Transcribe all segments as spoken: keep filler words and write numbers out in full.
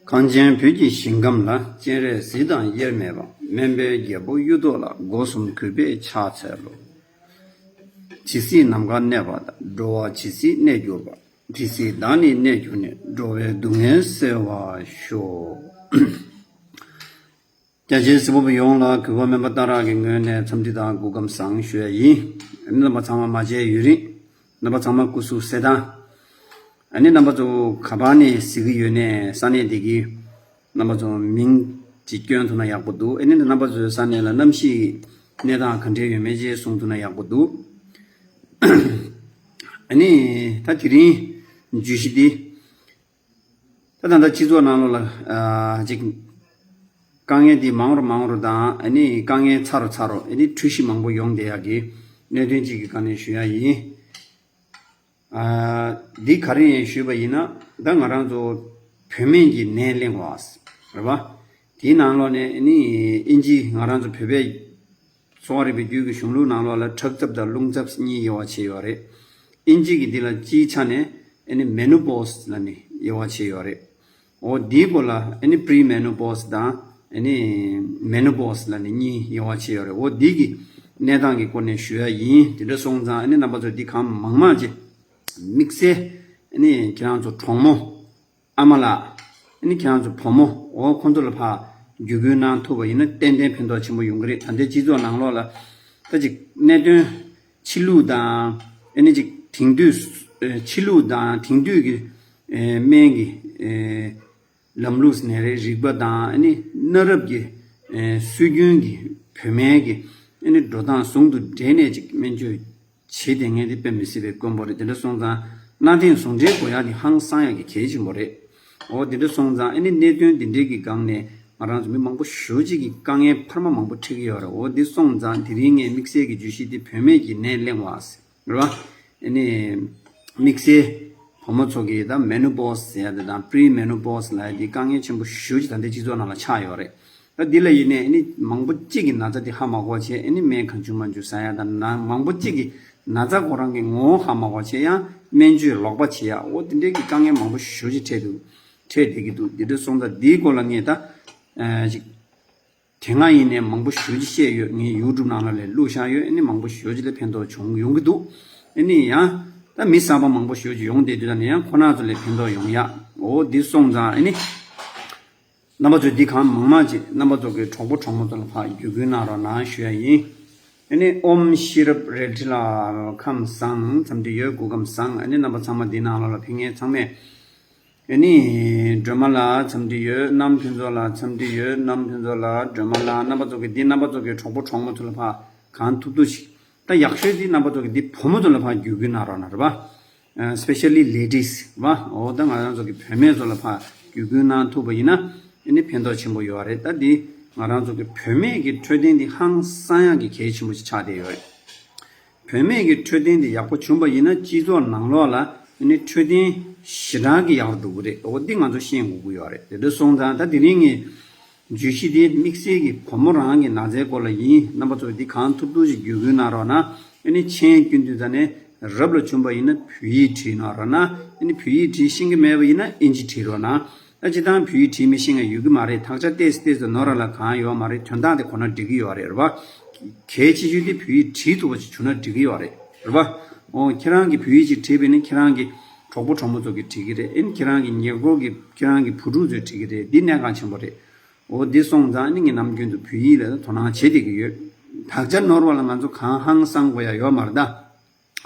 གངས་ཅན་བོད་ཀྱི་ཞིང་ཁམས་ལ། སྤྱན་རས་གཟིགས་དང་དབྱེར་མེད་པ། སྨན་པའི་རྒྱལ་པོ་གཡུ་ཐོག་ལ། སྒོ་གསུམ་གུས་པས་ཕྱག་འཚལ་ལོ། ཇི་སྲིད་ནམ་མཁའ་གནས་པ་དང་། འགྲོ་བ་ཇི་སྲིད་གནས་གྱུར་པ། དེ་སྲིད་བདག་ནི་གནས་གྱུར་ནས། འགྲོ་བའི་སྡུག་བསྔལ་སེལ་བར་ཤོག། རྒྱ་ཆེའི་གཟིགས་པ་པོ་ཡོངས་ལ་གུས་པ་སྨན་པ་སྟག་རག་གི་ངོས་ནས་འཚམས་འདྲི་དང་སྐུ་ཁམས་བཟང་ཞུ་ཡ་ཡིན། རྣམ་པ་ཚང་མ་མ་མཇལ་ཡུན་རིང་། རྣམ་པ་ཚང་མ་སྐུ་གཟུགས་གསལ་ཐང་། ཨ་ནི་རྣམ་པ་ཚོ་ག་པར་ནས་གཟིགས་ཀྱི་ཡོད་ནས། ས་གནས་དེ་གི་རྣམ་པ་ཚོ་མིང་ཅིག་སྐྱོན་ཐུབ་ན་ཡག་པོ་འདུག། ཨ་ནི་རྣམ་པ་ཚོའི་ས་གནས་ལ་གནམ་གཤིས་གནས་སྟངས་ག་འདྲས་ཡོད་མེད་ཅིག་གསུང་ཐུབ་ན་ཡག་པོ་འདུག། ཨ་ནི་ད་དེ་རིང་བརྗོད་གཞི་འདི། ད་ད་ལྟ་སྤྱི་ཚོགས་ནང་ལོགས་ལ་ཨ་ཅིག་དཀའ་ངལ་འདི་མང་རུ་མང་རུ་དང་། ཨ་ནི་དཀའ་ངལ་ཚ་རུ་ཚ་རུ། ཨ་ནི་འཁྲུལ་གཞི་མང་པོ་ཡོང་བསྡད་ཡག་གི་གནད་དོན་ཅིག་གི་སྒང་ནས་ཞུ་ཡ་ཡིན། ཨ་འདི་ག་རེ་ཡིན་ཞུས་པ་ཡིན་ན། ད་ང་རང་ཚོ་བུད་མེད་ཀྱི་ནད་གླེང་བ་རེད་པ། དེའི་ནང་ལོགས་ནས་ཨ་ནི་ཨིན་ཇི། ང་རང་ཚོ་བོད་པའི་གསོ་བ་རིག་པའི་རྒྱུད་ཀྱི་གཞུང་ལུགས་ནང་ལོགས་ལ་ཁྲག་འཛབ་དང་རླུང་འཛབ་གཉིས་དབྱེ་བ་ཕྱེ་ཡོད་རེད། ཨིན་ཇི་གི་འདི་ལ་སྤྱིའི་ཆ་ནས་ཨ་ནི་མེ་ནོ་པོ་སི་ལབ་ནས་དབྱེ་བ་ཕྱེ་ཡོད་རེད། འོ་འདིའི་སྐོར་ལ་ཨ་ནི་པི་རི་མེ་ནོ་པོ་སི་དང་ཨ་ནི་མེ་ནོ་པོ་སི་ལབ་ནས་གཉིས་དབྱེ་བ་ཕྱེ་ཡོད་རེད། འོ་འདི་གི་གནས་སྟངས་ཀྱི་སྐོར་ནས་ཞུ་ཡ་ཡིན། དེ་འདྲ་སོང་ཙང་ཨ་ནི་རྣམ་པ་ཚོས་འདི་གང་མང་མང་ཅིག་དམིགས་བསལ་ཨ་ནི་ཁྱེད་རང་ཚོ་གྲོགས་མོ། ཨ་མ་ལགས། ཨ་ནི་ཁྱེད་རང་ཚོ་བུ་མོ། འོ་ཁོང་ཚོ་ལ་ཕར་བརྒྱུད་སྐུལ་གནང་ཐུབ་པ་ཡིན་ན་ཏན་ཏན་ཕན་ཐོགས་ཆེན་པོ་ཡོང་གི་རེད། ད་ལྟའི་སྤྱི་ཚོགས་ནང་ལོགས་ལ་ད་ཅིག་གནད་དོན་ཕྱི་ལུགས་དང་། ཨ་ནི་ཅིག་དེང་དུས་ཨེ་ཕྱི་ལུགས་དང་དེང་དུས་ཀྱི་ཨེ་སྨན་གྱི་ཨེ་ལམ་ལུགས་ཟེར་ནའི་རེད། རིག་པ་དང་། ཨ་ནི་གནའ་རབས་ཀྱི་ཨེ་སྲོལ་རྒྱུན་གྱི་བོད་སྨན་གྱི་ཨ་ནི་འགྲོ་སྟངས་ཟུང་དུ་འབྲེལ་ནས་ཅིག་སྨན་བཅོས་བྱེད་བསྡད་མཁན་དེ་དཔེ་མི་སྲིད་པའི་དཀོན་པོ་རེད། དེ་འདྲ་སོང་ཙང་གནའ་དེང་ཟུང་འབྲེལ་དགོས་ཡག་དེ་ཧང་སང་ཡག་གི་གལ་ཆེན་པོ་རེད། འོ་དེ་འདྲ་སོང་ཙང་ཨ་ནི་གནད་དོན་དེ་འདྲའི་གི་སྒང་ནས་ང་རང་ཚོ་མི་མང་པོ་ཞེ་པོ་ཅིག་གི་དཀའ་ངལ་འཕར་མ་མང་པོ་འཕྲད་ཀྱི་ཡོད་རེད། འོ་དེ་སོང་ཙང་དེ་རིང་ངས་དམིགས་བསལ་གྱི་བརྗོད་གཞི་དེ་བུད་མེད་ཀྱི་ནད་གླེང་བ་རེད་བ། ཨ་ནི་དམིགས་བསལ་བུ་མོ་ཚོ་གི་ད་མེ་ནོ་པོ་སི་ཟེར་ཡ་དེ་དང་པི་རི་མེ་ནོ་པོ་སི་ལབ་ཡ་དེ་དཀའ་ངལ་ཆེན་པོ་ཞེ་པོ་ཅིག་ད་ལྟའི་སྤྱི་ཚོགས་ནང་ལ་ཆགས་ཡོད་རེད། ད་འདི་ལ་ཡིན་ནའི་ཨ་ནི་མང་པོ་གཅིག་གིས་ན་ཚ་འདི་ཧ་མ་གོ་བྱས། ཨ་ནི་སྨན་གང་བྱུང་མང་བྱུང་ཟ་ཡ་དང་། ན་མང་པོ་གཅིག་གིས་ན་ཚ་ཁོ་རང་གི་ངོ་བོ་ཧ་མ་གོ་བྱས་ཡང་སྨན་བཅོས་ལོག་པ་བྱེད་ཡ། འོ་དེ་འདྲའི་གི་དཀའ་ངལ་མང་པོ་ཞེ་པོ་ཅིག་འཕྲད་འདུག་འཕྲད་བསྡད་ཀྱི་འདུག་འདི་འདྲ་སོང་ཙང་འདིའི་སྐོར་ལ་ངས་ད་ཨ་ཅིག་དེ་སྔ་ཡིན་ནའི་མང་པོ་ཞེ་པོ་ཅིག་བཤད་ཡོད། ངས་ཡུ་ཊུབ་ནང་ལ་ལས་བླུགས་བཞག་ཡོད། ཨ་ནི་མང་པོ་ཞེ་པོ་ཅིག་ལ་ཕན་ཐོགས་བྱུང་ཡོང་གི་འདུག་ཨ་ནི་ཡང་ད་མི་གསར་པ་མང་པོ་ཞེ་པོ་ཅིག་ཡོང་བསྡད་དུས་ད་ནི་ཡང་ཁོ་རང་ཚོ་ལ་ཕན་ཐོགས་ཡོང་ཡ། འོ་འདི་སོང་ཙང་ཨ་ནི་རྣམ་པ་ཚོས་འདི་གང་མང་མང་ཅིག་རྣམ་པ་ཚོ་གི་གྲོགས་པོ་གྲོགས་མོ་ཚོ་ལ་ཕར་བརྒྱུད་སྐུལ་གནང་རོགས་གནང་ཞུ་ཡ་ཡིན། ཨ་ནི་ཨོམ་ཤེས་རབ་རལ་གྲི་ལགས་ཁམས་བཟང་། འཚམས་འདྲི་ཡོད། སྐུ་ཁམས་བཟང་། ཨ་ནི་རྣམ་པ་ཚང་མ་འདི་ནང་ལོགས་ལ་ཕེབས་མཁན་ཚང་མས། ཨ་ནི་སྒྲོལ་མ་ལགས་འཚམས་འདྲི་ཡོད། གནམ་ཕུན་ཚོགས་ལགས་འཚམས་འདྲི་ཡོད། གནམ་ཕུན་ཚོགས་ལགས། སྒྲོལ་མ་ལགས། རྣམ་པ་ཚོ་གི་འདི་རྣམ་པ་ཚོ་གི་གྲོགས་པོ་གྲོགས་མོ་ཚོ་ལ་ཕར་གང་ཐུབ་ཐུབ་ཞིག་ད་ཡག་ཤོས་འདི་རྣམ་པ་ཚོ་གི་འདི་བུ་མོ་ཚོ་ལ་ཕར་བརྒྱུད་སྐུལ་གནང་རོགས་གནང་། རེད་པ། ཨ་specially ladies་བ། འོ་ད་ང་རང་ཚོ་གི་བུད་མེད་ཚོ་ལ་ཕར་བརྒྱུད་སྐུལ་གནང་ཐུབ་པ་ཡིན་ན་ཨ་ནི་ཕན་ཐོགས་ཆེན་པོ་ཡོད་རེད། ད་འདི་ང་རང་ཚོ་གི་བུད་མེད་ཀྱི་འཕྲོད་བསྟེན་འདི་ཧང་སང་ཡག་གི་གལ་ཆེན་པོ་ཞིག་ཆགས་བསྡད་ཡོད་རེད། བུད་མེད་ཀྱི་འཕྲོད་བསྟེན་འདི་ཡག་པོ་བྱུང་པ་ཡིན་ན་སྤྱི་ཚོགས་ནང་ལོགས་ལ་ཨ་ནི་འཕྲོད་བསྟེན་ཞེ་དྲག་གི་ཡག་རུ་འགྲོ་གི་རེད། འོ་འདི་ང་ཚོ་ཤེས་དགོས་ཀྱི་ཡོད་རེད། དེ་འདྲ་སོང་ཙང་ད་དེ་རིང་ངས་བརྗོད་གཞི་དེ་དམིགས་བསལ་གྱི་བུ་མོ་རང་གི་ན་ཚའི་སྐོར་ལ་ཡིན། རྣམ་པ་ཚོ་འདི་གང་ཐུབ་ཐུབ་ཅིག་བརྒྱུད་སྐུལ་གནང་རོགས་གནང་། ཨ་ནི་མཆན་བསྐྱོན་དུས་ད་ནས་རབ་ལ་བྱུང་པ་ཡིན་ན་བོད་ཡིག་བྲིས་གནང་རོགས་གནང་། ཨ་ནི་བོད་ཡིག་བྲིས་ཤེས་ཀྱི་མེད་པ་ཡིན་ན་ཨིན་ཇི་བྲིས་རོགས་གནང་། ཨ་སྤྱིར་བཏང་བོད་ཡིག་བྲིས་མི་ཤེས་མཁན་ཡོད་ཀྱི་མ་རེད། དག་ཆ་ཏོག་ཙམ་ཏོག་ཙམ་ནོར་ར་ལ་གང་ཡོད་མ་རེད། དོན་དག་དེ་གོ་ན་འགྲིག་གི་ཡོད་རེད། རེད་པ། གལ་ཆེ་ཤོས་དེ་བོད་ཡིག་བྲིས་ཐུབ་པ་ཞིག་བྱུང་ན་འགྲིག་གི་ཡོད་རེད། རེད་པ། འོ་ཁྱེད་རང་གིས་བོད་ཡིག་ཅིག་བྲིས་པ་ཡིན་ན་ཁྱེད་རང་གི་གྲོགས་པོ་གྲོགས་མོ་ཚོ་གིས་བྲིས་ཀྱི་རེད། ཨ་ནི་ཁྱེད་རང་གི་ཉེ་འཁོར་གྱི་ཁྱེད་རང་གི་བུ་ཕྲུག་ཚོས་བྲིས་ཀྱི་རེད། འདི་གནད་འགག་ཆེན་པོ་རེད། འོ་འདི་སོང་ཙང་ཨ་ནི་ངས་ནམ་རྒྱུན་དུ་བོད་ཡིག་ལ་དོ་སྣང་བྱེད་བསྡད་ཀྱི་ཡོད། དག་ཆ་ནོར་བ་ལ་ང་ཚོ་གང་ཧང་སང་དགོས་ཡ་ཡོད་མ་རེད་ད།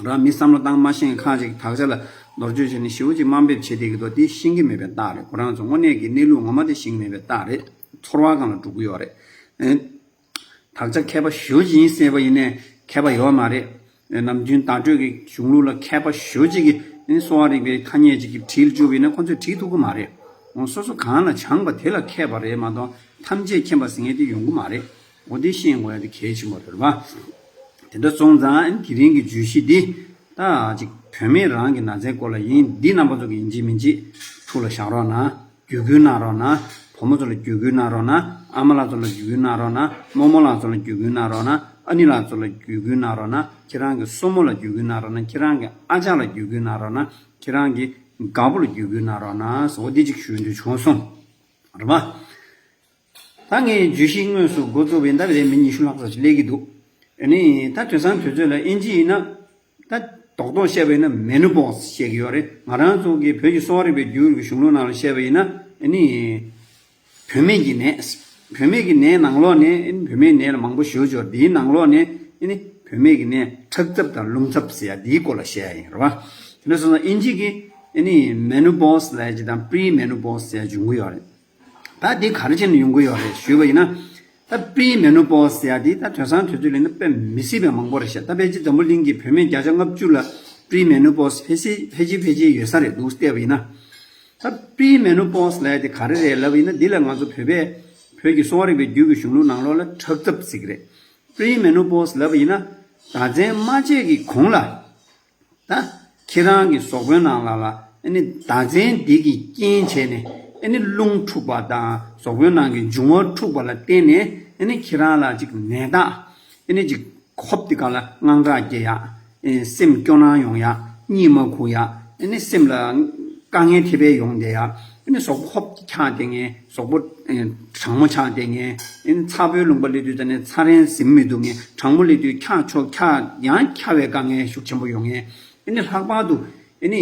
རང་མི་བསམ་བློ་བཏང་མ་ཤེས་ཁ་ཅིག་དག་ཆ་ལ་ནོར་བཅོས་བྱས་ནས་ཞེ་པོ་ཅིག་དམའ་འབེབས་བྱེད་བསྡད་ཀྱི་འདུག། དེ་ཤེས་ཀྱི་མེད་པའི་རྟགས་རེད། ཁོ་རང་ཚོ་དངོས་གནས་ཀྱི་གནས་ལུགས་ངོ་མ་དེ་ཤེས་ཀྱི་མེད་པའི་རྟགས་རེད། ཚོར་བ་སྒང་ལ་འགྲོ་གི་ཡོད་རེད། ཨེ། དག་ཆ་མཁས་པ་ཞེ་པོ་ཅིག་ཡིན་ཟེར་བ་ཡིན་ནའི་མཁས་པ་ཡོད་མ་རེད། ཨེ། ནམ་རྒྱུན་བརྡ་སྤྲོད་ཀྱི་གཞུང་ལུགས་ལ་མཁས་པ་ཞེ་པོ་ཅིག་གིས་ཨེ་གསོ་བ་རིག་པའི་ཐ་སྙད་ཅིག་གིས་བྲིས་བཅུག་པ་ཡིན་ན་ཁོ་ཚོས་བྲིས་ཐུབ་ཀྱི་མ་རེད། འོ་སོ་སོ་གང་ལ་སྦྱངས་པ་དེ་ལ་མཁས་པ་རེད་མ་གཏོགས་ཐམས་ཅད་མཁྱེན་པ་ཟེར་མཁན་དེ་ཡོང་གི་མ་རེད། འོ་དེ་ཤེས་དགོས་ཡ་དེ་གལ་ཆེན་པོ་རེད་པ། དེ་འདྲ་སོང་ཙང་དེ་རིང་གི་བརྗོད་གཞི་འདི་ད་ཅིག་བུད་མེད་རང་གི་ན་ཚའི་སྐོར་ལ་ཡིན། འདི་རྣམ་པ་ཚོ་གི་ཡིན་གཅིག་མིན་གཅིག་ཐུགས་ལ་བཞག་རོགས་གནང་། བརྒྱུད་སྐུལ་གནང་རོགས་གནང་། བུ་མོ་ཚོ་ལ་བརྒྱུད་སྐུལ་གནང་རོགས་གནང་། ཨ་མ་ལགས་ཚོ་ལ་བརྒྱུད་སྐུལ་གནང་རོགས་གནང་། རྨོ་མོ་ལགས་ཚོ་ལ་བརྒྱུད་སྐུལ་གནང་རོགས་གནང་། ཨ་ནེ་ལགས་ཚོ་ལ་བརྒྱུད་སྐུལ་གནང་རོགས་གནང་། ཁྱེད་རང་གི་སྲུ་མོ་ལ་བརྒྱུད་སྐུལ་གནང་རོགས་གནང་། ཁྱེད་རང་གི་ཨ་ཅག་ལ་བརྒྱུད་སྐུལ་གནང་རོགས་གནང་། ཁྱེད་རང་གི་རྒད་པོ་ལ་བརྒྱུད་སྐུལ་གནང་རོགས་གནང་ཟེར་འོ་འདི་ཅིག་ཞུ་འདོད་བྱུང་སོང་། རེད་པ། ད་ངས་བརྗོད་གཞི་དངོས་སུ་འགོ་བཙུགས་པའི་ད་རེས་མི་ཉི་ཤུ་ལྷག་ཙམ་ཞིག་སླེབས་ཀྱི་འདུག་ཨ་ནི་ད་དུས་སང་དུས་ཚོད་ལ་ཨིན་ཇི་ཡིན་ན། ད་རྡོག་རྡོག་བཤད་པ་ཡིན་ན་མེ་ནོ་པོ་སི་བཤད་ཀྱི་ཡོད་རེད། ང་རང་ཚོ་གི་བོད་ཀྱི་གསོ་བ་རིག་པའི་རྒྱུད་ཀྱི་གཞུང་ལུགས་ནང་ལ་བཤད་པ་ཡིན་ན་ཨ་ནི། བུད་མེད་ཀྱི་ནད། བུད་མེད་ཀྱི་ནད་ནང་ལོགས་ནས་ཨ་ནི་བུད་མེད་ནད་ལ་མང་པོ་ཞེ་པོ་ཡོད་རེད། དེའི་ནང་ལོགས་ནས་ཨ་ནི་བུད་མེད་ཀྱི་ནད་ཁྲག་འཛབ་དང་རླུང་འཛབ་ཟེར་ཡ་དེའི་སྐོར་ལ་བཤད་ཡ་ཡིན་རེད་པ། དེ་འདྲ་སོང་ཙང་ཨིན་ཇི་གི་ཨ་ནི་མེ་ནོ་པོ་སི་ལབ་ཡ་ཅིག་དང་པི་རི་མེ་ནོ་པོ་སི་ཟེར་ཡ་འབྱུང་གི་ཡོད་རེད། ད་འདི་ག་རེ་བྱས་ནས་ཡོང་གི་ཡོད་རེད་ཞུས་པ་ཡིན་ན། ད་པི་རི་མེ་ནོ་པོ་སི་ཟེར་ཡ་འདི་ད་དེང་སང་དུས་ཚོད་ལ་ཡིན་ན་དཔེ་མི་སྲིད་པའི་མང་པོ་རེད་ཤག་ད་ཕལ་ཆེར་འཛམ་བུ་གླིང་གི་བུད་མེད་བརྒྱ་ཆ་ལྔ་བཅུ་ལ་པི་རི་མེ་ནོ་པོ་སི་ཕལ་ཆེར་ཕལ་ཆེར་ཕལ་ཆེར་ཡོད་ས་རེད་འདུག་བལྟས་པ་ཡིན་ན། ད་པི་རི་མེ་ནོ་པོ་སི་ལབ་ཡ་དེ་ག་རེ་རེད་ལབ་པ་ཡིན་ན། འདི་ལ་ང་ཚོ་བོད་པས་བོད་ཀྱི་གསོ་བ་རིག་པའི་རྒྱུད་ཀྱི་གཞུང་ལུགས་ནང་ལོགས་ལ་ཁྲག་འཛབ་ཟེར་གི་རེད། པི་རི་མེ་ནོ་པོ་སི་ལབ་པ་ཡིན་ན། ཟླ་མཚན་མ་བྱེད་ཀྱི་གོང་ལ། ད་ཁྱེད་རང་གི་གཟུགས་པོའི་ནང་ལ་ལ་ཨ་ནི་ཟླ་མཚན་འདི་གི་རྐྱེན་བྱས་ནས་ཨ་ནི་རླུང་འཁྲུགས་པ་དང་གཟུགས་པོའི་ནང་གི་འབྱུང་བ་འཁྲུགས་པ་ལ་བརྟེན་ནས་ཨ་ནི་ཁྱེད་རང་ལ་ཅིག་ནད་རྟགས་ཨ་ནི་ཅིག་ཧོབ་དེ་ག་ལ་དངངས་སྐྲག་སྐྱེ་ཡ། ཨེ་སེམས་སྐྱོ་སྣང་ཡོང་ཡ། གཉིད་མ་ཁུག་ཡ། ཨ་ནི་སེམས་ལ་དཀའ་ངལ་དེ་བས་ཡོང་བསྡད་ཡ། ཨ་ནི་གཟུགས་པོ་ཧོབ་ཀྱིས་འཁྱག་བསྡད་མཁན། གཟུགས་པོ་ཨེ་གྲང་མོ་ཆགས་བསྡད་མཁན། ཨ་ནི་ཚ་པོའི་ལུང་པ་སླེབས་དུས་ད་ནི་ཚ་རན་ཟིན་མི་འདུག་མཁན། གྲང་མོ་སླེབས་དུས་འཁྱག་ཆོག་འཁྱག་ཡང་འཁྱག་པའི་དཀའ་ངལ་ཤུགས་ཆེན་པོ་ཡོང་མཁན། ཨ་ནི་ལྷག་པར་དུ་ཨ་ནི་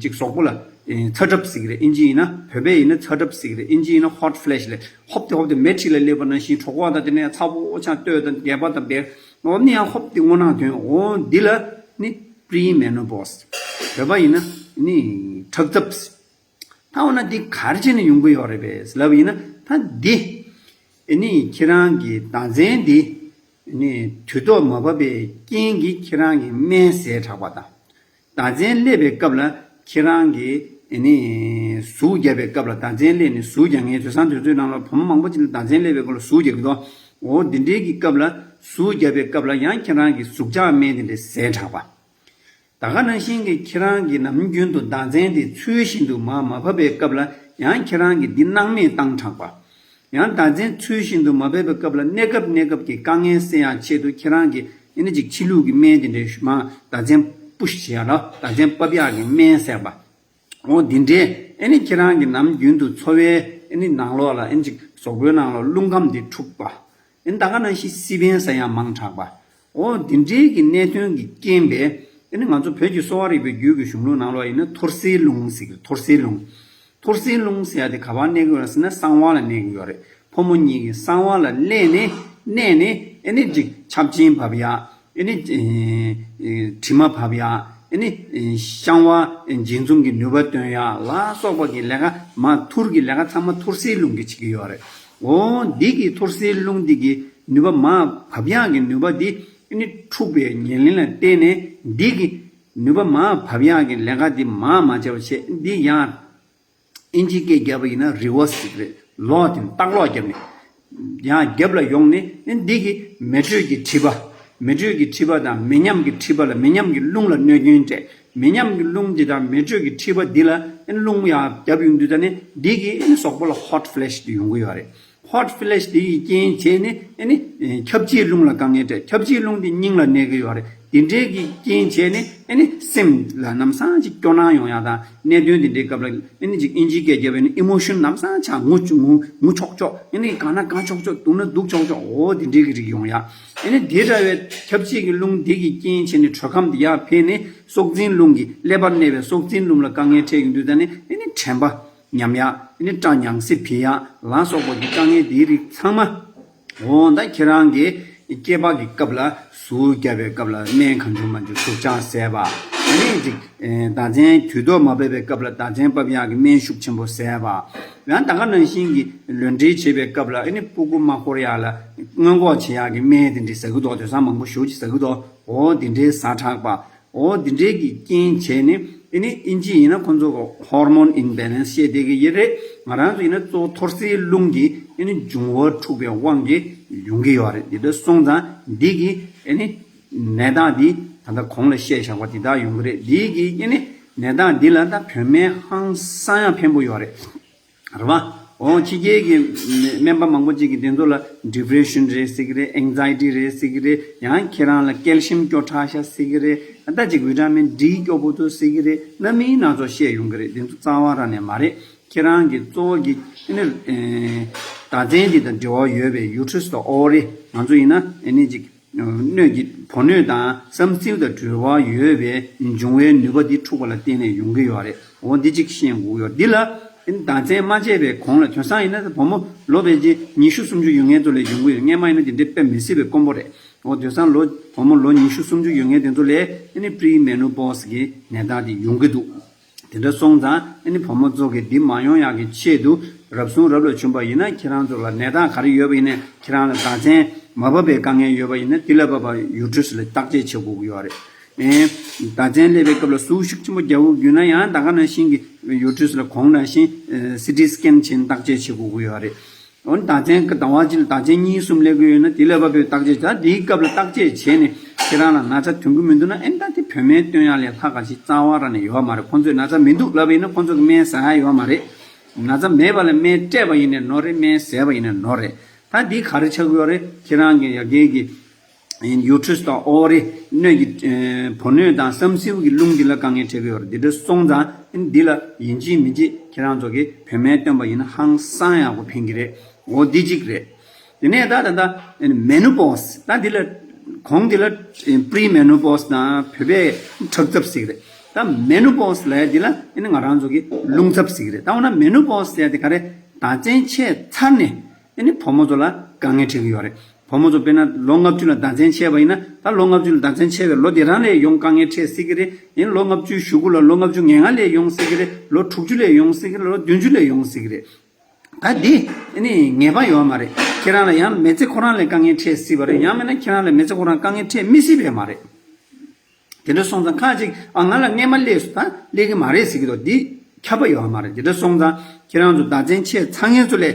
ཅིག་གཟུགས་པོ་ལ་ཨེ་ཚ་གྲབས་ཟེར་གི་རེད། ཨིན་ཇི་ཡིན་ན། བོད་པས་ཡིན་ན་ཚ་གྲབས་ཟེར་གི་རེད། ཨིན་ཇི་ཡིན་ན་ཧོཊ་ཕི་ལེཤ་ལབ། ཧོབ་དེ་ཧོབ་དེ་མལ་ཁྲི་ལ་སླེབས་པ་ནང་བཞིན་གྲོད་ཁོག་དང་དེ་ནས་ཚ་པོ་ཆགས། སྟོད་དང་སྒལ་པ་དང་བལ། འོ་ནི་ཡང་ཧོབ་དེ་སྔོ་ནག་ཐོན། འོ་འདི་ལ་ནི་པི་རི་མེ་ནོ་པོ་སི། བོད་པ་ཡིན་ན་ནི་ཁྲག་འཛབ། ད་འོ་ན་འདི་ག་རེ་བྱས་ནས་ཡོང་གི་ཡོད་རེད་པས་ལབ་ཡིན་ན། ད་འདི་ཨ་ནི་ཁྱེད་རང་གི་ཟླ་མཚན་འདི་ཨ་ནི་དུས་ཐོག་མ་བབས་པའི་རྐྱེན་གྱིས་ཁྱེད་རང་གི་སྨན་ཟད་དྲགས་པ་དང་། ཟླ་མཚན་སླེབས་པའི་སྐབས་ལ་ཁྱེད་རང་གི་ཨ་ནི་ཟུག་བརྒྱབ་པའི་སྐབས་ལ། ཟླ་མཚན་སླེབས་ནས་ཟུག་རྒྱག་མཁན། དེང་སང་དུས་ཚོད་ནང་ལ་བུ་མོ་མང་པོ་ཅིག་ལ་ཟླ་མཚན་སླེབས་པའི་སྐབས་ལ་ཟུག་རྒྱག་གི་འདུག་འོ་འདི་འདྲའི་གི་སྐབས་ལ། ཟུག་བརྒྱབ་པའི་སྐབས་ལ་ཡང་ཁྱེད་རང་གི་ཟུག་བཅག་སྨན་དེ་འདྲ་ཟད་དྲགས་པ། ད་ག་ནང་བཞིན་གྱི་ཁྱེད་རང་གི་ནམ་རྒྱུན་དུ་ཟླ་མཚན་དེ་ཚུལ་བཞིན་དུ་མར་མ་བབས་པའི་སྐབས་ལ་ཡང་ཁྱེད་རང་གི་འདི་སྣང་མེད་བཏང་དྲགས་པ། ཡང་ཟླ་མཚན་ཚུལ་བཞིན་དུ་མ་བབས་པའི་སྐབས་ལ་གནས་སྐབས་གནས་སྐབས་ཀྱི་དཀའ་ངལ་སེལ་ཡག་ཆེད་དུ་ཁྱེད་རང་གི་ཨ་ནི་ཅིག་ཕྱི་ལུགས་ཀྱི་སྨན་དེ་འདྲའི་མར་ཟླ་མཚན་པུཤ་བྱེད་ཡག་ལ། ཟླ་མཚན་ཕབ་ཡག་གི་སྨན་ཟེར་བ། འོ་འདི་འདྲའི་ཨ་ནི་ཁྱེད་རང་གི་ནམ་རྒྱུན་དུ་འཚོ་བའི་ཨ་ནི་ནང་ལོགས་ལ་ཨ་ནི་ཅིག་གཟུགས་པོའི་ནང་ལོགས་རླུང་ཁམས་འདི་འཁྲུགས་པ། ཨ་ནི་ད་ག་ནང་བཞིན་སི་པན་ཟ་ཡང་མང་དྲགས་པ། འོ་འདི་འདྲའི་གི་གནད་དོན་གྱི་རྐྱེན་པས་ཨ་ནི་ང་ཚོ་བོད་ཀྱི་གསོ་བ་རིག་པའི་རྒྱུད་ཀྱི་གཞུང་ལུགས་ནང་ལོགས་ཡིན་ན་ཐོར་སེལ་རླུང་ཟེར་གི། ཐོར་སེལ་རླུང་། ཐོར་སེལ་རླུང་ཟེར་ཡ་དེ་ག་པར་གནས་ཀྱི་ཡོད་རེད་ཟེར་ན་གསང་བ་ལ་གནས་ཀྱི་ཡོད་རེད། ཕོ་མོ་གཉིས་ཀྱི་གསང་བ་ལ་གནས་ནས་གནས་ནས་ཨ་ནི་ཅིག་ཆབ་ཆེན་བབས་ཡ། ཨ་ནི་ཨེ་ཨེ་དྲི་མ་བབས་ཡ། ཨ་ནི་ཨེ་བཤང་བ་ཨེ་འབྱེད་འཛུམ་གྱི་ནུས་པ་སྟོན་ཡ་ལ་སོགས་པ་གི་ལས་ཀ་མ་ཐུར་གྱི་ལས་ཀ་ཚང་མ་ཐོར་སེལ་རླུང་གིས་བྱེད་ཀྱི་ཡོད་རེད། འོ་འདི་གི་ཐོར་སེལ་རླུང་འདི་གི་ནུས་པ་མར་བབས་ཡག་གི་ནུས་པ་འདི་ཨ་ནི་འཁྲུགས་པའི་ཉེར་ལེན་ལ་བརྟེན་ནས་འདི་གི་ནུས་པ་མར་བབས་ཡག་གི་ལས་ཀ་འདི་མར་མ་བྱས་པ་བྱས། འདི་ཡང་ཨིན་ཇིའི་སྐད་བརྒྱབ་པ་ཡིན་ན་རི་ཝར་སི་ཟེར་གི་རེད། ལོག་དེ་ལྟག་ལོག་བརྒྱབ་ནས་ཡང་རྒྱབ་ལ་ཡོང་ནས། ཨ་འདི་གི་མེ་དྲོད་ཀྱི་མཁྲིས་པ། མེ་དྲོད་ཀྱི་མཁྲིས་པ་དང་མེ་མཉམ་གྱི་མཁྲིས་པ་ལ། མེ་མཉམ་གྱི་རླུང་ལ་གནོད་སྐྱོན་སྤྲད། མེ་མཉམ་གྱི་རླུང་འདི་དང་མེ་དྲོད་ཀྱི་མཁྲིས་པ་འདི་ལ་ཨ་རླུང་ཡང་བརྒྱབ་ཡོང་དུས་ད་ནི་འདི་གི་ཨ་ནི་གཟུགས་པོ་ལ་ཧོཊ་ཕི་ལེཤ་དེ་ཡོང་གི་ཡོད་རེད། ཧོཊ་ཕི་ལེཤ་དེ་ཡི་རྐྱེན་བྱས་ནས་ཨ་ནི་ཁྱབ་བྱེད་རླུང་ལ་དཀའ་ངལ་སྤྲད། ཁྱབ་བྱེད་རླུང་དེ་སྙིང་ལ་གནས་ཀྱི་ཡོད་རེད། དེ་འདྲའི་གི་རྐྱེན་བྱས་ནས་ཨ་ནི་སེམས་ལ་ལམ་སང་ཅིག་སྐྱོ་སྣང་ཡོང་ཡ་དང་། གནད་དོན་དེ་འདྲའི་སྐབས་ལ་ཨ་ནི་ཅིག་ཨིན་ཇིའི་སྐད་བརྒྱབ་པ་ཡིན་ན་ཨི་མོ་ཤན་ལམ་སང་ཆགས། ངུ་ངུ་ངུ་ཆོག་ཆོག་ཨ་ནི་དགའ་ན་དགའ་ཆོག་ཆོག་སྡུག་ན་སྡུག་ཆོག་ཆོག་འོ་དེ་འདྲའི་གི་རིགས་ཡོང་ཡ། ཨ་ནི་དེ་འདྲ་བའི་ཁྱབ་བྱེད་ཀྱི་རླུང་དེ་གི་རྐྱེན་བྱས་ནས་དྲོད་ཁམས་དེ་ཡར་འཕེལ་ནས་སྲོག་འཛིན་རླུང་གི་ཀླད་པར་གནས་པའི་སྲོག་འཛིན་རླུང་ལ་དཀའ་ངལ་འཕྲད་ཡོང་དུས་ད་ནི་ཨ་ནི་དྲན་པ་ཉམས་ཡ། ཨ་ནི་སྐྲག་ཉམས་སེ་འཕེལ་ཡ་ལ་སོགས་པ་གི་དཀའ་ངལ་དེའི་རིགས་ཚང་མ། འོ་ད་ཁྱེད་རང་གི་སྐྱེས་པ་གི་སྐབས་ལ་ཟུག་བརྒྱབ་པའི་སྐབས་ལ་སྨན་གང་བྱུང་མང་བྱུང་ཟུག་བཅག་ཟས་པ། ཨ་ནི་ཅིག་ཟླ་མཚན་དུས་ཐོག་མ་བབས་པའི་སྐབས་ལ་ཟླ་མཚན་བབས་ཡག་གི་སྨན་ཤུགས་ཆེན་པོ་ཟས་པ། ཡང་ད་ག་ནང་བཞིན་གྱི་ལུས་འབྲེལ་བྱེད་པའི་སྐབས་ལ་ཨ་ནི་ཕྲུ་གུ་མ་འཁོར་ཡག་ལ་སྔོན་འགོག་བྱེད་ཡག་གི་སྨན་དེ་འདྲ་ཟ་གི་འདུག་དེང་སང་མང་པོ་ཞེ་པོ་ཅིག་ཟ་གི་འདུག་འོ་དེ་འདྲའི་ཟ་དྲགས་པ། འོ་འདི་འདྲའི་གི་རྐྱེན་བྱས་ནས། ཨ་ནི་ཨིན་ཇི་ཡིན་ན་ཁོང་ཚོ་གི་ཧོར་མོན་ཨིམ་བེ་ལེན་སི་བཤད་བསྡད་ཀྱི་ཡོད་རེད། ང་རང་ཚོ་ཡིན་ན་གཙོ་བོ་ཐོར་སེལ་རླུང་གི་ཨ་ནི་འབྱུང་བ་འཁྲུགས་པའི་དབང་གིས་ཡོང་གི་ཡོད་རེད། འདི་འདྲ་སོང་ཙང་འདི་གི་ཨ་ནི་ནད་རྟགས་འདི་ད་ལྟ་གོང་ལ་བཤད་བཞག་པ་འདི་དག་ཡོང་གི་རེད། འདི་གི་ཨ་ནི་ནད་རྟགས་འདི་ལ་ད་བོད་སྨན་ཧང་སང་ཡང་ཕན་པོ་ཡོད་རེད། རེད་པ། འོ་ཕྱི་རྒྱལ་གྱི་སྨན་པ་མང་པོ་ཅིག་གིས་དེ་ཚོ་ལ་ཌི་པི་རེ་ཤན་རེད་ཟེར་གྱི་རེད། ཨེང་ཛའི་ཊི་རེད་ཟེར་གྱི་རེད། ཡང་ཁྱེད་རང་ལ་ཀལ་ཤི་ཡམ་སྐྱོ་དྲགས་ཤག་ཟེར་གྱི་རེད། ད་ཅིག་ཝི་ཊ་མིན་ཌི་སྐྱོ་པོ་འདུག་ཟེར་གྱི་རེད། སྣ་མིན་སྣ་ཚོགས་བཤད་ཡོང་གི་རེད། དེ་ཚོ་རྩ་བ་རང་ནས་མ་རེད། ཁྱེད་རང་གི་གཙོ་བོ་གི་ཨ་ནི་ཨེ་ཟླ་མཚན་འདི་དང་འབྲེལ་བ་ཡོད་པའི་uterus དང་ovary ང་ཚོ་ཡིན་ན་ཨ་ནི་ཅིག་སྣོད་ཀྱི་བུ་སྣོད་དང་བསམ་སེའུ་དང་འབྲེལ་བ་ཡོད་པའི་འབྱུང་བའི་ནུས་པ་འདི་འཁྲུགས་པ་ལ་བརྟེན་ནས་ཡོང་གི་ཡོད་རེད། འོ་འདི་གཅིག་ཤེས་དགོས་ཡོད། འདི་ལ་ཨ་ནི་ཟླ་མཚན་མ་བྱས་པའི་གོང་ལ་དེང་སང་ཡིན་ན་བུ་མོ་ལོ་ཕལ་ཆེར་ཉི་ཤུ་སུམ་ཅུ་ཡོད་མཁན་ཚོ་ལ་ཡོང་གི་ཡོད། སྔན་མ་ཡིན་ན་དེ་འདྲའི་དཔེ་མི་སྲིད་པའི་དཀོན་པོ་རེད། འོ་དེང་སང་ལོ་བུ་མོ་ལོ་ཉི་ཤུ་སུམ་ཅུ་ཡོད་མཁན་དེ་ཚོ་ལ་ཨ་ནི་premenopause གི་ནད་རྟགས་དེ་ཡོང་གི་འདུག་དེ་འདྲ་སོང་ཙང་ཨ་ནི་བུ་མོ་ཚོ་གིས་འདི་མ་ཡོང་ཡག་གི་ཆེད་དུ་རབ་བྱུང་རབ་ལ་བྱུང་པ་ཡིན་ན་ཁྱེད་རང་ཚོ་ལ་ནད་རྟགས་ག་རེ་ཡོད་པ་ཡིན་ནའི་ཁྱེད་རང་ལ་ཟླ་མཚན་མ་བབས་པའི་དཀའ་ངལ་ཡོད་པ་ཡིན་ན་དེ་ལ་བབས་པ་uterus ལ་བརྟག་དཔྱད་བྱེད་དགོས་ཀྱི་ཡོད་རེད། ཨེ། ཟླ་མཚན་སླེབས་པའི་སྐབས་ལ་ཟུག་ཤུགས་ཆེན་པོ་རྒྱག་དགོས་ཡོད་ན་ཡང་ད་ག་ནང་བཞིན་གྱི་uterus ལ་གོང་ནང་བཞིན་ཨེ་སི་ཊི་སི་ཀེན་བྱས་ནས་བརྟག་དཔྱད་བྱེད་དགོས་ཀྱི་ཡོད་རེད། འོན་ཟླ་མཚན་གྱི་ཟླ་བ་གཅིག་ལ་ཟླ་མཚན་གཉིས་གསུམ་སླེབས་ཀྱི་ཡོད་ན་དེ་ལ་བབས་པའི་བརྟག་དཔྱད་བྱ། དེའི་སྐབས་ལ་བརྟག་དཔྱད་བྱས་ནས་ཁྱེད་རང་ལ་ན་ཚ་ཐོན་གྱི་མི་འདུག་ན་ཨེ་ད་དེ་བུད་མེད་སྟོན་ཡག་ལས་ལྷག་ག་ཞིག་རྩ་བ་རང་ནས་ཡོད་མ་རེད། ཁོང་ཚོས་ན་ཚ་མི་འདུག་ལབ་པ་ཡིན་ན་ཁོང་ཚོ་གི་སྨན་ཟ་ཡག་ཡོད་མ་རེད། ན་ཚ་མེད་པ་ལ་སྨན་སྤྲད་པ་ཡིན་ནའི་ནོར་རེད། སྨན་ཟས་པ་ཡིན་ནའི་ནོར་རེད། ད་འདི་ག་རེ་ཆགས་ཀྱི་ཡོད་རེད། ཁྱེད་རང་གི་ཡ་གིའི་གི་uterus དང་ovary སྣོད་ཀྱི་ཨེ་བུ་སྣོད་དང་བསམ་སེའུ་གི་རླུང་འདི་ལ་དཀའ་ངལ་འཕྲད་ཀྱི་ཡོད་རེད། འདི་འདྲ་སོང་ཙང་འདི་ལ་ཡིན་གཅིག་མིན་གཅིག་ཁྱེད་རང་ཚོ་གིས་བུད་མེད་སྟོན་པ་ཡིན་ན་ཧང་སང་ཡག་པོ་ཕན་གྱི་རེད། འོ་འདི་གཅིག་རེད། དེ་ནས་ད་ད་ད་menopause ད་འདི་ལ་གོང་འདི་ལ་premenopause དང་བོད་པས་ཁྲག་ཚབས་ཟེར་གྱི་རེད། ད་menopause ལབ་ཡ་འདི་ལ་ང་རང་ཚོ་གིས་རླུང་ཚབས་ཟེར་གྱི་རེད། ད་འོ་ན་menopause ཟེར་ཡ་དེ་ག་རེ། ཟླ་མཚན་ཆད་ཚར་ནས་ཨ་ནི་བུ་མོ་ཚོ་ལ་དཀའ་ངལ་འཕྲད་ཀྱི་ཡོད་རེད། བུ་མོ་ཚོ་དཔེར་ན་ལོ་ལྔ་བཅུ་ལ་ཟླ་མཚན་ཆད་པ་ཡིན་ན་ད་ལོ་ལྔ་བཅུ་ལ་ཟླ་མཚན་ཆད་པའི་ལོ་དེ་རང་ལ་ཡོང་དཀའ་ངལ་འཕྲད་སྲིད་ཀྱི་རེད། ཡིན་ལོ་ལྔ་བཅུའི་གཞུག་གུ་ལ་ལོ་ལྔ་བཅུ་ང་ལྔ་ལ་ཡོང་སྲིད་ཀྱི་རེད། ལོ་དྲུག་ཅུ་ལ་ཡོང་སྲིད་ཀྱི་རེད། ལོ་བདུན་ཅུ་ལ་ཡོང་སྲིད་ཀྱི་རེད། ད་འདི་ཨ་ནི་ངེས་པ་ཡོད་མ་རེད། ཁྱེད་རང་ལ་ཡང་མི་ཚེ་ཁོ་རང་ལ་དཀའ་ངལ་འཕྲད་སྲིད་པ་རེད། ཡང་མིན་ན་ཁྱེད་རང་ལ་མི་ཚེ་ཁོ་རང་དཀའ་ངལ་འཕྲད་མི་སྲིད་པས་མ་རེད། དེ་འདྲ་སོང་ཙང་ཁ་ཅིག་ཨ་ང་ལ་སྔན་མ་སླེབས་སོང་ད་སླེབས་ཀྱི་མ་རེད་ཟེར་གྱི་འདུག་འདི་ཁྱབ་པ་ཡོད་མ་རེད། དེ་འདྲ་སོང་ཙང་ཁྱེད་རང་ཚོ་ཟླ་མཚན་ཆད་ཚར་མཁན་ཚོ་ལ་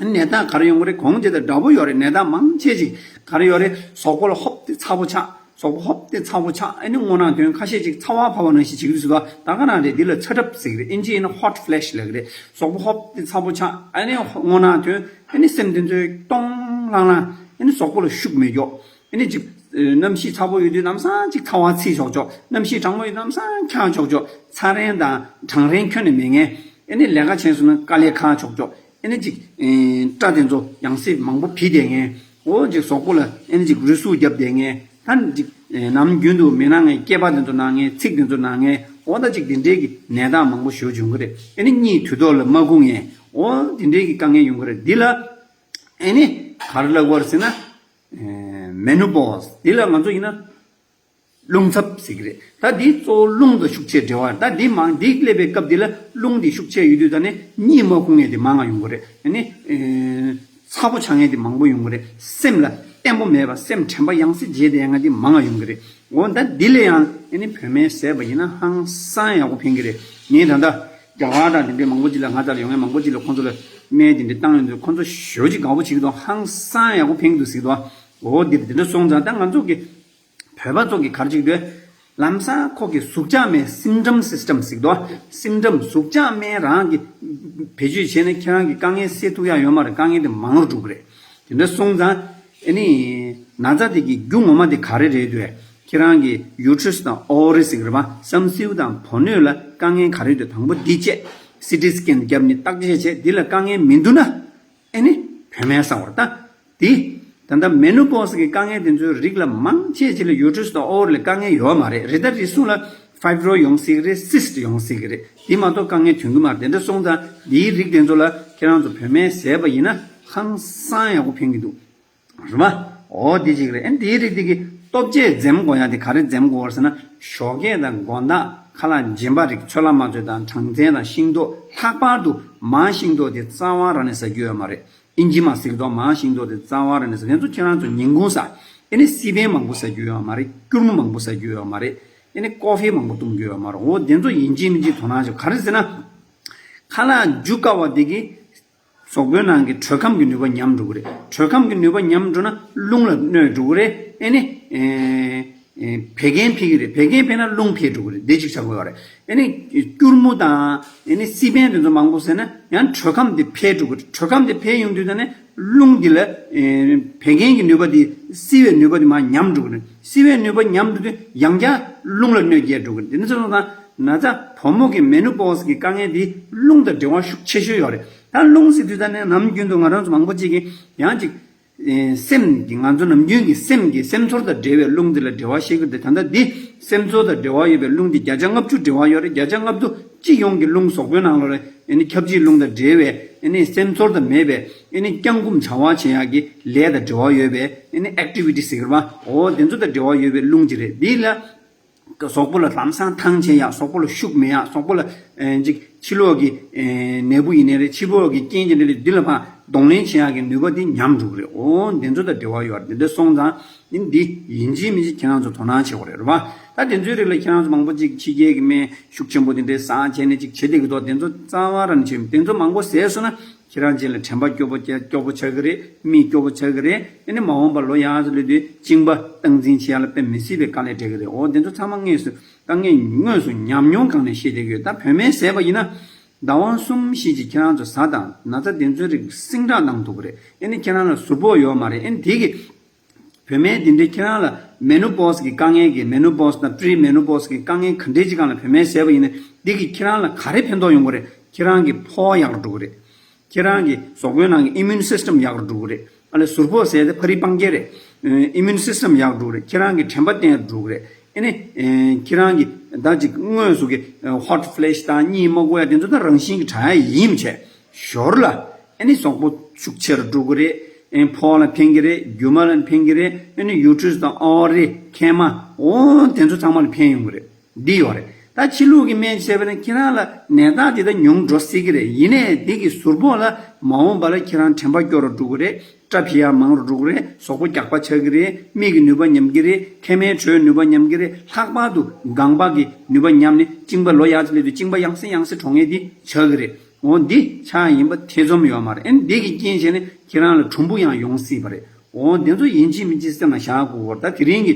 ནད་རྟགས་ག་རེ་ཡོང་གི་རེད། གོང་དེ་དང་འདྲ་པོ་ཡོད་རེད། ནད་རྟགས་མང་ཆེ་ཅིག་ག་རེ་ཡོད་རེད། གཟུགས་པོ་ལ་ཧོབ་སྟེ་ཚ་པོ་ཆགས། གཟུགས་པོ་ཧོབ་སྟེ་ཚ་པོ་ཆགས། ཨ་ནི་སྔོ་ནག་ཐོན། ཁ་ཤས་ཅིག་ཚ་བ་འཕར་བ་ནང་བཞིན་བྱེད་ཀྱི་འདུག་ཟེར་བ་ད་ག་རང་རེད། འདི་ལ་ཚ་གྲབས་ཟེར་གྱི་རེད། ཨིན་ཇི་ཡིན་ན་hot flash ལབ་ཀྱི་རེད། གཟུགས་པོ་ཧོབ་སྟེ་ཚ་པོ་ཆགས། ཨ་ནི་སྔོ་ནག་ཐོན། ཨ་ནི་སེམས་དེ་ཚོས་སྟོང་ལྷང་ལྷང་། ཨ་ནི་གཟུགས་པོ་ལ་ཤུགས་མེད་ཀྱོག་ཨ་ནི་ཅིག་གནམ་གཤིས་ཚ་པོ་ཡོད་དུས་ལམ་སང་ཅིག་ཚ་བ་ཚིག་ཆོག་ཆོག་གནམ་གཤིས་གྲང་མོ་ཡོད་ལམ་སང་འཁྱག་ཆོག་ཆོག་ཚ་རན་དང་གྲང་རན་ཁྱོན་ནས་མེད་མཁན། ཨ་ནི་ལས་ཀ་བྱས་སོང་ན་དཀའ་ལས་ཁག་ཆོག་ཆོག་ཨ་ནི་ཅིག་ཨེ་སྐྲ་དེ་ཚོ་ཡང་སེ་མང་པོ་བིས་བསྡད་མཁན། འོ་ཅིག་གཟུགས་པོ་ལ་ཨ་ནི་ཅིག་རུས་ཟུག་བརྒྱབ་བསྡད་མཁན། ད་ཅིག་ཨེ་ནམ་རྒྱུན་དུ་མི་སྣང་མཁན། སྐེད་པ་དེ་ཚོ་ན་མཁན། ཚིགས་དེ་ཚོ་ན་མཁན། འོ་ད་ཅིག་དེ་འདྲའི་གི་ནད་རྟགས་མང་པོ་ཞེ་པོ་འབྱུང་གི་རེད། ཨ་ནི་གཉིད་དུས་ཐོག་ལ་མ་ཁུག་མཁན། འོ་དེ་འདྲའི་གི་དཀའ་ངལ་ཡོང་གི་རེད། འདི་ལ་ཨ་ནི་ག་རེ་ལབ་དགོས་རེད་ཟེར་ན། ཨེ་menopause འདི་ལ་ང་ཚོ་ཡིན་ན་རླུང་ཚབས་ཟེར་གྱི་རེད། ད་འདི་གཙོ་བོ་རླུང་དང་ཤུགས་ཆེ་འབྲེལ་བ་རེད། ད་འདི་མང་འདི་སླེབས་པའི་སྐབས་འདི་ལ་རླུང་འདི་ཤུགས་ཆེ་ཡོད་དུས་ད་ནི་གཉིད་མ་ཁུག་མཁན་དེ་མང་ང་ཡོང་གི་རེད། ཨ་ནི་ཨེ་ཚ་པོ་ཆགས་མཁན་དེ་མང་པོ་ཡོང་གི་རེད། སེམས་ལ་བརྟན་པོ་མེད་པ། སེམས་དྲན་པ་ཡང་སེ་བརྗེད་བསྡད་མཁན་དེ་མང་ང་ཡོང་གི་རེད། འོ་ད་འདི་ལ་ཡང་ཨ་ནི་བོད་སྨན་བཟས་པ་ཡིན་ན་ཧང་སང་ཡག་པོ་ཕན་གྱི་རེད། ངས་ད་ལྟ་རྒྱ་གར་དང་དེ་འདྲའི་མང་པོ་ཅིག་ལ། ང་ཚོ་ལ་ཡོང་མཁན་མང་པོ་ཅིག་ལ་ཁོང་ཚོ་ལ་སྨན་དེ་འདྲ་བཏང་ཡོང་དུས་ཁོང་ཚོ་ཞེ་པོ་ཅིག་དགའ་པོ་བྱེད་ཀྱི་འདུག་ཧང་སང་ཡག་པོ་ཕན་གྱི་འདུག་ཟེར་གྱི་འདུག་འོ་འདི་འདི་འདྲ་སོང་ཙང་ད་ང་ཚོ་གི་བོད་པ་ཚོ་གི་ག་རེ་བྱེད་ཀྱི་འདུག་ལམ་སང་ཁོ་གི་ཟུག་བཅག་སྨན་སིན་ཌམ་སིས་ཊམ་ཟེར་གྱི་འདུག་སིན་ཌམ་ཟུག་བཅག་སྨན་རང་གི་བེད་སྤྱོད་བྱས་ནས་ཁྱེད་རང་གི་དཀའ་ངལ་སེལ་ཐུབ་ཡག་ཡོད་མ་རེད། དཀའ་ངལ་དེ་མང་རུ་འགྲོ་གི་རེད། དེ་འདྲ་སོང་ཙང་ཨ་ནི་ན་ཚ་དེ་གི་རྒྱུ་ངོ་མ་དེ་ག་རེ་རེད་འདུག་ཁྱེད་རང་གི་ཡུ་ཊི་རི་སི་དང་ཨོ་ཝ་རི་ཟེར་གྱི་རེད་པ། བསམ་སེའུ་དང་བུ་སྣོད་ལ་དཀའ་ངལ་ག་རེ་འདུག་དང་པོ་འདི་བྱས། སི་ཊི་སི་ཀེན་བརྒྱབ་ནས་བརྟག་དཔྱད་བྱས། འདི་ལ་དཀའ་ངལ་མི་འདུག་ན། ཨེ་ནི་བོད་སྨན་ཟ་བར་ལྟ། དེ་ད་ལྟ་མེ་ནོ་པོ་སི་གི་དཀའ་ངལ་དེ་ཚོའི་རིགས་ལ་མང་ཆེ་ཆེ་ལ་ཡུ་ཊི་རི་སི་དང་ཨོ་ཝ་རི་ལ་དཀའ་ངལ་ཡོད་མ་རེད། རེད། ད་རེ་ཟུང་ལ་ཕའི་བྷི་རོ་ཡོང་སྲིད་ཀྱི་རེད། སིསི་ཊི་ཡོང་སྲིད་ཀྱི་རེད། དེ་མ་གཏོགས་དཀའ་ངལ་ཐོན་གྱི་མ་རེད། དེ་འདྲ་སོང་ཙང་འདིའི་རིགས་དེ་ཚོ་ལ་ཁྱེད་རང་ཚོ་བོད་སྨན་བཟས་པ་ཡིན་ན་ཧང་སང་ཡག་པོ་ཕན་གྱི་འདུག་རེད་པ། འོ་འདི་གཅིག་རེད། ཨེ་འདིའི་རིགས་འདི་གི་ལྟོ་ཆས་འཛེམ་དགོས་ཡ་དེ་ག་རེ་འཛེམ་དགོས་ཟེར་ན། ཞོགས་ཀས་དང་དགོང་དག་ཁ་ལག་སྦྱིན་པ་རིགས་ཚོད་ལྟ་མ་ཚོད་དང་སྦྲང་རྩི་དང་ཤིང་ཏོག་ལྷག་པར་དུ་མར་ཤིང་ཏོག་དེ་རྩ་བ་རང་ནས་ཟ་རྒྱུ་ཡོད་མ་རེད། ཨིན་ཇི་མ་ཟེར་གྱི་འདུག་མར་ཤིང་ཏོག་དེ་རྩ་བ་རང་ནས་ཟ། དེ་ཚོ་ཁྱེད་རང་ཚོ་ཉིན་གུང་ཟ། ཨེ་ནི་སི་པན་མང་པོ་ཟ་རྒྱུ་ཡོད་མ་རེད། སྐྱུར་མོ་མང་པོ་ཟ་རྒྱུ་ཡོད་མ་རེད། ཨེ་ནི་ཀོ་ཧྥི་མང་པོ་འཐུང་རྒྱུ་ཡོད་མ་རེད། འོ་དེ་ཚོ་ཡིན་གཅིག་མིན་གཅིག་དོ་སྣང་བྱེད། ག་རེ་ཟེར་ན། ཁ་ལག་འཇུ་དཀའ་བ་དེ་གིས་གཟུགས་པོའི་ནང་གི་དྲོད་ཁམས་ཀྱི་ནུས་པ་ཉམས་འགྲོ་གི་རེད། དྲོད་ཁམས་ཀྱི་ནུས་པ་ཉམས་འགྲོ་ན་རླུང་ལ་གནོད་འགྲོ་གི་རེད། ཨེ་ནི་ཨེ་ཨེ་བད་ཀན་འཕེལ་གྱི་རེད། བད་ཀན་འཕེལ་ན་རླུང་འཕེལ་འགྲོ་གི་རེད། དེ་གཅིག་ཆགས་ཀྱི་ཡོད་རེད། ཨེ་ནི་སྐྱུར་མོ་དང་ཨེ་ནི་སི་པན་དེ་ཚོ་མང་པོ་ཟས་ན་ཡང་དྲོད་ཁམས་དེ་འཕེལ་འགྲོ་གི་རེད། དྲོད་ཁམས་དེ་འཕེལ་ཡོང་དུས་ད་ནི་རླུང་འདི་ལ་ཨེ་བད་ཀན་གྱི་ནུས་པ་དེ་བསིལ་བའི་ནུས་པ་དེ་མར་ཉམས་འགྲོ་གི་རེད། བསིལ་བའི་ནུས་པ་ཉམས་འགྲོ་དུས་ཡང་བསྐྱར་རླུང་ལ་གནོད་སྐྱེལ་འགྲོ་གི་རེད། དེ་ནི་ཚོ་དང་ ན་ཚ་བུ་མོ་གི་མེ་ནོ་པོ་སི་གི་དཀའ་ངལ་འདི་རླུང་དང་འབྲེལ་བ་ཤུགས་ཆེ་ཤོས་ཡོད་རེད། ད་རླུང་ཟེར་དུས་ད་ནས་ནམ་རྒྱུན་དུ་ང་རང་ཚོ་མང་པོ་ཅིག་གིས་ཡང་ཅིག་ཨེ་སེམས་ཀྱི་ང་ཚོ་ནམ་རྒྱུན་གྱི་སེམས་ཀྱི་སེམས་ཚོར་དང་འབྲེལ་བའི་རླུང་འདི་ལ་འབྲེལ་བ་བཤད་ཀྱི་འདུག་ད་ལྟ་འདི་སེམས་ཚོར་དང་འབྲེལ་བ་ཡོད་པའི་རླུང་འདི་བརྒྱ་ཆ་ལྔ་བཅུ་འབྲེལ་བ་ཡོད་རེད། བརྒྱ་ཆ་ལྔ་བཅུ་སྤྱི་ཡོངས་ཀྱི་རླུང་གཟུགས་པོའི་ནང་ལོགས་ལ་ཨེ་ནི་ཁྱབ་བྱེད་རླུང་དང་འབྲེལ་བའི་ཨེ་ནི་སེམས་ཚོར་དང་མེད་པའི་ཨེ་ནི་བརྐྱང་བསྐུམ་བྱ་བ་བྱེད་ཡག་གི་ལས་དང་འབྲེལ་བ་ཡོད་པའི་ཨེ་ནི་ཨེག་ཊི་བི་ཊི་ཟེར་གི་རེད་པ། འོ་དེ་ཚོ་དང་འབྲེལ་བ་ཡོད་པའི་རླུང་ཅིག་རེད། འདི་ལ་གཟུགས་པོ་ལ་ལམ་སང་ཐང་ཆད་ཡག་གཟུགས་པོ་ལ་ཤུགས་མེད་ཡག་གཟུགས་པོ་ལ་ཨེ་ཅིག་ཕྱི་ལོགས་ཀྱི་ཨེ་ནད་འབུ་ཡིན་ནའི་རེད། ཕྱི་ལོགས་ཀྱི་རྐྱེན་གྱིས་ནའི་རེད། འདི་ལ་ཕར་གདོང་ལེན་བྱེད་ཡག་གི་ནུས་པ་དེ་ཉམས་འགྲོ་གི་རེད། འོ་དེ་ཚོ་དང་འབྲེལ་བ་ཡོད་རེད། དེ་འདྲ་སོང་ཙང་ཨེ་འདི་ཡིན་གཅིག་མིན་གཅིག་ཁྱེད་རང་ཚོ་དོ་སྣང་བྱེད་དགོས་རེད། རེད་པ། ད་དེ་ཚོའི་རིགས་ལ་ཁྱེད་རང་ཚོ་མང་པོ་ཅིག་ཕྱི་རྒྱལ་གྱི་སྨན་ཤུགས་ཆེན་པོ་དེ་འདྲའི་ཟ་བྱས་ནས་ཅིག་བྱེད་བསྡད་ཀྱི་འདུག་དེ་ཚོ་རྩ་བ་རང་བྱེད་དེ་ཚོ་མང་པོ་ཟས་སོང་ན་ཁྱེད་རང་ཅིག་ལ་དྲན་པ་སྐྱོ་པོ་སྐྱོ་པོ་ཆགས་ཀྱི་རེད། མིག་སྐྱོ་པོ་ཆགས་ཀྱི་རེད། ཨེ་ནི་མ་འོངས་པ་ལོ་ཡག་ཙམ་སླེབས་དུས་གཅིན་པ་སྟངས་འཛིན་བྱེད་ཡག་ལ་དཔེ་མི་སྲིད་པའི་དཀའ་ལས་འཕྲད་ཀྱི་རེད། འོ་དེ་ཚོ་ཚང་མ་དངོས་སུ་ད་ངས་དངོས་སུ་ཉམས་མྱོང་སྒང་ནས་བཤད་བསྡད་ཀྱི་ཡོད། ད་བོད་སྨན་ཟས་པ་ཡིན་ན་ཟླ་བ་གསུམ་བཞི་ཅིག་ཁྱེད་རང་ཚོ་ཟ་དང་། ན་ཚ་དེ་ཚོའི་རིགས་སིང་དྲག་གནང་ཐུབ་ཀྱི་རེད། ཨེ་ནི་ཁྱེད་རང་ལ་ཟུར་ཕོག་ཡོད་མ་རེད། ཨེ་ནི་དེ་གི་བོད་སྨན་འདི་འདྲའི་ཁྱེད་རང་ལ་མེ་ནོ་པོ་སི་གི་དཀའ་ངལ་གྱི་མེ་ནོ་པོ་སི་དང་པི་རི་མེ་ནོ་པོ་སི་གི་དཀའ་ངལ་ག་འདྲའི་ཅིག་སྒང་ལ་བོད་སྨན་ཟས་པ་ཡིན་ན་འདི་གིས་ཁྱེད་རང་ལ་ག་རེ་ཕན་ཐོགས་ཡོང་གི་རེད། ཁྱེད་རང་གི་ཕོ་བ་ཡག་རུ་འགྲོ་གི་རེད། ཁྱེད་རང་གི་གཟུགས་པོའི་ནང་གི་ཨི་མུན་སིས་ཊམ་ཡག་རུ་འགྲོ་གི་རེད། ཨ་ལས་ཟུར་ཕོག་ཟས་དེ་ཕ་རི་སྤང་རྒྱག་རེད། ཨི་མུན་སིས་ཊམ་ཡག་རུ་འགྲོ་གི་རེད། ཁྱེད་རང་གི་དྲན་པ་བརྟན་རུ་འགྲོ་གི་རེད། ཨེ་ནི་ཁྱེད་རང་གི་ད་ཅིག་དངོས་སུ་གི་ཧོ་ཊི་ཕི་ལེ་ཤི་དང་གཉིད་མ་ཁུག་ཡ་དེ་ཚོ་ད་རང་བཞིན་གྱི་དྲག་ཡ་ཡིན་མི་བྱས། ཞོར་ལ་ཨེ་ནི་གཟུགས་པོ་ཤུགས་ཆེ་རུ་འགྲོ་གི་རེད། ཨེ་ཕོ་བ་ལ་ཕན་གི་རེད། རྒྱུ་མ་ལ་ཕན་གི་རེད། ཨེ་ནི་ཡུ་ཊི་རི་སི་དང་ཨོ་ཝ་རི་མཁལ་མ་འོ་དེ་ཚོ་ཚང་མ་ལ་ཕན་ཡོང་གི་རེད། འདི་ཡོད་རེད། ད་ཕྱི་ལུགས་ཀྱི་སྨན་བྱས་པ་ན་ཁྱེད་རང་ལ་ནད་རྟགས་དེ་ད་ཉུང་འགྲོ་སྲིད་ཀྱི་རེད། ཡིན་ནའི་འདི་གི་ཟུར་ཕོག་ལ་མ་འོངས་པ་ལ་ཁྱེད་རང་དྲན་པ་སྐྱོ་རུ་འགྲོ་གི་རེད། སྐྲ་འཕྱི་ཡ་མང་རུ་འགྲོ་གི་རེད། གཟུགས་པོ་རྒྱགས་པ་ཆགས་ཀྱི་རེད། མིག་གི་ནུས་པ་ཉམས་ཀྱི་རེད། མཁལ་མའི་དྲོད་ནུས་པ་ཉམས་ཀྱི་རེད། ལྷག་པར་དུ་ལྒང་པ་གི་ནུས་པ་ཉམས་ནས་གཅིན་པ་ལོ་ཡག་ཙམ་སླེབས་དུས་གཅིན་པ་ཡང་སེ་ཡང་སེ་གྲོངས་ངེས་དེ་ཆགས་ཀྱི་རེད། འོ་འདི་ཆགས་ཡིན་པ་ཐེ་ཚོམ་ཡོད་མ་རེད། ཨེ་འདི་གི་རྐྱེན་བྱས་ནས་ཁྱེད་རང་ལ་གྲུམ་བུ་ཡང་ཡོང་སྲིད་པ་རེད། འོ་འདི་ཚོ་ཡིན་གཅིག་མིན་གཅིག་སེམས་ལ་བཞག་དགོས་པ་རེད། ད་དེ་རིང་གི་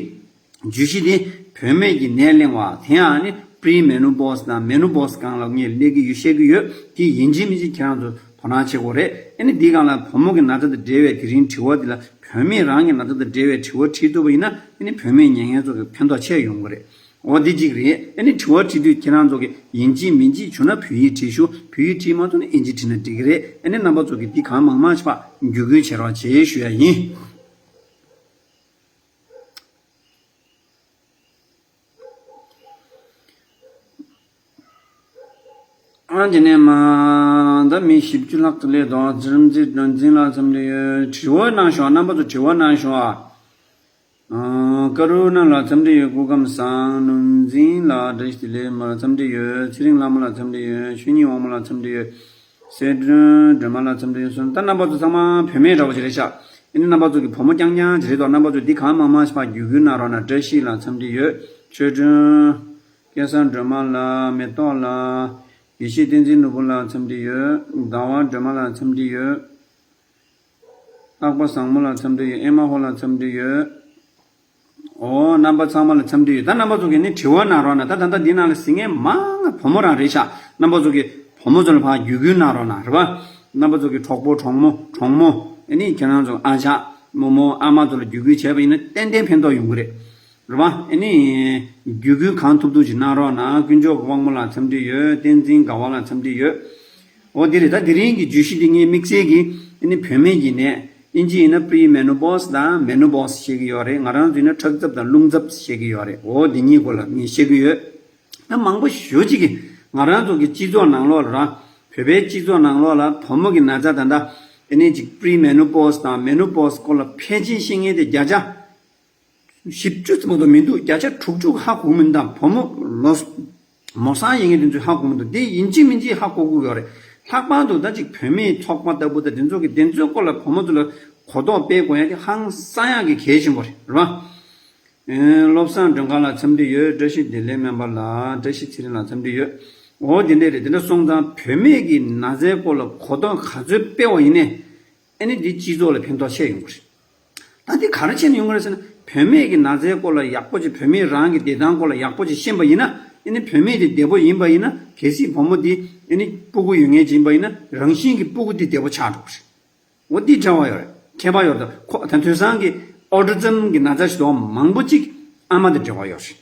བརྗོད་གཞི་དེ་བུད་མེད་ཀྱི་ནད་གླེང་བ་དེ་ཡང་ནི་པི་རི་མེ་ནོ་པོ་སི་དང་མེ་ནོ་པོ་སི་སྒང་ལ་ངས་སླེབས་ཀྱི་ཡོད་བཤད་ཀྱི་ཡོད། དེ་ཡིན་གཅིག་མིན་གཅིག་ཁྱེད་རང་ཚོ་དོ་སྣང་བྱེད་དགོས་རེད། ཨ་ནི་འདི་སྒང་ལ་བུ་མོ་གི་ན་ཚ་དང་འབྲེལ་བའི་དེ་རིང་དྲི་བ་འདི་ལ་བུད་མེད་རང་གི་ན་ཚ་དང་འབྲེལ་བའི་དྲི་བ་དྲིས་ཐུབ་པ་ཡིན་ན་ཨ་ནི་བུད་མེད་མྱ་ངན་ཚོ་གི་ཕན་ཐོགས་ཆེ་ཡོང་གི་རེད། འོ་འདི་གཅིག་རེད། ཨ་ནི་དྲི་བ་དྲིས་དུས་ཁྱེད་རང་ཚོ་གི་ཡིན་གཅིག་མིན་གཅིག་བྱུང་ན་བོད་ཡིག་བྲིས་ཞུ། བོད་ཡིག་བྲིས་མ་ཐུབ་ན་ཨིན་ཇི་བྲིས་ན་འགྲིག་གི་རེད། ཨ་ནི་རྣམ་པ་ཚོ་གི་འདི་གང་མང་མང་ཞིག་ཕར་བརྒྱུད་སྐུལ་བྱེད་རོགས་བྱེད་ཞུ་ཡ་ཡིན། ཨ་དེ་ནས་མ་ད་མི་བཞི་བཅུ་ལྷག་ཙམ་སླེབས་འདུག་རིམ་འཛིན་རིམ་འཛིན་ལགས་འཚམས་འདྲི་ཡོད། དྲི་བ་གནང་ཤོག་རྣམ་པ་ཚོ་དྲི་བ་གནང་ཤོག་ཨ། ཀ་རུ་ན་ལགས་འཚམས་འདྲི་ཡོད། སྐུ་ཁམས་བཟང་། ནོར་འཛིན་ལགས་བཀྲ་ཤིས་བདེ་ལེགས། མ་འཚམས་འདྲི་ཡོད། ཚེ་རིང་ལྷ་མོ་ལགས་འཚམས་འདྲི་ཡོད། ཆོས་ཉིད་དབང་མོ་ལགས་འཚམས་འདྲི་ཡོད། གསལ་སྒྲོན་སྒྲོལ་མ་ལགས་འཚམས་འདྲི་ཡོད་གསུངས། ད་རྣམ་པ་ཚོ་ཚང་མ་བུད་མེད་འདྲ་བོ་ཞིག་རེད་ཤག་ཨ་ནི་རྣམ་པ་ཚོ་གི་བུ་མོ་རྐྱང་རྐྱང་ཅིག་རེད་དོ། རྣམ་པ་ཚོ་འདི་གང་མང་མང་ཞིག་ཕར་བརྒྱུད་སྐུལ་གནང་རོགས་གནང་། བཀྲ་ཤིས་ལགས་འཚམས་འདྲི་ཡོད། ཆོས་སྒྲོན། སྐལ་བཟང་སྒྲོལ་མ་ལགས། མེ་ཏོག་ལགས། ཡེ་ཤེས་བསྟན་འཛིན་ནོར་བུ་ལགས་འཚམས་འདྲི་ཡོད། ཟླ་བ་སྒྲོལ་མ་ལགས་འཚམས་འདྲི་ཡོད། ལྷག་པ་བཟང་མོ་ལགས་འཚམས་འདྲི་ཡོད། ཨེ་མ་ཧོ་ལགས་འཚམས་འདྲི་ཡོད། འོ་རྣམ་པ་ཚང་མ་ལ་འཚམས་འདྲི་ཡོད། ད་རྣམ་པ་ཚོ་གིས་ནི་དྲི་བ་གནང་རོགས་གནང་། ད་ད་ལྟ་འདི་ནང་ལ་གཟིགས་མཁན་མང་ང་བུ་མོ་རང་རེད་ཤག་རྣམ་པ་ཚོ་གིས་བུ་མོ་ཚོ་ལ་ཕར་བརྒྱུད་སྐུལ་གནང་རོགས་གནང་། རེད་པ། རྣམ་པ་ཚོ་གི་གྲོགས་པོ་གྲོགས་མོ་གྲོགས་མོ་ཨ་ནི་ཁྱེད་རང་ཚོ་ཨ་ཅག་རྨོ་མོ་ཨ་མ་ཚོ་ལ་བརྒྱུད་སྐུལ་བྱས་པ་ཡིན་ན་ཏན་ཏན་ཕན་ཐོགས་ཡོང་གི་རེད། རེད་པ། ཨ་ནི་བརྒྱུད་སྐུལ་གང་ཐུབ་ཐུབ་ཅིག་གནང་རོགས་གནང་། དཀོན་མཆོག་གི་དབང་མོ་ལགས་འཚམས་འདྲི་ཡོད། བསྟན་འཛིན་དགའ་བ་ལགས་འཚམས་འདྲི་ཡོད། འོ་དེ་རེད། ད་དེ་རིང་གི་བརྗོད་གཞི་འདི་ངས་དམིགས་བསལ་གྱིས་ཨ་ནི་བུད་མེད་ཀྱི་ནད། ཨིན་ཇི་ཡིན་ན་པི་རི་མེ་ནོ་པོ་སི་དང་མེ་ནོ་པོ་སི་བཤད་ཀྱི་ཡོད་རེད། ང་རང་ཚོ་ཡིན་ན་ཁྲག་འཛབ་དང་རླུང་འཛབ་བཤད་ཀྱི་ཡོད་རེད། འོ་འདི་གཉིས་སྐོར་ལ་ངས་བཤད་ཀྱི་ཡོད། ད་མང་པོ་ཞེ་ཅིག་གིས་ང་རང་ཚོ་གི་སྤྱི་ཚོགས་ནང་ལོགས་ལ་རང་བོད་པའི་སྤྱི་ཚོགས་ནང་ལོགས་ལ་བུ་མོ་གི་ན་ཚ་ད་ལྟ་ཨ་ནི་ཅིག་པི་རི་མེ་ནོ་པོ་སི་དང་མེ་ནོ་པོ་སི་སྐོར་ལ་ཕལ་ཆེར་ཤེས་མཁན་དེ་བརྒྱ་ཆ་བཞི་བཅུ་ཙམ་མ་གཏོགས་མི་འདུག་བརྒྱ་ཆ་དྲུག་ཅུ་ཧ་གོ་གི་མི་འདུག་བུ་མོ་ལོ་མོ་སང་ཡིན་མཁན་དེ་ཚོས་ཧ་གོ་གི་མི་འདུག་དེ་ཡིན་གཅིག་མིན་གཅིག་ཧ་གོ་དགོས་ཡོད་རེད། ལྷག་པར་དུ་ད་ཅིག་བུད་མེད་ཚོགས་པ་ལྟ་བུ་དང་དེ་ཚོ་གི་དེ་ཚོའི་སྐོར་ལ་བུ་མོ་ཚོ་ལ་གོ་རྟོགས་སྤེལ་དགོས་ཡ་དེ་ཧང་སང་ཡག་གི་གལ་ཆེན་པོ་རེད། རེད་པ། ཨེ། བློ་བཟང་སྒྲོལ་དཀར་ལགས་འཚམས་འདྲི་ཡོད། བཀྲ་ཤིས་བདེ་ལེགས་སྨན་པ་ལགས། བཀྲ་ཤིས་ཚེ་རིང་ལགས་འཚམས་འདྲི་ཡོད། འོ་དེ་འདྲ་རེད། དེ་འདྲ་སོང་ཙང་བུད་མེད་ཀྱི་ན་ཚའི་སྐོར་ལ་གོ་རྟོགས་ག་ཚོད་སྤེལ་བ་ཡིན་ནའི་ཨ་ནི་འདི་སྤྱི་ཚོགས་ལ་ཕན་ཐོགས་ཆེ་ཡོང་གི་རེད། ད་འདི་ག་རེ་བྱས་ནས་ཡོང་གི་རེད་ཟེར་ན། བུད་མེད་ཀྱི་ན་ཚའི་སྐོར་ལ་ཡག་པོ་ཅིག་བུད་མེད་རང་གི་བདེ་ཐང་སྐོར་ལ་ཡག་པོ་ཅིག་ཤེས་པ་ཡིན་ན། ཨ་ནི་བུད་མེད་དེ་བདེ་པོ་ཡིན་པ་ཡིན་ན། གལ་སྲིད་བུ་མོ་འདི་ཨ་ནི་སྤུ་གུ་ཡོད་མཁན་ཅིག་ཡིན་པ་ཡིན་ན། རང་བཞིན་གྱི་སྤུ་གུ་འདི་བདེ་པོ་ཆགས་འགྲོ་གི་རེད། འོ་འདི་འབྲེལ་བ་ཡོད་རེད། ཁྱད་པར་ཡོད་རེད། ད་ཁོ་ད་དུས་སང་གི་ཨོ་ཊི་ཛམ་གྱི་ན་ཚ་ཞིག་འདུག་མང་པོ་ཅིག་ཨ་མ་དང་འབྲེལ་བ་ཡོད་རེད།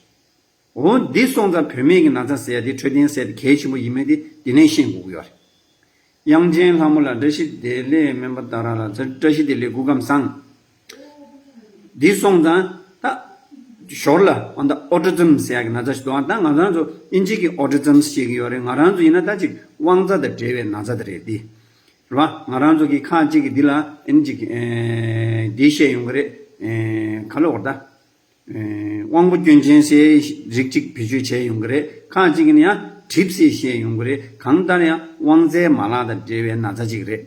འོ་འདི་སོང་ཙང་བུད་མེད་ཀྱི་ན་ཚ་ཟེར་ཡ་དེ་འཕྲོད་བསྟེན་ཟེར་དེ་གལ་ཆེན་པོ་ཡིན་མིན་དེ་འདི་ནས་ཤེས་དགོས་ཀྱི་ཡོད་རེད། དབྱངས་ཅན་ལྷ་མོ་ལགས་བཀྲ་ཤིས་བདེ་ལེགས། སྨན་པ་ཏཱ་ར་ལགས་བཀྲ་ཤིས་བདེ་ལེགས། སྐུ་ཁམས་བཟང་། འདི་སོང་ཙང་ད་ཞོར་ལ་ཨ་ད་ཨོ་ཊི་ཛིམ་ཟེར་ཡ་གི་ན་ཚ་ཞིག་འདུག་ཨ་ད་ང་རང་ཚོ་ཨིན་ཇི་གི་ཨོ་ཊི་ཛིམ་ཟེར་གྱི་ཡོད་རེད། ང་རང་ཚོ་ཡིན་ན་ད་ཅིག་དབང་རྩ་དང་འབྲེལ་བའི་ན་ཚ་དེ་རེད་འདི། རེད་བ། ང་རང་ཚོ་གི་ཁག་ཅིག་གིས་འདི་ལ་ཨིན་ཇི་གི་ཨེ་འདི་བཤད་ཡོང་གི་རེད། ཨེ་ག་ལབ་དགོས་རེད་ད། དབང་པོ་སྐྱོན་ཅན་ཟེར་རིགས་གཅིག་བེད་སྤྱོད་བྱས་ཡོང་གི་རེད། ཁག་ཅིག་ནི་ཡང་གྲིབ་ཟེར་བཤད་ཡོང་གི་རེད། གང་ལྟར་ཡང་དབང་རྩའི་མ་ལག་དང་འབྲེལ་བའི་ན་ཚ་ཅིག་རེད།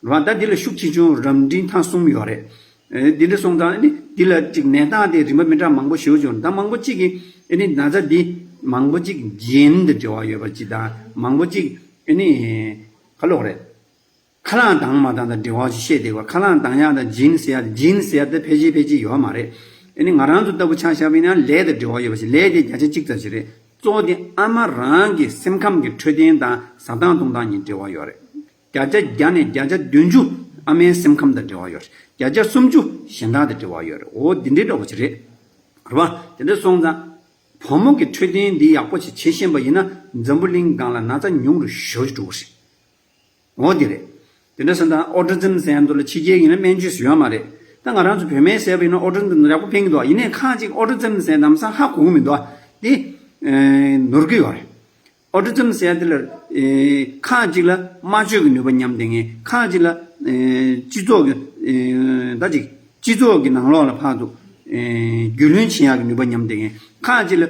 རེད་བ། ད་འདི་ལ་ཤུགས་ཆེ་ཆུང་རབ་འབྲིང་ཐ་གསུམ་ཡོད་རེད། ཨེ་འདི་འདྲ་སོང་ཙང་ནི་འདི་ལ་ཅིག་ནད་རྟགས་དེ་རིམ་པ་མི་འདྲ་མང་པོ་ཞེ་པོ་ཅིག་ཡོད་རེད། ད་མང་པོ་གཅིག་གིས་ཨེ་ནི་ན་ཚ་འདི་མང་པོ་གཅིག་ཇིན་དང་འབྲེལ་བ་ཡོད་པ་ཅིག་དང་མང་པོ་གཅིག་ཨེ་ནི་ག་ལབ་དགོས་རེད། ཁ་རླངས་ལྡང་མ་ལྡང་དང་འབྲེལ་བ་ཞིག་བཤད་བསྡད་པ། ཁ་རླངས་ལྡང་ཡག་དང་ཇིན་ཟེར་ཡག་དང་ཇིན་ཟེར་ཡག་དེ་ཕལ་ཆེར་ཕལ་ཆེར་ཡོད་མ་རེད། ཨ་ནི་ང་རང་ཚོ་ལྟ་བུ་ཆ་བཞག་པ་ཡིན་ན་ལས་དང་འབྲེལ་བ་ཡོད་པ་ཞིག་ལས་དེ་བརྒྱ་ཆ་གཅིག་ཙམ་ཞིག་རེད། གཙོ་བོ་དེ་ཨ་མ་རང་གི་སེམས་ཁམས་ཀྱི་འཕྲོད་བསྟེན་དང་ཟ་སྟངས་འཐུང་སྟངས་གཉིས་འབྲེལ་བ་ཡོད་རེད། བརྒྱ་ཆ་བརྒྱ་ནས་བརྒྱ་ཆ་བདུན་ཅུ་ཨ་མའི་སེམས་ཁམས་དང་འབྲེལ་བ་ཡོད་རེད། བརྒྱ་ཆ་སུམ་ཅུ་གཞན་དག་དང་འབྲེལ་བ་ཡོད་རེད། འོ་འདི་འདྲའི་འདྲ་བོ་ཞིག་རེད། རེད་བ། དེ་འདྲ་སོང་ཙང་བུ་མོ་གི་འཕྲོད་བསྟེན་འདི་ཡག་པོ་ཞིག་བྱེད་ཤེས་པ་ཡིན་ན་འཛམ་བུ་གླིང་སྒང་ལ་ན་ཚ་ཉུང་རུ་ཞེ་པོ་ཅིག་འགྲོ་གི་རེད། འོ་དེ་རེད། དེ་འདྲ་སོང་ཙང་ཨོ་ཊི་ཛིམ་ཟེར་ཡ་འདི་ལ་ཕྱི་རྒྱལ་ཡིན་ན་སྨན་བཅོས་སུ་ཡོད་མ་རེད། ད་ང་རང་ཚོ་བུད་མེད་ཟེར་བ་ཡིན་ན་ཨོ་ཊི་ཛིམ་ཡག་པོ་ཕན་གྱི་འདུག་ཡིན་ནའི་ཁག་ཅིག་ཨོ་ཊི་ཛིམ་ཟེར་ནམ་སང་ཧ་གོ་གི་མི་འདུག་དེ་ནོར་གྱི་ཡོད་རེད། ཨོ་ཊི་ཛིམ་ཟེར་ཡ་དེ་ལ་ཁག་ཅིག་ལ་སྨྲ་བརྗོད་ཀྱི་ནུས་པ་ཉམས་བསྡད་མཁན། ཁག་ཅིག་ལ་སྤྱི་ཚོགས་ཀྱི་ད་ཅིག་སྤྱི་ཚོགས་ཀྱི་ནང་ལོགས་ལ་ཕར་ཚུར་རྒྱུས་ལོན་བྱེད་ཡག་གི་ནུས་པ་ཉམས་བསྡད་མཁན། ཁག་ཅིག་ལ་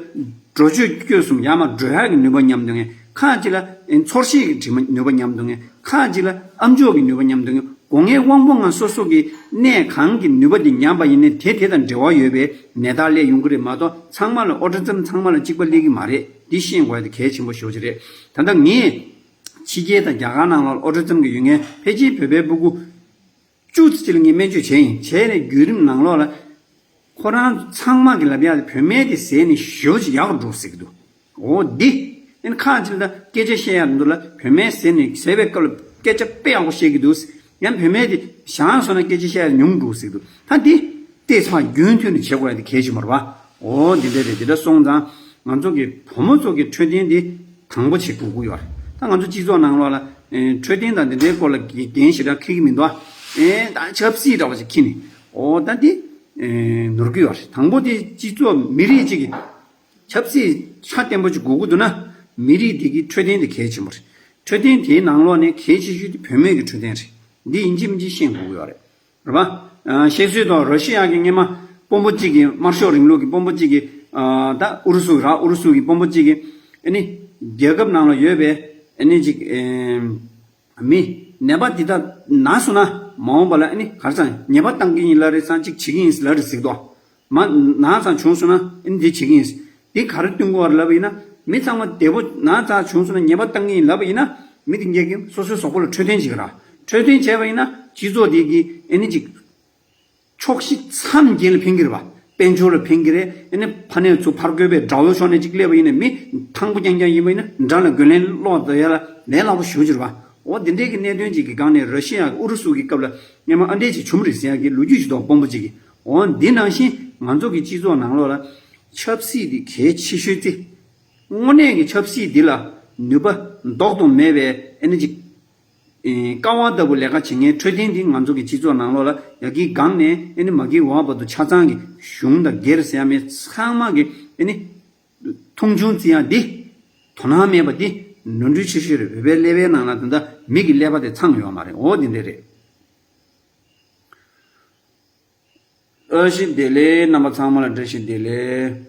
འགྲོ་སྤྱོད་སྐྱོ་གསུམ་ཡར་མར་འགྲོ་ཡག་གི་ནུས་པ་ཉམས་བསྡད་མཁན། ཁག་ཅིག་ལ་ཚོར་ཤེས་ཀྱི་དྲི་མ་ནུས་པ་ཉམས་བསྡད་མཁན། ཁག་ཅིག་ལ་ཨམ་ཅོག་གི་ནུས་པ་ཉམས་བསྡད་མཁན། སྒོ་ལྔའི་དབང་པོ་ལྔ་སོ་སོ་གི་གནས་གང་གི་ནུས་པ་དེ་ཉམས་པ་ཡིན་ནའི་དེ་དེ་དང་འབྲེལ་བ་ཡོད་པའི་ནད་རྟགས་སླེབས་ཡོང་གི་རེད་མ་གཏོགས་ཚང་མ་ལ་ཨོ་ཊི་ཛིམ་ཚང་མ་ལ་གཅིག་པ་སླེབས་ཀྱི་མ་རེད། འདི་ཤེས་དགོས་ཡ་དེ་གལ་ཆེན་པོ་ཞེ་པོ་ཅིག་རེད། ད་ལྟ་ངས་ཕྱི་རྒྱལ་དང་རྒྱ་གར་ནང་ལོགས་ཨོ་ཊི་ཛིམ་གྱི་ཡོད་མཁན་ཕལ་ཆེར་བོད་པའི་སྤུ་གུ་བཅུ་ཙམ་ཅིག་ལ་ངས་སྨན་བཅོས་བྱས་ཡིན། བྱས་ནས་བརྒྱུད་རིམ་ནང་ལོགས་ལ་ཁོ་རང་ཚང་མ་གི་ལབ་ཡག་དེ་བུད་མེད་དེ་ཟས་ནས་ཞེ་པོ་ཅིག་ཡག་རུ་འགྲོ་ཟེར་གི་འདུག་འོ་འདི། ཨ་ནི་ཁག་ཅིག་ལ་སྐད་ཆ་བཤད་ཡག་འདུག་ལ་བུད་མེད་ཟས་ནས་ཟས་པའི་སྐབས་ལ་སྐད་ཆ་དཔེ་ཡག་པོ་བཤད་གི་འདུག་ཡང་བུད་མེད་དེ་བཞེངས་སོང་ན་སྐད་ཆ་བཤད་ཡག་ཉུང་འགྲོ་ཟེར་གི་འདུག་ད་འདི་ལྟས་ཚང་རྒྱུན་མཐུད་ནས་བྱེད་དགོས་ཡག་དེ་གལ་ཆེན་པོ་རེད་བ། འོ་འདི་འདྲ་རེད། འདི་འདྲ་སོང་ཙང་ང་ཚོ་གི་བུ་མོ་ཚོ་གི་འཕྲོད་བསྟེན་འདི་དང་པོ་བྱེད་དགོས་ཀྱི་ཡོད་རེད། ད་ང་ཚོ་སྤྱི་ཚོགས་ནང་ལོགས་ལ་ཨེ་འཕྲོད་བསྟེན་དང་འདི་འདྲའི་སྐོར་ལ་འགན་ཞེ་དྲག་འཁྱེར་གྱི་མི་འདུག་ཨེ་ད་ཆབ་སྲིད་འདྲ་བ་ཞིག་འཁྱེར་ནས་འོ་ད་འདི་ཨེ་ནོར་གྱི་ཡོད་རེད། དང་པོ་དེ་སྤྱི་ཚོགས་མི་རིགས་གཅིག་གི་ཆབ་སྲིད་ཚད་ལྡན་པོ་ཅིག་དགོས་ཀྱི་འདུག་ན་མི་རིགས་དེ་གི་འཕྲོད་བསྟེན་དེ་གལ་ཆེན་པོ་རེད། འཕྲོད་བསྟེན་དེའི་ནང་ལོགས་ནས་གལ་ཆེ་ཤོས་དེ་བུད་མེད་ཀྱི་འཕྲོད་བསྟེན་རེད། འདི་ཡིན་གཅིག་མིན་གཅིག་ཤེས་དགོས་ཀྱི་ཡོད་རེད། རེད་པ། ཨ་བཤད་སྲོལ་ཐོག་ར་ཤི་ཡ་གི་སྔོན་མ་དཔོན་པོ་གཅིག་གིས་དམར་ཤོག་རིང་ལུགས་ཀྱི་དཔོན་པོ་གཅིག་གིས་ཨ་ད་ཨུ་རུ་སུ་ར་ཨུ་རུ་སུ་གི་དཔོན་པོ་གཅིག་གིས་ཨ་ནི་རྒྱལ་ཁབ་ནང་ལ་ཡོད་པའི་ཨ་ནི་ཅིག་ཨེ་མི་ནད་པ་འདི་དག་ན་སོང་ན་མ་འོངས་པ་ལ་ཨ་ནི་ག་རེ་ཟེར་ཉེས་པ་བཏང་གི་ཡིན་ལབ་རེད་ཙང་ཅིག་བྱེད་ཀྱི་ཡིན་ལབ་རེད་ཟེར་གི་འདུག་མ་ན་ཚ་བྱུང་སོང་ན་ཨ་ནི་འདི་བྱེད་ཀྱི་ཡིན། འདི་ག་རེ་སྟོན་གྱི་ཡོད་རེད་ལབ་པ་ཡིན་ན་མི་ཚང་མ་བདེ་པོ་ན་ཚ་བྱུང་སོང་ན་ཉེས་པ་བཏང་གི་ཡིན་ལབ་པ་ཡིན་ན་མི་དེ་གས་ཀྱིས་སོ་སོའི་གཟུགས་པོ་ལ་འཕྲོད་བསྟེན་བྱེད་ཀྱི་རེད། འཕྲོད་བསྟེན་བྱས་པ་ཡིན་ན་སྤྱི་ཚོགས་དེ་གི་ཨ་ནི་ཅིག་ཕྱོགས་བཞི་མཚམས་བརྒྱད་ལ་ཕན་གྱི་རེད་པ། དཔལ་འབྱོར་ལ་ཕན་གྱི་རེད། ཨ་ནི་ཕ་ནས་ཚུར་ཕར་རྒོལ་བའི་དགྲ་བོའི་ཕྱོགས་ནས་ཅིག་སླེབས་པ་ཡིན་ན་མི་ཐང་པོ་རྐྱང་རྐྱང་ཡིན་པ་ཡིན་ན་དགྲ་ལ་རྒོལ་ལན་སློག་ད་ཡ་ལ་ལས་སླ་པོ་ཞེ་པོ་ཅིག་རེད་པ། འོ་དེ་འདྲའི་གི་གནད་དོན་ཅིག་གི་སྒང་ནས་ར་ཤི་ཡ་ཨུ་རུ་སུ་གི་སྐབས་ལ་སྔོན་མ་ཨ་འདྲས་ཅིག་བྱུང་རེད་ཟེར་ཡ་གི་ལོ་རྒྱུས་ཅིག་འདུག་དཔོན་པོ་ཅིག་གིས། འོ་འདི་ནང་བཞིན་ང་ཚོ་གི་སྤྱི་ཚོགས་ནང་ལོགས་ལ་ཆབ་སྲིད་འདི་གལ་ཆེ་ཤོས་ཙི། དངོས་གནས་ཀྱི་ཆབ་སྲིད་འདི་ལ་ནུས་པ་ལྡོག་ཏུ་མེད་པའི་ཨ་ནི་ཅིག་ཀ་བ་ལྟ་བུ་ལས་ཀ་བྱེད་མཁན་འཕྲོད་བསྟེན་འདི་ང་ཚོ་གི་སྤྱི་ཚོགས་ནང་ལོགས་ལ་ཡ་གི་སྒང་ནས་ཨ་ནི་མ་གི་བ་བར་དུ་ཆ་ཚང་གི་གཞུང་དང་སྒེར་ཟེར་ཡ་མེད་ཚང་མ་གི་ཨ་ནི་མཐོང་ཆུང་བརྩི་ཡ་འདི་དོ་སྣང་མེད་པ་འདི་ནོར་འཁྲུལ་ཆེ་ཤོས་རེད། བོད་པའི་ཀླད་པའི་ནང་ལ་ད་ལྟ་མི་གི་ཀླད་པ་དེ་ཚང་ཡོད་མ་རེད། འོ་འདི་འདྲ་རེད། བཀྲ་ཤིས་བདེ་ལེགས། རྣམ་པ་ཚང་མ་ལ་བཀྲ་ཤིས་བདེ་ལེགས།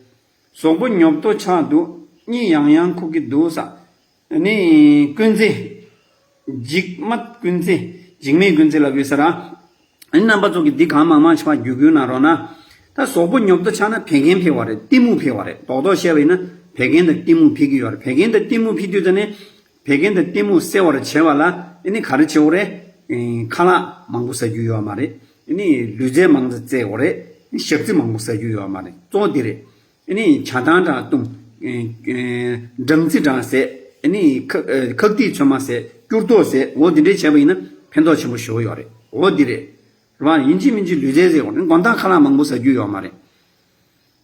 གཟུགས་པོ་ཉོབ་ཏོ་ཆགས་འདུག་གཉིད་ཡང་ཡང་ཁུག་གི་འདུག་ས། ཨ་ནི་སྐུ་མཛེས། འཇིགས་མེད་སྐུ་མཛེས། འཇིགས་མེད་སྐུ་མཛེས་ལབ་ཡོད་ས་ར། ཨ་ནི་རྣམ་པ་ཚོ་གིས་འདི་གང་མང་མང་ཞིག་ཕར་བརྒྱུད་སྐུལ་གནང་རོགས་གནང་། ད་གཟུགས་པོ་ཉོབ་ཏོ་ཆགས་ན་བད་ཀན་འཕེལ་བ་རེད། གཏི་མུག་འཕེལ་བ་རེད། རྡོག་རྡོག་བཤད་པ་ཡིན་ན་བད་ཀན་དང་གཏི་མུག་འཕེལ་གྱི་ཡོད་རེད། བད་ཀན་དང་གཏི་མུག་འཕེལ་དུས་ཙ་ནས་བད་ཀན་དང་གཏི་མུག་སེལ་བར་བྱེད་པ་ལ་ཨ་ནི་ག་རེ་བྱེད་དགོས་རེད། ཨེ་ཁ་ལག་མང་པོ་ཟ་རྒྱུ་ཡོད་མ་རེད། ཨ་ནི་ལུས་རྩལ་མང་ཙམ་རྩེ་དགོས་རེད། ཨ་ནི་ཞག་རྩི་མང་པོ་ཟ་རྒྱུ་ཡོད་མ་རེད། གཙོ་བོ་འདི་རེད། ཨ་ནི་ཇ་ཐང་འདྲ་བཏུང་། ཨེ་ཨེ་སྦྲང་རྩི་འདྲ་བཟས། ཨ་ནི་ཁ་ཨེ་ཁག་ཏིག་ཚོད་མ་བཟས། སྐྱུར་ཏོག་བཟས། འོ་འདི་འདྲས་བྱས་པ་ཡིན་ན་ཕན་ཐོགས་ཆེན་པོ་ཞེ་པོ་ཡོད་རེད། འོ་འདི་རེད། རེད་བ། ཡིན་གཅིག་མིན་གཅིག་ལུས་རྩལ་ཟེར་དགོས་རེད། དགོང་དག་ཁ་ལག་མང་པོ་ཟ་རྒྱུ་ཡོད་མ་རེད།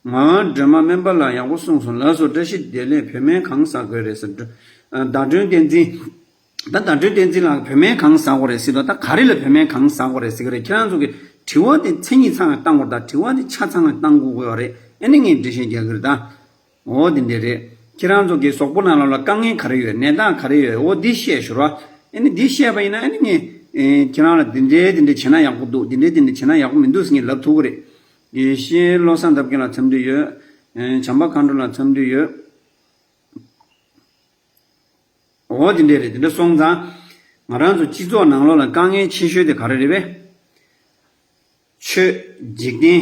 ང་སྒྲོལ་མ་སྨན་པ་ལགས་ཡག་པོ་གསུངས་སོང་། ལགས་སོ། བཀྲ་ཤིས་བདེ་ལེགས། བོད་སྨན་གང་ཟ་དགོས་རེད་ཟེར། ཟླ་སྒྲོན་བསྟན་འཛིན། ད་ཟླ་སྒྲོན་བསྟན་འཛིན་ལགས་བོད་སྨན་གང་ཟ་དགོས་རེད་ཟེར་དོ། ད་ག་རེ་ལ་བོད་སྨན་གང་ཟ་དགོས་རེད་ཟེར་གི་རེད། ཁྱེད་རང་ཚོ་གི་དྲི་བ་དེ་མཚན་ཉིད་ཚང་བ་བཏང་དགོས། ད་དྲི་བ་དེ་ཆ་ཚང་བ་བཏང་དགོས་ཀྱི་ཡོད་རེད། ཨ་ནི་ངས་འགྲེལ་བཤད་རྒྱག་གི་རེད་ད། འོ་དེ་འདྲས་རེད། ཁྱེད་རང་ཚོ་གི་གཟུགས་པོ་ནང་ལོགས་ལ་དཀའ་ངལ་ག་རེ་ཡོད། ནད་རྟགས་ག་རེ་ཡོད། འོ་འདི་བཤད་ཞོར་བ། ཨ་ནི་འདི་བཤད་པ་ཡིན་ན་ཨ་ནི་ངས་ཨེ་ཁྱེད་རང་ལ་འདི་འདྲས་འདི་འདྲས་བྱས་ན་ཡག་པོ་འདུག་འདི་འདྲས་འདི་འདྲས་བྱས་ན་ཡག་པོ་མི་འདུག་ཟེར་ངས་ལབ་ཐུབ་ཀྱི་རེད། ཡེ་ཤེས་བློ་བཟང་འདབ་རྒྱས་ལ་འཚམས་འདྲི་ཡོད། ཨེ་བྱམས་པ་མཁའ་འགྲོ་ལ་འཚམས་འདྲི་ཡོད། འོ་དེ་འདྲས་རེད། དེ་འདྲ་སོང་ཙང་། ང་རང་ཚོ་སྤྱི་ཚོགས་ནང་ལོགས་ལ་དཀའ་ངལ་ཆེ་ཤོས་དེ་ག་རེ་རེད་པས། ཆོས་འཇིག་རྟེན་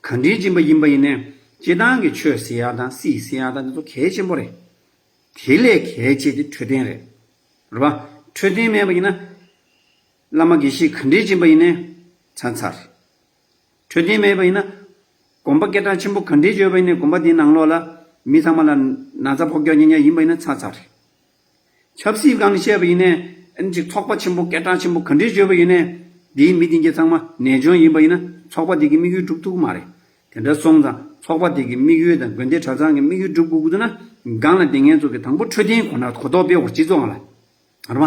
ག་འདྲའི་སྦྱིན་པ་ཡིན་པ་ཡིན་ནའི་སྤྱི་བཏང་གི་ཆོས་ཟེར་ཡག་དང་སྲིད་ཟེར་ཡག་དང་དེ་ཚོ་གལ་ཆེན་པོ་རེད། དེ་ལས་གལ་ཆེ་དེ་འཕྲོད་བསྟེན་རེད། རེད་པ། འཕྲོད་བསྟེན་མེད་པ་ཡིན་ན། བླ་མ་དགེ་བཤེས་ག་འདྲའི་སྦྱིན་པ་ཡིན་ནའི་ཚར་ཚར་རེད། འཕྲོད་བསྟེན་མེད་པ་ཡིན་ན། དགོན་པ་སྐད་གྲགས་ཆེན་པོ་ག་འདྲའི་བརྗོད་པ་ཡིན་ནའི་དགོན་པ་དེའི་ནང་ལོགས་ལ་མི་ཚང་མ་ལ་ན་ཚ་ཕོག་རྒྱག་ཉེན་ཉེན་ཡིན་པ་ཡིན་ན་ཚར་ཚར་རེད། ཆབ་སྲིད་སྒང་ནས་བཤད་པ་ཡིན་ནའི་ཨ་ནི་ཅིག་ཚོགས་པ་ཆེན་པོ་སྐད་གྲགས་ཆེན་པོ་ག་འདྲའི་བརྗོད་པ་ཡིན་ནའི་དེའི་མི་དེ་གྱད་ཚང་མ་ནད་གཅོང་ཡིན་པ་ཡིན་ན་ཚོགས་པ་དེ་གི་དམིགས་ཡུལ་འགྲུབ་ཐུབ་ཀྱི་མ་རེད། དེ་འདྲ་སོང་ཙང་ཚོགས་པ་དེ་གི་དམིགས་ཡུལ་དང་དགོན་སྡེ་གྲྭ་ཚང་གི་དམིགས་ཡུལ་འགྲུབ་དགོས་ཀྱི་འདུག་ན་སྒང་ལ་དེ་ངན་ཚོ་གི་དང་པོ་འཕྲོད་བསྟེན་གོ་ན་གོ་རྟོགས་སྤེལ་དགོས། སྤྱི་ཚོགས་ལ། རེད་པ།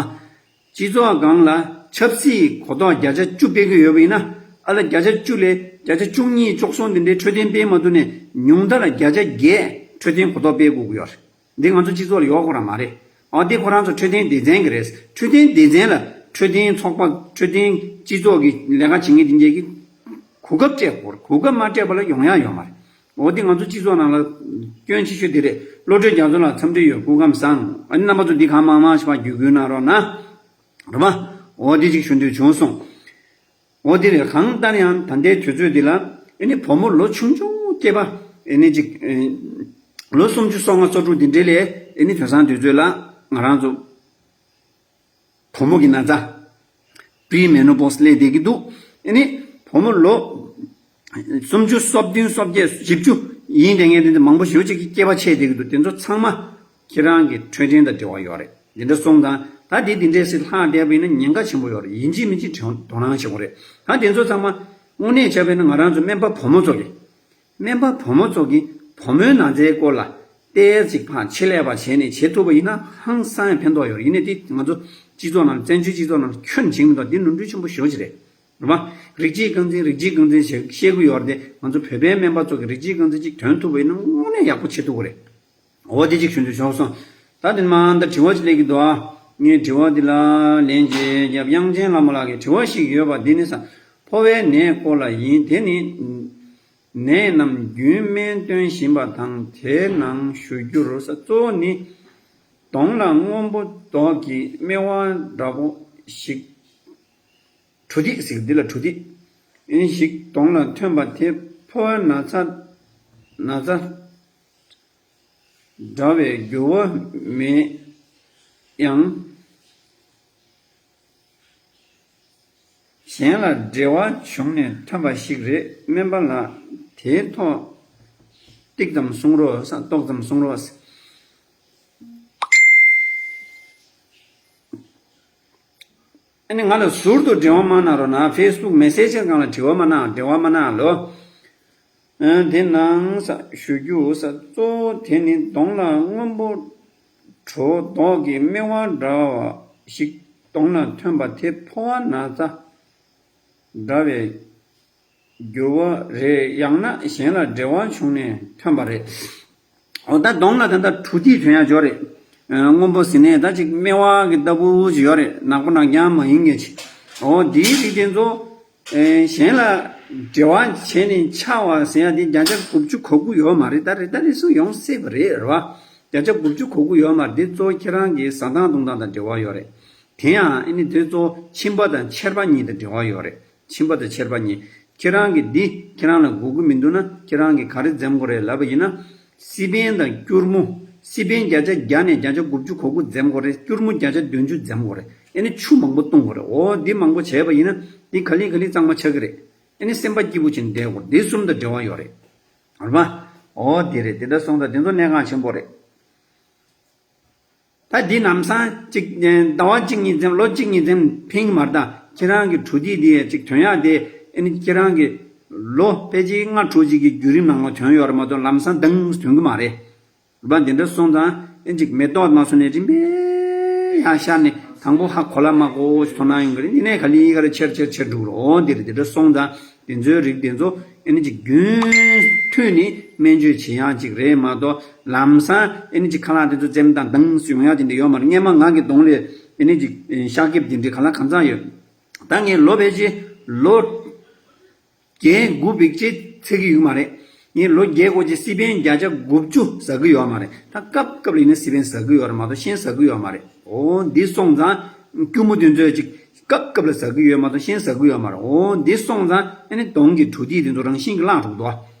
སྤྱི་ཚོགས་སྒང་ལ་ཆབ་སྲིད་གོ་རྟོགས་བརྒྱ་ཆ་བཅུ་སྤེལ་གྱི་ཡོད་པ་ཡིན་ན། ཨ་ལ་བརྒྱ་ཆ་བཅུ་ལས་བརྒྱ་ཆ་བཅུ་གཉིས་བཅུ་གསུམ་དེ་འདྲའི་འཕྲོད་བསྟེན་སྤེལ་མ་ཐུབ་ནས་ཉུང་མཐའ་ལ་བརྒྱ་ཆ་བརྒྱད་འཕྲོད་བསྟེན་གོ་རྟོགས་སྤེལ་དགོས་ཀྱི་ཡོད་རེད། འདི་ང་ཚོ་སྤྱི་ཚོགས་ལ་ཡོད་ཁོ་རང་མ་རེད། ཨ་འདི་ཁོ་རང་ཚོ་འཕྲོད་བསྟེན་སྡེ་ཚན་གྱི་རེད། འཕྲོད་བསྟེན་སྡེ་ཚན་ལ་འཕྲོད་བསྟེན་ཚོགས་པ་འཕྲོད་བསྟེན་སྤྱི་ཚོགས་ཀྱི་ལས་ཀ་བྱེད་མཁན་དེ་འདྲས་ཀྱི་གོ་སྐབས་སྤྲད་དགོས། གོ་སྐབས་མ་སྤྲད་པ་ལ་ཡོང་ཡག་ཡོད་མ་རེད། འོ་འདི་ང་ཚོ་སྤྱི་ཚོགས་ནང་ལ་སྐྱོན་ཆེ་ཤོས་དེ་རེད། བློ་གྲོས་རྒྱ་མཚོ་ལགས་འཚམས་འདྲི་ཡོད། སྐུ་ཁམས་བཟང་། ཨ་ནི་རྣམ་པ་ཚོ་འདི་གང་མང་མང་ཞིག་ཕར་བརྒྱུད་སྐུལ་གནང་རོགས་གནང་། རེད་པ། འོ་འདི་ཅིག་ཞུ་འདོད་བྱུང་སོང་། འོ་འདི་རེད། གང་ལྟར་ཡང་ད་ལྟའི་དུས་ཚོད་འདི་ལ་ཨ་ནི་བུ་མོ་ལོ་ཆུང་ཆུང་སྐྱེས་པ་ཨ་ནི་ཅིག་ཨེ་ལོ་སུམ་ཅུ་སོ་ལྔ་སོ་དྲུག་འདི་འདྲས་ལས་ཨ་ནི་དེང་སང་དུས་ཚོད་ལ་ང་རང་ཚོ་བུ་མོ་གི་ན་ཚ། པི་རི་མེ་ནོ་པོ་སི་སླེབས་བསྡད་ཀྱི་འདུག་ཨ་ནི་བུ་མོ་ལོ་སུམ་ཅུ་སོ་བདུན་སོ་བརྒྱད་བཞི་བཅུ་ཡིན་བསྡད་མཁན་དེ་ཚོ་མང་པོ་ཞེ་པོ་ཅིག་གི་སྐྱེས་པ་ཆད་བསྡད་ཀྱི་འདུག་དེ་ཚོ་ཚང་མ་ཁྱེད་རང་གི་འཕྲོད་བསྟེན་དང་འབྲེལ་བ་ཡོད་རེད། འདི་འདྲ་སོང་ཙང་ད་དེ་འདི་འདྲས་སེ་ལྷག་བསྡད་པ་ཡིན་ན་ཉེན་ཁ་ཆེན་པོ་ཡོད་རེད། ཡིན་གཅིག་མིན་གཅིག་དོ་སྣང་བྱེད་དགོས་རེད། ད་དེ་ཚོ་ཚང་མ་དངོས་གནས་བྱས་པ་ཡིན་ན་ང་རང་ཚོ་སྨན་པ་བུ་མོ་ཚོ་གི་སྨན་པ་བུ་མོ་ཚོ་གིས་བུ་མོའི་ན་ཚའི་སྐོར་ལ་ཏོག་ཙམ་ཕར་ཆེད་ལས་པ་བྱས་ནས་བྱེད་ཐུབ་པ་ཡིན་ན་ཧང་སང་ཡང་ཕན་ཐོགས་ཡོད་རེད། ཡིན་ནའི་དེ་ང་ཚོ་སྤྱི་ཚོགས་ནང་བཙན་བྱོལ་སྤྱི་ཚོགས་ནང་ཁྱོན་ནས་བྱེད་མི་ཐུབ། དེ་ནོར་འཁྲུལ་ཆེན་པོ་ཞེ་པོ་ཅིག་རེད། རེད་པ། རིགས་གཅིག་རྐང་འཛིན་རིགས་གཅིག་རྐང་འཛིན་ཞེས་བཤད་ཀྱི་ཡོད་རེད་དེ། ང་ཚོ་བོད་པའི་སྨན་པ་ཚོ་གིས་རིགས་གཅིག་རྐང་འཛིན་གཅིག་ཐོན་ཐུབ་པ་ཡིན་ན་དངོས་གནས་ཡག་པོ་བྱེད་ཐུབ་ཀྱི་རེད། འོ་དེ་གཅིག་ཞུ་འདོད་བྱུང་སོང་། ད་དེ་མ་ད་དྲི་བ་ཅིག་སླེབས་ཀྱི་འདུག་ཨ། ངས་དྲི་བ་འདི་ལ་ལན་ཅིག་བརྒྱབ། དབྱངས་ཅན་ལྷ་མོ་ལགས་ཀྱིས་དྲི་བ་ཞིག་ཡོད་པ་འདི་ནི་ས་ཕོ་བའི་ནད་སྐོར་ལ་ཡིན། དེ་ནི། ནད་རྣམས་རྒྱུན་སྨན་སྟོན་བཞིན་པ་དང་དེའི་ནང་ཞུ་རྒྱུར་ས་གཙོ་བོ་ནི་གདོང་ལ་སྔོན་པོ་མདོག་གི་སྨེ་བ་འདྲ་པོ་ཞིག་གྲུ་ཐིག་ཟེར་འདི་ལ་གྲུ་ཐིག་ཨིན་ཞིག་གདོང་ལ་ཐོན་པ་དེ་ཕོ་བའི་ན་ཚ་ན་ཚ་འདྲ་བའི་འགྱུར་བ་མེད་ཡང་། གཞན་ལ་འབྲེལ་བ་བྱུང་ནས་ཐོན་པ་ཞིག་རེད། སྨན་པ་ལགས་དེའི་ཐོག་ཏིག་ཙམ་གསུང་རོགས། ཏོག་ཙམ་གསུང་རོགས། ཨ་ནི་ང་ལ་ཟུར་དུ་འབྲེལ་བ་མ་གནང་རོགས་གནང་། ཕེ་སི་བུག་མེ་སེ་ཇི་གང་ལ་འབྲེལ་བ་མ་གནང་། འབྲེལ་བ་མ་གནང་ལོ། ཨ་དེ་ནང་ས་ཞུ་རྒྱུ་ས་གཙོ་བོ་དེ་ནི་གདོང་ལ་སྔོན་པོ་གྲོ་མདོག་གི་སྨེ་བ་འདྲ་བ་ཞིག་གདོང་ལ་ཐོན་པ་དེ་ཕོ་བ་ན་ཚ་འདྲ་བའི་འགྱུར་བ་རེད། ཡང་ན་གཞན་ལ་འབྲེལ་བ་བྱུང་ནས་ཐོན་པ་རེད། འོ་ད་གདོང་ལ་ད་ལྟ་གྲུ་ཐིག་ཐོན་ཡ་ཅིག་ཡོད་རེད། ཨ་སྔོན་པོ་ཟེར་ནས་ད་ཅིག་སྨེ་བ་གི་ལྟ་བུ་ཅིག་ཡོད་རེད། ནག་པོ་ནག་རྐྱང་མ་ཡིན་མཁན་ཅིག་འོ་དེའི་རིགས་དེ་ཚོ་ཨེ་གཞན་ལ་འབྲེལ་བ་བྱས་ནས་ཆགས་པ་ཟེར་ཡ་དེ་བརྒྱ་ཆ་དགུ་བཅུ་གོ་དགུ་ཡོད་མ་རེད། ད་རེ་ད་རེ་སུ་ཡོང་སྲིད་པ་རེད། རེད་བ། བརྒྱ་ཆ་དགུ་བཅུ་གོ་དགུ་ཡོད་མ་རེད། འདི་གཙོ་བོ་ཁྱེད་རང་གི་བཟའ་སྟངས་བཏུང་སྟངས་དང་འབྲེལ་བ་ཡོད་རེད། དེ་ཡང་ཨ་ནི་དེ་གཙོ་བོ་ཁྱིམ་པ་དང་ཁྱད་པར་གཉིས་དང་འབྲེལ་བ་ཡོད་རེད། ཁྱིམ་པ་དང་ཁྱད་པར་གཉིས། ཁྱེད་རང་གིས་འདི་ཁྱེད་རང་ལ་དགོས་ཀྱི་མི་འདུག་ན་ཁྱེད་རང་གིས་ག་རེ་འཛེམ་དགོས་རེད་ལབ་པ་ཡིན་ན། སི་པན་དང་སྐྱུར་མོ། སི་པན་བརྒྱ་ཆ་བརྒྱ་ནས་བརྒྱ་ཆ་དགུ་བཅུ་གོ་དགུ་འཛེམ་དགོས་རེད། སྐྱུར་མོ་བརྒྱ་ཆ་བདུན་ཅུ་འཛེམ་དགོས་རེད། ཨ་ནི་ཆུ་མང་པོ་བཏུང་དགོས་རེད། འོ་འདི་མང་པོ་བྱས་པ་ཡིན་ན་འདི་ག་ལེ་ག་ལེ་གཙང་མ་ཆགས་ཀྱི་རེད། ཨ་ནི་སེམས་པ་སྐྱིད་པོ་བྱས་ནས་བསྡད་དགོས་རེད། འདི་གསུམ་དང་འབྲེལ་བ་ཡོད་རེད། རེད་པ། འོ་དེ་རེད། དེ་འདྲ་སོང་ཙང་དེ་ཚོ་གནད་འགག་ཆེན་པོ་རེད། ད་འདི་ལམ་སང་གཅིག་ཟླ་བ་གཅིག་གཉིས་འཛེམ། ལོ་གཅིག་གཉིས་འཛེམ་ཕན་གྱི་མ་རེད། ད་ཁྱེད་རང་གི་གྲུ་ཐིག་འདི་ཡ་གཅིག་ཐོན་ཡག་དེ་ཨ་ནི་ཁྱེད་རང་གི་ ལོ་ཕལ་ཆེར་ལྔ་དྲུག་ཅིག་གི་བརྒྱུད་རིམ་ནང་ལ་ཐོན་ཡོད་རེད་མ་གཏོགས་ལམ་སང་དྭངས་ཐོན་གི་མ་རེད། རེད་པ། འདི་འདྲ་སོང་ཙང་ཨེ་ཅིག་མེ་ཏོག་མ་སོང་ནས་རིམ་པས་ཡར་ཤར་ནས་དང་པོ་ཧ་གོ་ལ་མ་གོ་ཞིག་མཐོང་སྣང་ཡོང་གི་རེད། ཡིན་ནའི་ག་ལེ་ག་ལེ་ཆེར་ཆེར་ཆེར་འགྲོ་གི་རེད། འོ་འདི་རེད། འདི་འདྲ་སོང་ཙང་དེ་ཚོའི་རིགས་དེ་ཚོ་ཨེ་ནི་ཅིག་རྒྱུན་མཐུད་ནས་སྨན་བཅོས་བྱེད་ཡག་ཅིག་རེད་མ་གཏོགས་ལམ་སང་ཨེ་ནི་ཅིག་ཁ་ལག་དེ་ཚོ་བཙེམ་དང་དྭངས་ཡོང་ཡག་དེ་འདྲ་ཡོད་མ་རེད། སྔན་མ་ང་གི་གདོང་ལ་ཨེ་ནི་ཅིག་ཤག་སྐེབས་དེ་འདྲ་ག་ལ་གང་འཚམ་ཡོད། ད་ངས་ལོ་ཕལ་ཆེར་ལོ་བརྒྱད་དགུ་བིག་ཅེ་ཚེ་གི་ཡོད་མ་རེད། ངས་ལོ་བརྒྱད་དགུ་ཅེ་སི་པན་བརྒྱ་ཆ་དགུ་བཅུ་ཟ་གི་ཡོད་མ་རེད། ད་སྐབས་སྐབས་ལ་ཡིན་ན་སི་པན་ཟ་གི་ཡོད་རེད་མ་གཏོགས་གཞན་ཟ་གི་ཡོད་མ་རེད། འོ་འདི་སོང་ཙང་སྐྱུར་མོ་དེ་ཚོས་ཅིག་སྐབས་སྐབས་ལ་ཟ་གི་ཡོད་མ་གཏོགས་གཞན་ཟ་གི་ཡོད་མ་རེད། འོ་འདི་སོང་ཙང་ཨ་ནི་གདོང་གི་འབྲུ་དེ་དེ་ཚོ་རང་བཞིན་གྱིས་བརླག་འགྲོ་གི་འདུག་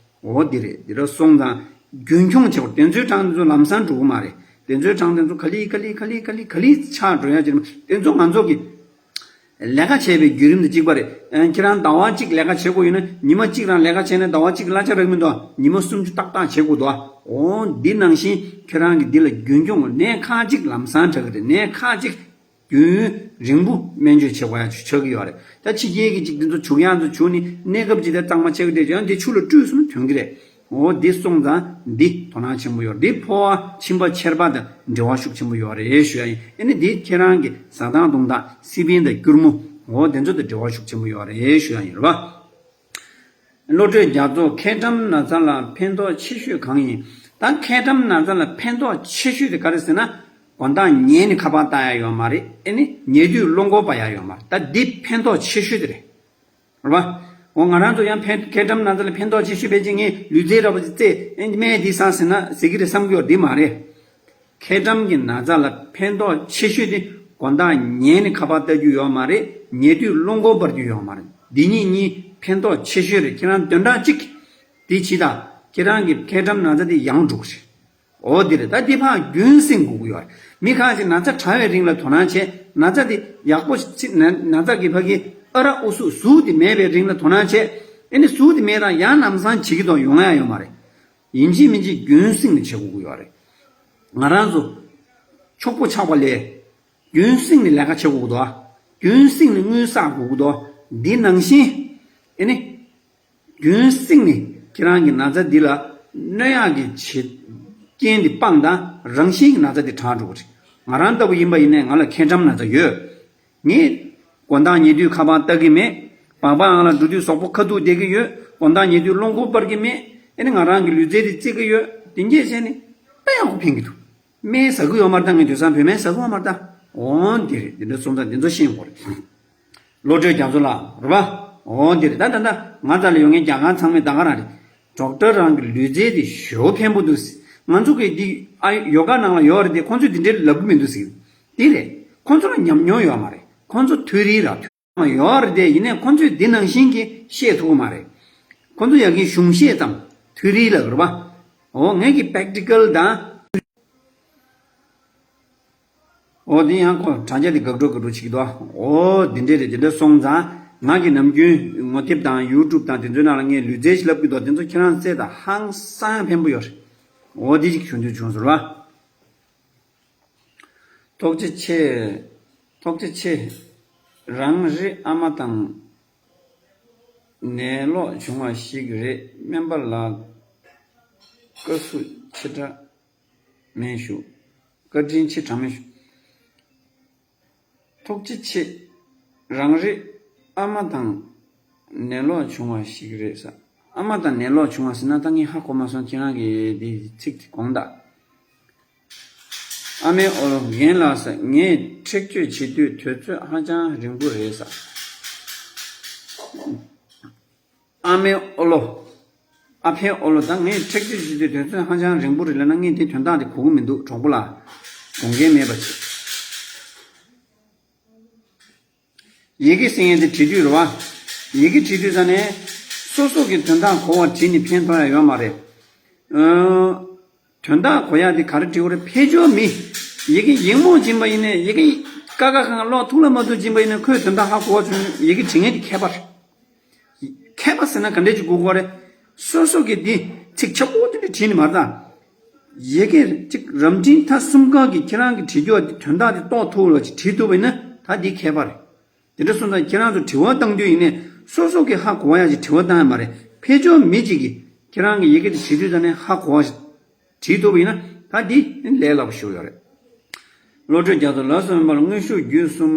འོ་འདི་རེད། འདི་ར་སོང་ཙང་རྒྱུན་འཁྱོངས་བྱེད་དགོས། དེ་ཚོའི་གྲངས་དེ་ཚོ་ལམ་སང་འགྲོ་གི་མ་རེད། དེ་ཚོའི་གྲངས་དེ་ཚོ་ག་ལེ་ག་ལེ་ག་ལེ་ག་ལེ་ག་ལེ་ཆག་འགྲོ་ཡ་ཅིག་རེད། དེ་ཚོ་ང་ཚོ་གི་ལས་ཀ་བྱས་པའི་བརྒྱུད་རིམ་དང་གཅིག་པ་རེད། ཨ། ཁྱེད་རང་ཟླ་བ་གཅིག་ལས་ཀ་བྱེད་དགོས་ཡོད་ན་ཉི་མ་གཅིག་རང་ལས་ཀ་བྱས་ན་ཟླ་བ་གཅིག་གི་གླ་ཆ་རག་མི་འདུག་ཉི་མ་སུམ་ཅུ་ཏག་ཏག་བྱེད་དགོས་འདུག་འོ་འདི་ནང་བཞིན་ཁྱེད་རང་གི་འདི་ལ་རྒྱུན་འཁྱོངས་ནས་ཁག་ཅིག་ལམ་སང་དྲག་གི་རེད། ནས་ཁག་ཅིག་རྒྱུན་རིང་པོ་སྨན་བཅོས་བྱེད་དགོས་ཡ་ཆགས་ཀྱི་ཡོད་རེད། ད་ཕྱི་རྒྱལ་གྱི་ཅིག་འདི་ཚོ་བྱུག་ཡག་ཚོ་བྱུག་ནས་གནས་སྐབས་ཅིག་དེ་གཙང་མ་ཆགས་ཀྱི་རེད། ཡང་འདི་ཆུ་ལ་བཀྲུས་སོང་ན་ཐོན་གྱི་རེད། འོ་འདི་སོང་ཙང་འདི་དོ་སྣང་ཆེན་པོ་ཡོད། འདི་ཕོ་བ་མཆིན་པ་མཆེར་པ་དང་འབྲེལ་བ་ཤུགས་ཆེན་པོ་ཡོད་རེད་ཞུ་ཡ་ཡིན། ཨ་ནི་འདི་ཁྱེད་རང་གི་བཟའ་སྟངས་འཐུང་སྟངས་སི་པན་དང་སྐྱུར་མོ་འོ་དེ་ཚོ་དང་འབྲེལ་བ་ཤུགས་ཆེན་པོ་ཡོད་རེད་ཞུ་ཡ་ཡིན་རེད་པ། བློ་གྲོས་རྒྱ་མཚོ། མཁལ་གྲམ་ན་ཚ་ལ་ཕན་ཐོགས་ཆེ་ཤོས་གང་ཡིན། ད་མཁལ་གྲམ་ན་ཚ་ལ་ཕན་ཐོགས་ཆེ་ཤོས་དེ་ག་རེ་ཟེར་ན། དགོང་དག་ཉལ་ནས་ཁ་པར་ལྟ་ཡ་ཡོད་མ་རེད། ཨ་ནི་ཉལ་དུས་རླུང་འཁོར་འབར་ཡ་ཡོད་མ་རེད། ད་འདི་ཕན་ཐོགས་ཆེ་ཤོས་དེ་རེད། རེད་པ། འོ་ང་རང་ཚོ་ཡང་ཕན་མཁལ་གྲམ་ན་ཚ་ལ་ཕན་ཐོགས་ཆེ་ཤོས་ཕལ་ཆེར་ངས་ལུས་རྩལ་འདྲ་པོ་ཅིག་རྩེད་ཨེ་སྨན་འདི་ཟ་ཟེར་ན་ཟེར་གི་རེད་བསམ་གི་ཡོད། འདི་མ་རེད། མཁལ་གྲམ་གྱི་ན་ཚ་ལ་ཕན་ཐོགས་ཆེ་ཤོས་དེ་དགོང་དག་ཉལ་ནས་ཁ་པར་ལྟ་རྒྱུ་ཡོད་མ་རེད། ཉལ་དུས་རླུང་འཁོར་འབར་རྒྱུ་ཡོད་མ་རེད། འདི་གཉིས་གཉིས་ཕན་ཐོགས་ཆེ་ཤོས་རེད། ཁྱེད་རང་བདུན་ཕྲག་གཅིག་འདི་བྱེད་དང་། ཁྱེད་རང་གི་མཁལ་གྲམ་ན་ཚ་དེ་ཡང་འགྲོ་གི་རེད། འོ་འདི་རེད། ད་འདི་ཕར་རྒྱུན་སྲིང་དགོས་ཀྱི་ཡོད་རེད། མི་ཁ་ཅིག་ན་ཚ་དྲག་པའི་རིང་ལ་དོ་སྣང་བྱས། ན་ཚ་དེ་ཡག་པོ་ཅིག་ན་ན་ཚ་གི་ཕ་གི་ཨ་རག་ཨུ་ཚུགས་ཟུག་དེ་མེད་པའི་རིང་ལ་དོ་སྣང་བྱས། ཨེ་ནི་ཟུག་དེ་མེད་རང་ཡང་ལམ་སང་བྱེད་ཀྱི་འདུག་ཡོང་ཡ་ཡོད་མ་རེད། ཡིན་གཅིག་མིན་གཅིག་རྒྱུན་སྲིང་ནས་བྱེད་དགོས་ཀྱི་ཡོད་རེད། ང་རང་ཚོ་ཕྱུག་པོ་ཆགས་པ་ལས་རྒྱུན་སྲིང་ནས་ལས་ཀ་བྱེད་དགོས་ཀྱི་འདུག་རྒྱུན་སྲིང་ནས་དངུལ་བསགས་དགོས་ཀྱི་འདུག་འདི་ནང་བཞིན་ཨེ་ནི། རྒྱུན་བསྲིངས་ནས་ཁྱེད་རང་གི་ན་ཚ་འདི་ལ་གནོད་ཡག་གི་བྱེད་རྐྱེན་འདི་སྤངས་དང་། རང་བཞིན་གྱི་ན་ཚ་འདི་དྲག་འགྲོ་གི་རེད། ང་རང་ལྟ་བུ་ཡིན་པ་ཡིན་ནའི་ང་ལ་མཁལ་གྲམ་ན་ཚ་ཡོད། ངས་དགོང་དག་ཉལ་དུས་ཁ་པར་ལྟ་གི་མེད། སྦག་སྦག་ཨང་ལ་འགྲོ་དུས་གཟུགས་པོ་ཁ་ཐུག་བསྡད་ཀྱི་ཡོད། དགོང་དག་ཉལ་དུས་རླུང་འཁོར་འབར་གྱི་མེད། ཨེ་ནི་ང་རང་གི་ལུས་རྩལ་འདི་རྩེད་ཀྱི་ཡོད། དེ་འདྲས་བྱས་ནས་ད་ཡག་པོ་ཕན་གྱི་འདུག་སྨན་ཟ་གི་ཡོད་མ་རེད་ད། ངས་དེང་སང་བོད་སྨན་ཟ་གི་ཡོད་མ་རེད་ད། འོ་འདི་རེད། འདི་འདྲ་སོང་ཙང་འདི་ཚོ་ཤེས་དགོས་རེད། བློ་གྲོས་རྒྱ་མཚོ་ལགས་རེད་པ། འོ་འདི་རེད། ད་ད་ད་ང་རྩ་ལ་ཡོད་མཁན་རྒྱ་གར་ཚང་མས་ད་ག་རང་རེད། ཌོག་ཊར་རང་གི་ལུས་རྩལ་དེ་ཞེ་པོ་ཕན་པོ་འདུག་ཟེར། ང་ཚོ་གི་འདི་ཨ་ཡོ་ག་ནང་ལ་ཡོད་རེད་དེ། ཁོང་ཚོས་འདི་འདྲའི་ལབ་གི་མི་འདུག་ཟེར། འདི་རེད། ཁོང་ཚོ་ལ་ཉམས་མྱོང་ཡོད་མ་རེད། ཁོང་ཚོ་ཐོ་རེ་ར་ཐོ་མ་ཡོད་རེད་དེ། ཡིན་ནའི་ཁོང་ཚོས་འདི་ནང་བཞིན་གྱི་བཤད་ཐུབ་ཀྱི་མ་རེད། ཁོང་ཚོ་ཡ་གི་གཞུང་བཤད་ཙམ་ཐོ་རེ་ལབ་རེད་པ། འོ་ངས་ཀྱི་པེག་ཊི་ཀལ་དང་། འོ་འདི་ཡང་ཁོ་དྲ་རྒྱ་འདི་དགག་སྒྲུབ་དགག་སྒྲུབ་བྱེད་ཀྱི་འདུག་འོ་འདི་འདྲས་རེད། འདི་འདྲས་སོང་ཙང་ང་གི་ནམ་རྒྱུན་ངོ་དེབ་དང་ཡུ་ཊུབ་དང་དེ་ཚོའི་ནང་ལ་ངས་ལུས་རྩལ་ཞིག་ལབ་ཀྱི་འདུག་དེ་ཚོ་ཁྱེད་རང་རྩེད་དང་། ཧང་སང་ཕན་པོ་ཡོད་རེད། འོ་འདི་ཞིག་བྱུང་དུས་བྱུང་ཟེར་བ། ཐུགས་རྗེ་ཆེ། ཐུགས་རྗེ་ཆེ། རང་རེ་ཨ་མ་དང་ནད་ལོག་བྱུང་བ་ཞིག་རེད། སྨན་པ་ལགས་བཀའ་ཟུར་ཆེ་དྲགས་མེད་ཞུ། བཀའ་དྲིན་ཆེ་དྲགས་མེད་ཞུ། ཐུགས་རྗེ་ཆེ། རང་རེ་ཨ་མ་དང་ནད་ལོག་བྱུང་བ་ཞིག་རེད་ས། ཨ་མ་དང་ནད་ལོག་བྱུང་བ་ཟེར་ན་ད་ངས་ཧ་གོ་མ་སོང་། ཁྱེད་རང་གི་འདི་ཚིག་དེ་དགོངས་དག་ཨ་མའི་ཨོ་ལོ། རྒན་ལགས་ས། ངས་འཁྲིག་སྤྱོད་བྱེད་དུས་དུས་ཚོད་ཧ་ཅང་རིང་པོ་རེད་ས། ཨ་མའི་ཨོ་ལོ། ཨ་ཕའི་ཨོ་ལོ། ད་ངས་འཁྲིག་སྤྱོད་བྱེད་དུས་དུས་ཚོད་ཧ་ཅང་རིང་པོ་རེད་ལབ་ན་ངས་དེ་དོན་དག་དེ་གོ་གི་མི་འདུག་གྲོགས་པོ་ལགས། དགོངས་འགལ་མེད་པ་བྱེད། ཡི་གེ་ཟེར་མཁན་དེ་བྲིས་དུས་རེད་བ། ཡི་གེ་བྲིས་དུས་ཙ་ནས་སོ་སོ་གི་དོན་དག་གོ་བ་བྲིས་ནས་ཕན་ཐོགས་ཡ་ཡོད་མ་རེད། ཨ། དོན་དག་གོ་ཡ་དེ་ག་རེ་བྲིས་དགོས་རེད། ཕལ་ཆེར་མི་ཡི་གེ་ཡིག་རྨོངས་ཕྱིན་པ་ཡིན་ནའི། ཡི་གེ་ཀ་ཁ་གང་ཀློག་ཐུབ་ལ་མ་ཐུབ་ཕྱིན་པ་ཡིན་ན་ཁོས་དོན་དག་ཧ་གོ་བ་བྱུང་། ཡི་གེ་བྲིས་མཁན་དེ་མཁས་པ་རེད། མཁས་པ་ཟེར་ན་ག་འདྲས་ཅིག་དགོས་ཀྱི་རེད། སོ་སོ་གི་འདི་ཚིག་ཆག་པོ་དེ་འདྲ་བྲིས་ནས་མ་རེད་ད། ཡི་གེ་གཅིག་རབ་འབྲིང་ཐ་གསུམ་ཀ་གི་ཁྱེད་རང་གི་བྲིས་རྒྱུ་དེ་དོན་དག་དེ་རྟོགས་ཐུབ་ལ་ཅིག་བྲིས་ཐུབ་པ་ཡིན་ན་ད་འདི་མཁས་པ་རེད། དེ་འདྲ་སོང་ཙང་ཁྱེད་རང་ཚོ་དྲི་བ་བཏང་དུས་ཡིན་ནའི་ སོ་སོ་གི་ཧ་གོ་བ་ཡ་ཅིག་དྲི་བ་བཏང་ཡ་མ་རེད། ཕེབས་ཆོག་མི་གཅིག་གིས་ཁྱེད་རང་གི་ཡི་གེ་དེ་བྲིས་དུས་ཙ་ནས་ཧ་གོ་བ་ཞིག་བྲིས་ཐུབ་པ་ཡིན་ན་ད་འདི་ལས་སླ་པོ་ཞིག་ཡོད་རེད། བློ་གྲོས་རྒྱ་མཚོ་ལགས་སོ་མིན་པར་དངོས་ཤུགས་བརྒྱུད་གསུམ་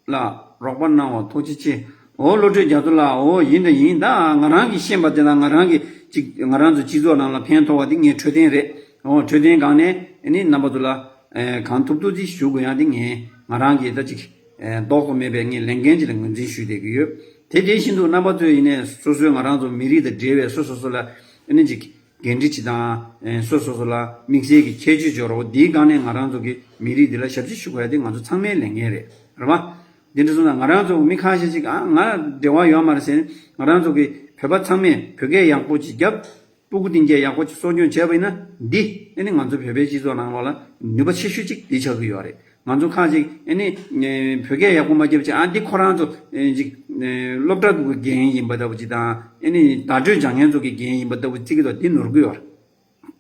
ལ་རོགས་པ་གནང་བ་ཐུགས་རྗེ་ཆེ། འོ་བློ་གྲོས་རྒྱ་མཚོ་ལགས། འོ་ཡིན་ད་ཡིན་ད། ང་རང་གིས་ཤེས་པ་དེ་དང་ང་རང་གིས་ཅིག་ང་རང་ཚོ་སྤྱི་ཚོགས་ནང་ལ་ཕན་ཐོགས་པ་དེ་ངའི་འཕྲོད་བསྟེན་རེད། འོ་འཕྲོད་བསྟེན་སྒང་ནས་ཨ་ནི་རྣམ་པ་ཚོ་ལ་ཨེ་གང་ཐུབ་ཐུབ་ཅིག་ཞུ་དགོས་ཡ་དེ་ངས་ང་རང་གིས་ད་ཅིག་ཨེ་ལྡོག་ཏུ་མེད་པའི་ངའི་ལས་འགན་ཅིག་ལ་ངོས་འཛིན་ཞུས་བསྡད་ཀྱི་ཡོད། དེ་དེ་བཞིན་དུ་རྣམ་པ་ཚོས་ཡིན་ནའི་སོ་སོའི་ང་རང་ཚོ་མི་རིགས་དང་འབྲེལ་བའི་སོ་སོ་སོ་ལ་ཨ་ནི་ཅིག་འགན་འཁྲི་ཅིག་དང་། ཨེ་སོ་སོ་སོ་ལ་དམིགས་བསལ་གྱི་ཁྱད་ཆོས་སྦྱོར་རོགས་འདིའི་སྒང་ནས་ང་རང་ཚོ་གི་མི་རིགས་འདི་ལ་ཞབས་ཕྱི་ཞུ་དགོས་ཡ་དེ་ང་ཚོ་ཚང་མའི་ལས་འགན་རེད། རེད་བ། འདི་འདྲ་སོང་ཙང་ང་རང་ཚོ་མི་ཁ་ཤས་ཅིག་ཨ་ང་ལ་འབྲེལ་བ་ཡོད་མ་རེད་ཟེར་ནས་ང་རང་ཚོ་གི་བོད་པ་ཚང་མས་བོད་སྐད་ཡག་པོ་ཅིག་བརྒྱབ། སྤུ་གུ་དེ་འདྲ་ཡག་པོ་ཅིག་གསོ་སྐྱོང་བྱས་པ་ཡིན་ན་འདི་ཨ་ནི་ང་ཚོ་བོད་པའི་སྤྱི་ཚོགས་ནང་ལོགས་ལ་ནུས་པ་ཆེ་ཤོས་ཅིག་འདི་ཆགས་ཀྱི་ཡོད་རེད། ང་ཚོ་ཁ་ཅིག་ཨ་ནི་ཨེ་བོད་སྐད་ཡག་པོ་མ་བརྒྱབ་ཅིག་ཨ་འདི་ཁོ་རང་ཚོ་ཨེ་ཅིག་ཨེ་སློབ་གྲྭ་དེ་གི་འགན་ཡིན་པ་ལྟ་བུ་ཅིག་དང་ཨ་ནི་བརྡ་སྤྲོད་སྦྱང་མཁན་ཚོ་གི་འགན་ཡིན་པ་ལྟ་བུ་བརྩི་གི་འདུག་འདི་ནོར་གི་ཡོད་རེད།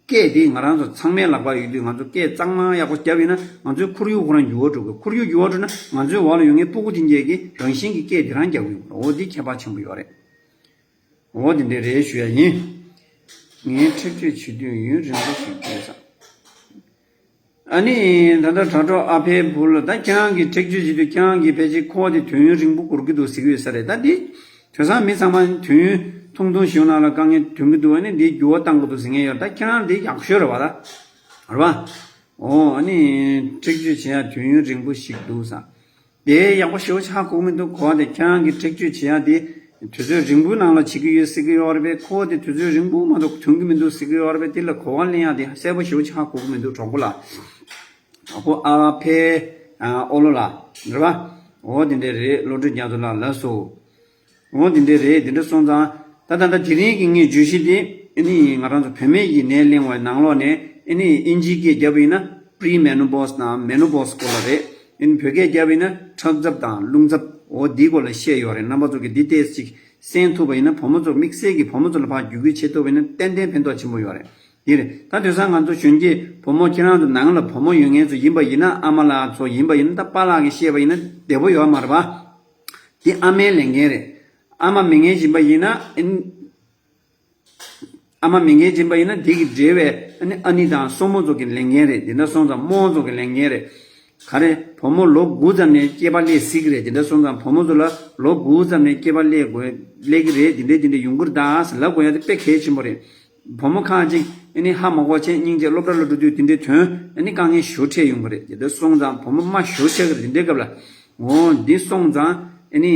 སྐད་དེ་ང་རང་ཚོ་ཚང་མའི་ལག་པར་ཡོད་དུས་ང་ཚོ་སྐད་གཙང་མ་ཡག་པོ་བརྒྱབ་ཡིན་ན་ང་ཚོའི་ཁོར་ཡུག་ཁོ་རང་འགྱུར་བ་འགྲོ་གི། ཁོར་ཡུག་འགྱུར་བ་འགྲོ་ན་ང་ཚོའི་འོག་ལ་ཡོད་མཁན་སྤུ་གུ་དེ་འདྲས་ཀྱིས་རང་བཞིན་གྱི་སྐད་དེ་རང་རྒྱག་གི་ཡོད་རེད། འོ་འདི་ཁྱད་པར་ཆེན་པོ་ཡོད་རེད། འོ་དེ་འདྲས་རེད་ཞུ་ཡ་ཡིན། ངས་འཁྲིག་སྤྱོད་བྱེད་དུས་ཡུན་རིང་པོ་ཞིག་འགོར་ས། ཨ་ནི་ད་ལྟ་དྲ་གྲོགས་ཨ་ཕའི་བུ་ལ་ད་ཁྱེད་རང་གིས་འཁྲིག་སྤྱོད་བྱེད་དུས་ཁྱེད་རང་གིས་ཕལ་ཆེར་ཁོ་དེ་དུས་ཡུན་རིང་པོ་འགོར་གྱི་འདུག་ཟེར་གྱི་ཡོད་ས་རེད། ད་འདི་དེང་སང་མི་ཚང་མ་དུས་ཡུན་ཐུང་ཐུང་ཞིག་ནང་ལ་དཀའ་ངལ་ཐོན་གྱི་འདུག་ཨ་ནི་འདི་འགྱུར་བ་གཏང་དགོས་འདུག་ཟེར་མཁན་ཡོད། ད་ཁྱེད་རང་འདི་ཡག་ཤོས་རེད་བ་ད། རེད་བ། འོ་ཨ་ནི་འཁྲིག་སྤྱོད་བྱེད་ཡ་དུས་ཡུན་རིང་པོ་ཞིག་འདུག་ས། དེ་ཡག་པོ་ཞེ་པོ་ཅིག་ཧ་གོ་གི་མི་འདུག་གོ་བ་དེ་ཁྱེད་རང་གིས་འཁྲིག་སྤྱོད་བྱེད་ཡ་དེ་དུས་ཚོད་རིང་པོའི་ནང་ལ་བྱེད་ཀྱི་ཡོད་ཟེར་གྱི་ཡོད་རེད་པས། ཁོ་དེ་དུས་ཚོད་རིང་པོ་མ་གཏོགས་ཐོན་གྱི་མི་འདུག་ཟེར་གྱི་ཡོད་རེད་པས། དེ་ལ་གོ་བ་ལེན་ཡ་དེ་གསལ་པོ་ཞེ་པོ་ཅིག་ཧ་གོ་གི་མི་འདུག་གྲོགས་པོ་ལགས། གྲོགས་པོ་ཨ་ཕའི་ཨོ་ལོ་ལགས་རེད་པ། འོ་དེ་འདྲས་རེད། བློ་གྲོས་རྒྱ་མཚོ་ལགས་ལགས་སོ། འོ་དེ་འདྲས་རེད། དེ་འདྲ་སོང་ཙང་ད་ད་ལྟ་དེ་རིང་གི་ངའི་བརྗོད་གཞི་དེ་ཨ་ནི་ང་རང་ཚོ་བུད་མེད་ཀྱི་ནད་གླེང་བའི་ནང་ལོགས་ནས་ཨ་ནི་ཨིན་ཇིའི་སྐད་བརྒྱབ་པ་ཡིན་ན་པི་རི་མེ་ནོ་པོ་སི་དང་མེ་ནོ་པོ་སི་སྐོར་ལ་རེད། ཨ་ནི་བོད་སྐད་བརྒྱབ་པ་ཡིན་ན་ཁྲག་འཛབ་དང་རླུང་འཛབ། འོ་འདིའི་སྐོར་ལ་བཤད་ཡོད་རེད། རྣམ་པ་ཚོ་གིས་འདི་ཏོག་ཙམ་ཅིག་གསན་ཐུབ་པ་ཡིན་ན་བུ་མོ་ཚོ་དམིགས་བསལ་གྱི་བུ་མོ་ཚོ་ལ་ཕར་བརྒྱུད་སྐུལ་བྱེད་ཐུབ་པ་ཡིན་ན་ཏན་ཏན་ཕན་ཐོགས་ཆེན་པོ་ཡོད་རེད། དེ་རེད། ད་དེང་སང་ང་ཚོ་གཞོན་སྐྱེས་བུ་མོ་ཁྱེད་རང་ཚོ་ནང་ལ་བུ་མོ་ཡོད་མཁན་ཚོ་ཡིན་པ་ཡིན་ན། ཨ་མ་ལགས་ཚོ་ཡིན་པ་ཡིན་ན། ད་པཱ་ལགས་ཀྱིས་བཤད་པ་ཡིན་ན་བདེ་པོ་ཡོད་མ་རེད་པ། འདི་ཨ་མའི་ལས་འགན་རེད། ཨ་མ་མི་ངན་ཡིན་པ་ཡིན་ན། ཨ་མ་མི་ངན་ཡིན་པ་ཡིན་ན་འདི་གི་འབྲེལ་བའི་ཨ་ནི་ཨ་ནེ་དང་སྲུ་མོ་ཚོ་གི་ལས་འགན་རེད། འདི་འདྲ་སོང་ཙང་རྨོ་ཚོ་གི་ལས་འགན་རེད། ག་རེ་བུ་མོ་ལོ་དགུ་ཙམ་ནས་སྐྱེས་པ་སླེབས་སྲིད་གི་རེད། འདི་འདྲ་སོང་ཙང་བུ་མོ་ཚོ་ལ་ལོ་དགུ་ཙམ་ནས་སྐྱེས་པ་སླེབས་དགོས་སླེབས་གི་རེད། འདི་འདྲས་འདི་འདྲས་ཡོང་གི་རེད་ད་ཟེར་ལབ་དགོས་ཡ་དེ་དཔེ་གལ་ཆེན་པོ་རེད། བུ་མོ་ཁག་ཅིག་ཨ་ནི་ཧ་མ་གོ་བྱས་སྙིང་རྗེ་སློབ་གྲྭ་ལ་འགྲོ་དུས་དེ་འདྲའི་དོན་ཨ་ནི་དཀའ་ངལ་ཞེ་པོ་འཕྲད་ཡོང་གི་རེད། དེ་འདྲ་སོང་ཙང་བུ་མོ་མ་ཞེ་པོ་ཆགས་ཀྱི་རེད། དེ་འདྲའི་སྐབས་ལ་འོ་འདི་སོང་ཙང་ཨ་ནི་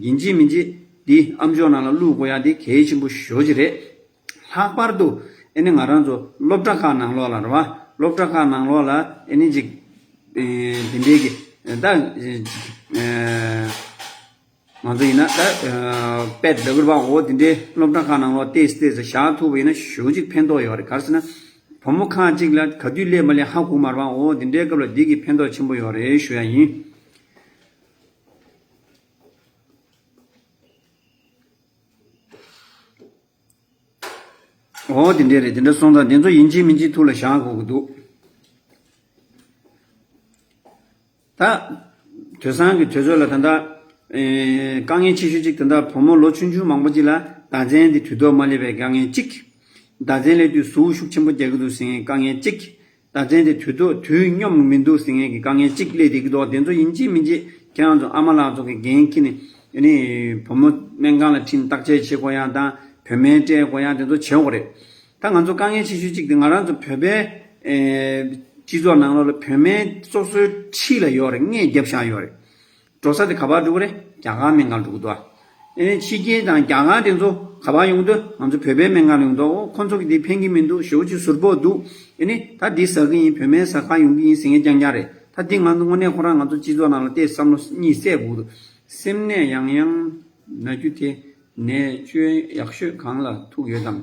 ཡིན་གཅིག་མིན་གཅིག་འདི་ཨམ་ཅོག་ནང་ལ་བླུག་དགོས་ཡ་འདི་གལ་ཆེན་པོ་ཞེ་པོ་ཅིག་རེད། ལྷག་པར་དུ་ཨ་ནི་ང་རང་ཚོ་སློབ་གྲྭ་ཁག་ནང་ལོགས་ལ་རེད་བ། སློབ་གྲྭ་ཁག་ནང་ལོགས་ལ་ཨ་ནི་ཅིག་ཨེ་དེ་འདྲའི་གི་ད་ཨེ། ང་ཚོ་ཡིན་ན་ད་པེད་ལྡབ་ར་བ་འོ་དེ་འདྲའི་སློབ་གྲྭ་ཁག་ནང་ལོགས་ཏེས་ཏེས་བཞག་ཐུབ་པ་ཡིན་ན་ཞེ་པོ་ཅིག་ཕན་ཐོགས་ཡོད་རེད། ག་རེ་ཟེར་ན་བུ་མོ་ཁག་ཅིག་ལ་ག་དུས་སླེབས་མ་སླེབས་ཧ་གོ་མ་རེད་པ། འོ་དེ་འདྲའི་སྐབས་ལ་འདི་གི་ཕན་ཐོགས་ཆེན་པོ་ཡོད་རེད་ཞུ་ཡ་ཡིན། འོ་དེ་འདྲས་རེད། དེ་འདྲ་སོང་ཙང་དེ་ཚོ་ཡིན་གཅིག་མིན་གཅིག་ཐུགས་ལ་བཞག་དགོས་ཀྱི་འདུག་ད་དེང་སང་གི་དུས་ཚོད་ལ་ད་ལྟ་ཨེ་དཀའ་ངལ་ཆེ་ཤོས་གཅིག་ད་ལྟ་བུ་མོ་ལོ་ཆུང་ཆུང་མང་པོ་གཅིག་ལ་ཟླ་མཚན་དེ་དུས་ཐོག་མ་སླེབས་པའི་དཀའ་ངལ་གཅིག་ཟླ་མཚན་སླེབས་དུས་ཟུག་ཤུགས་ཆེན་པོ་རྒྱག་གི་འདུག་ཟེར་མཁན་དཀའ་ངལ་གཅིག་ཟླ་མཚན་དེ་དུས་ཐོག་དུས་སྙོམས་མི་འདུག་ཟེར་མཁན་གྱི་དཀའ་ངལ་གཅིག་སླེབས་བསྡད་ཀྱི་འདུག་དེ་ཚོ་ཡིན་གཅིག་མིན་གཅིག་ཁྱེད་རང་ཚོ་ཨ་མ་ལགས་ཚོ་གི་འགན་འཁྱེར་ནས་ཨ་ནི་བུ་མོ་སྨན་ཁང་ལ་ཁྲིད་བརྟག་དཔྱད་བྱེད་དགོས་ཡ་དང་བོད་སྨན་སྤྲད་དགོས་ཡ་དེ་ཚོ་བྱེད་དགོས་རེད། ད་ང་ཚོ་དཀའ་ངལ་ཆེ་ཤོས་གཅིག་དེ་ང་རང་ཚོ་བོད་པའི་ཨེ་སྤྱི་ཚོགས་ནང་ལོགས་ལ་བོད་སྨན་སོ་སོའི་འཁྲིས་ལ་ཡོད་རེད། མངགས་བརྒྱབ་བཞག་ཡོད་རེད། འགྲོ་ས་དེ་ག་པར་འགྲོ་གི་རེད། རྒྱ་གར་སྨན་ཁང་འགྲོ་གི་འདུག་ཨ་ནི་ཕྱི་རྒྱལ་དང་རྒྱ་གར་དེ་ཚོ་ག་པར་ཡོང་གི་འདུག་ང་ཚོ་བོད་པའི་སྨན་ཁང་ལ་ཡོང་གི་འདུག་འོ་ཁོ་ཚོ་གི་དེ་ཕན་གྱི་མི་འདུག་ཞེ་པོ་ཅིག་ཟུར་ཕོག་འདུག་ཨ་ནི་ད་འདི་ཟ་གི་ཡིན། བོད་སྨན་ཟ་ག་ཡོང་གི་ཡིན་ཟེར་མཁན་རྐྱང་རྐྱང་རེད། ད་འདི་ང་ཚོ་དངོས་གནས་ཁོ་རང་ང་ཚོ་སྤྱི་ཚོགས་ནང་ལ་ཏོག་ཙམ་བསམ་བློ་གཉིད་སད་དགོས་འདུག་སེམས་ནད་ཡང་ཡང་ན་རྒྱུ་དེ་ནད་བཅོས་ཡག་ཤོས་གང་ལ་ཐུག་ཡོད་དམ།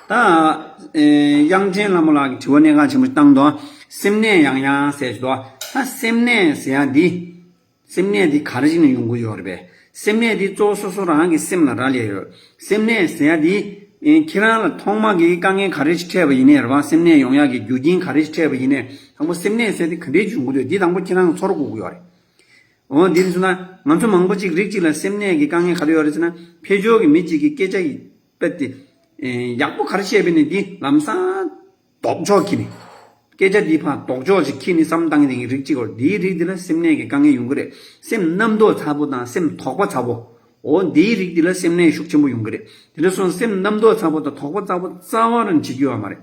ད་ཨེ་དབྱངས་ཅན་ལྷ་མོ་ལགས་ཀྱིས་དྲི་བ་གནད་འགག་ཆེན་པོ་བཏང་འདུག་སེམས་ནད་ཡང་ཡང་ཟེར་གྱི་འདུག་ད་སེམས་ནད་ཟེར་ཡ་འདི་སེམས་ནད་འདི་ག་རེ་བྱས་ནས་ཡོང་གི་ཡོད་རེད་པས། སེམས་ནད་འདི་གཙོ་བོ་སོ་སོ་རང་གི་སེམས་ལ་རག་ལས་ཡོད། སེམས་ནད་ཟེར་ཡ་འདི་ཨེ་ཁྱེད་རང་ལ་ཐོག་མ་གི་དཀའ་ངལ་ག་རེ་ཞིག་འཕྲད་པ་ཡིན་ནའི་རེད་པ། སེམས་ནད་ཡོང་ཡག་གི་རྒྱུ་རྐྱེན་ག་རེ་ཞིག་འཕྲད་པ་ཡིན་ནའི་དང་པོ་སེམས་ནད་ཟེར་དེ་ག་འདྲས་འབྱུང་གི་འདུག་འདི་དང་པོ་ཁྱེད་རང་ཚོར་དགོས་ཀྱི་ཡོད་རེད། འོ་འདི་ནི་སོང་ན་ང་ཚོ་མང་པོ་ཅིག་རིགས་གཅིག་ལ་སེམས་ནད་ཀྱི་དཀའ་ངལ་ག་རེ་ཡོད་རེད་ཟེར་ན། ཕེབས་ཞོག་གི་མི་གཅིག་གིས་སྐད་ཆ་ཡི་དཔེ་དེ་ཡག་པོ་ག་རེ་བཤད་པས་ནི་འདི་ལམ་སང་ལྡོག་ཕྱོགས་ཁྱེར་ནས། སྐད་ཆ་འདི་ཕར་ལྡོག་ཕྱོགས་ཅིག་ཁྱེར་ནས་བསམ་བཏང་གི་རིགས་གཅིག་ཡོད་རེད། འདིའི་རིགས་འདི་ལ་སེམས་ནད་ཀྱི་དཀའ་ངལ་ཡོང་གི་རེད། སེམས་རྣམ་རྟོག་ཚ་པོ་དང་སེམས་དོགས་པ་ཚ་པོ། འོ་འདིའི་རིགས་འདི་ལ་སེམས་ནད་ཤུགས་ཆེན་པོ་ཡོང་གི་རེད། དེ་འདྲ་སོང་སེམས་རྣམ་རྟོག་ཚ་པོ་དང་དོགས་པ་ཚ་པོ་རྩ་བ་རང་བྱེད་རྒྱུ་ཡོད་མ་རེད།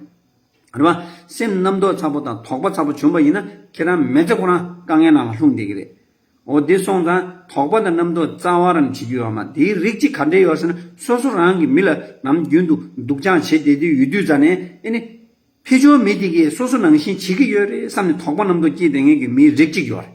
རེད་བ། སེམས་རྣམ་རྟོག་ཚ་པོ་དང་དོགས་པ་ཚ་པོ་བྱུང་བ་ཡིན་ན་ཁྱེད་རང་མི་ཚེ་ཁོ་རང་དཀའ་ངལ་ནང་ལ་ལྷུང་བསྡད་ཀྱི་རེད། འོ་འདི་སོང་ཙང་དོགས་པ་དང་རྣམ་རྟོག་རྩ་བ་རང་བྱེད་རྒྱུ་ཡོད་མ། དེའི་རིགས་གཅིག་ག་འདྲས་ཡོད་ཟེར་ན། སོ་སོ་རང་གི་མི་ལ་ནམ་རྒྱུན་དུ་སྡུག་ཅག་བྱེད་བསྡད་དུས་ཡོད་དུས་ཙ་ནས་ཨེ་ནི། ཕེབས་ཞོག་མི་དེ་གིས་སོ་སོ་ནང་བཞིན་བྱེད་ཀྱི་ཡོད་རེད་བསམ་ནས་དོགས་པ་རྣམ་རྟོག་སྐྱེས་བསྡད་མཁན་གྱི་མིའི་རིགས་གཅིག་ཡོད་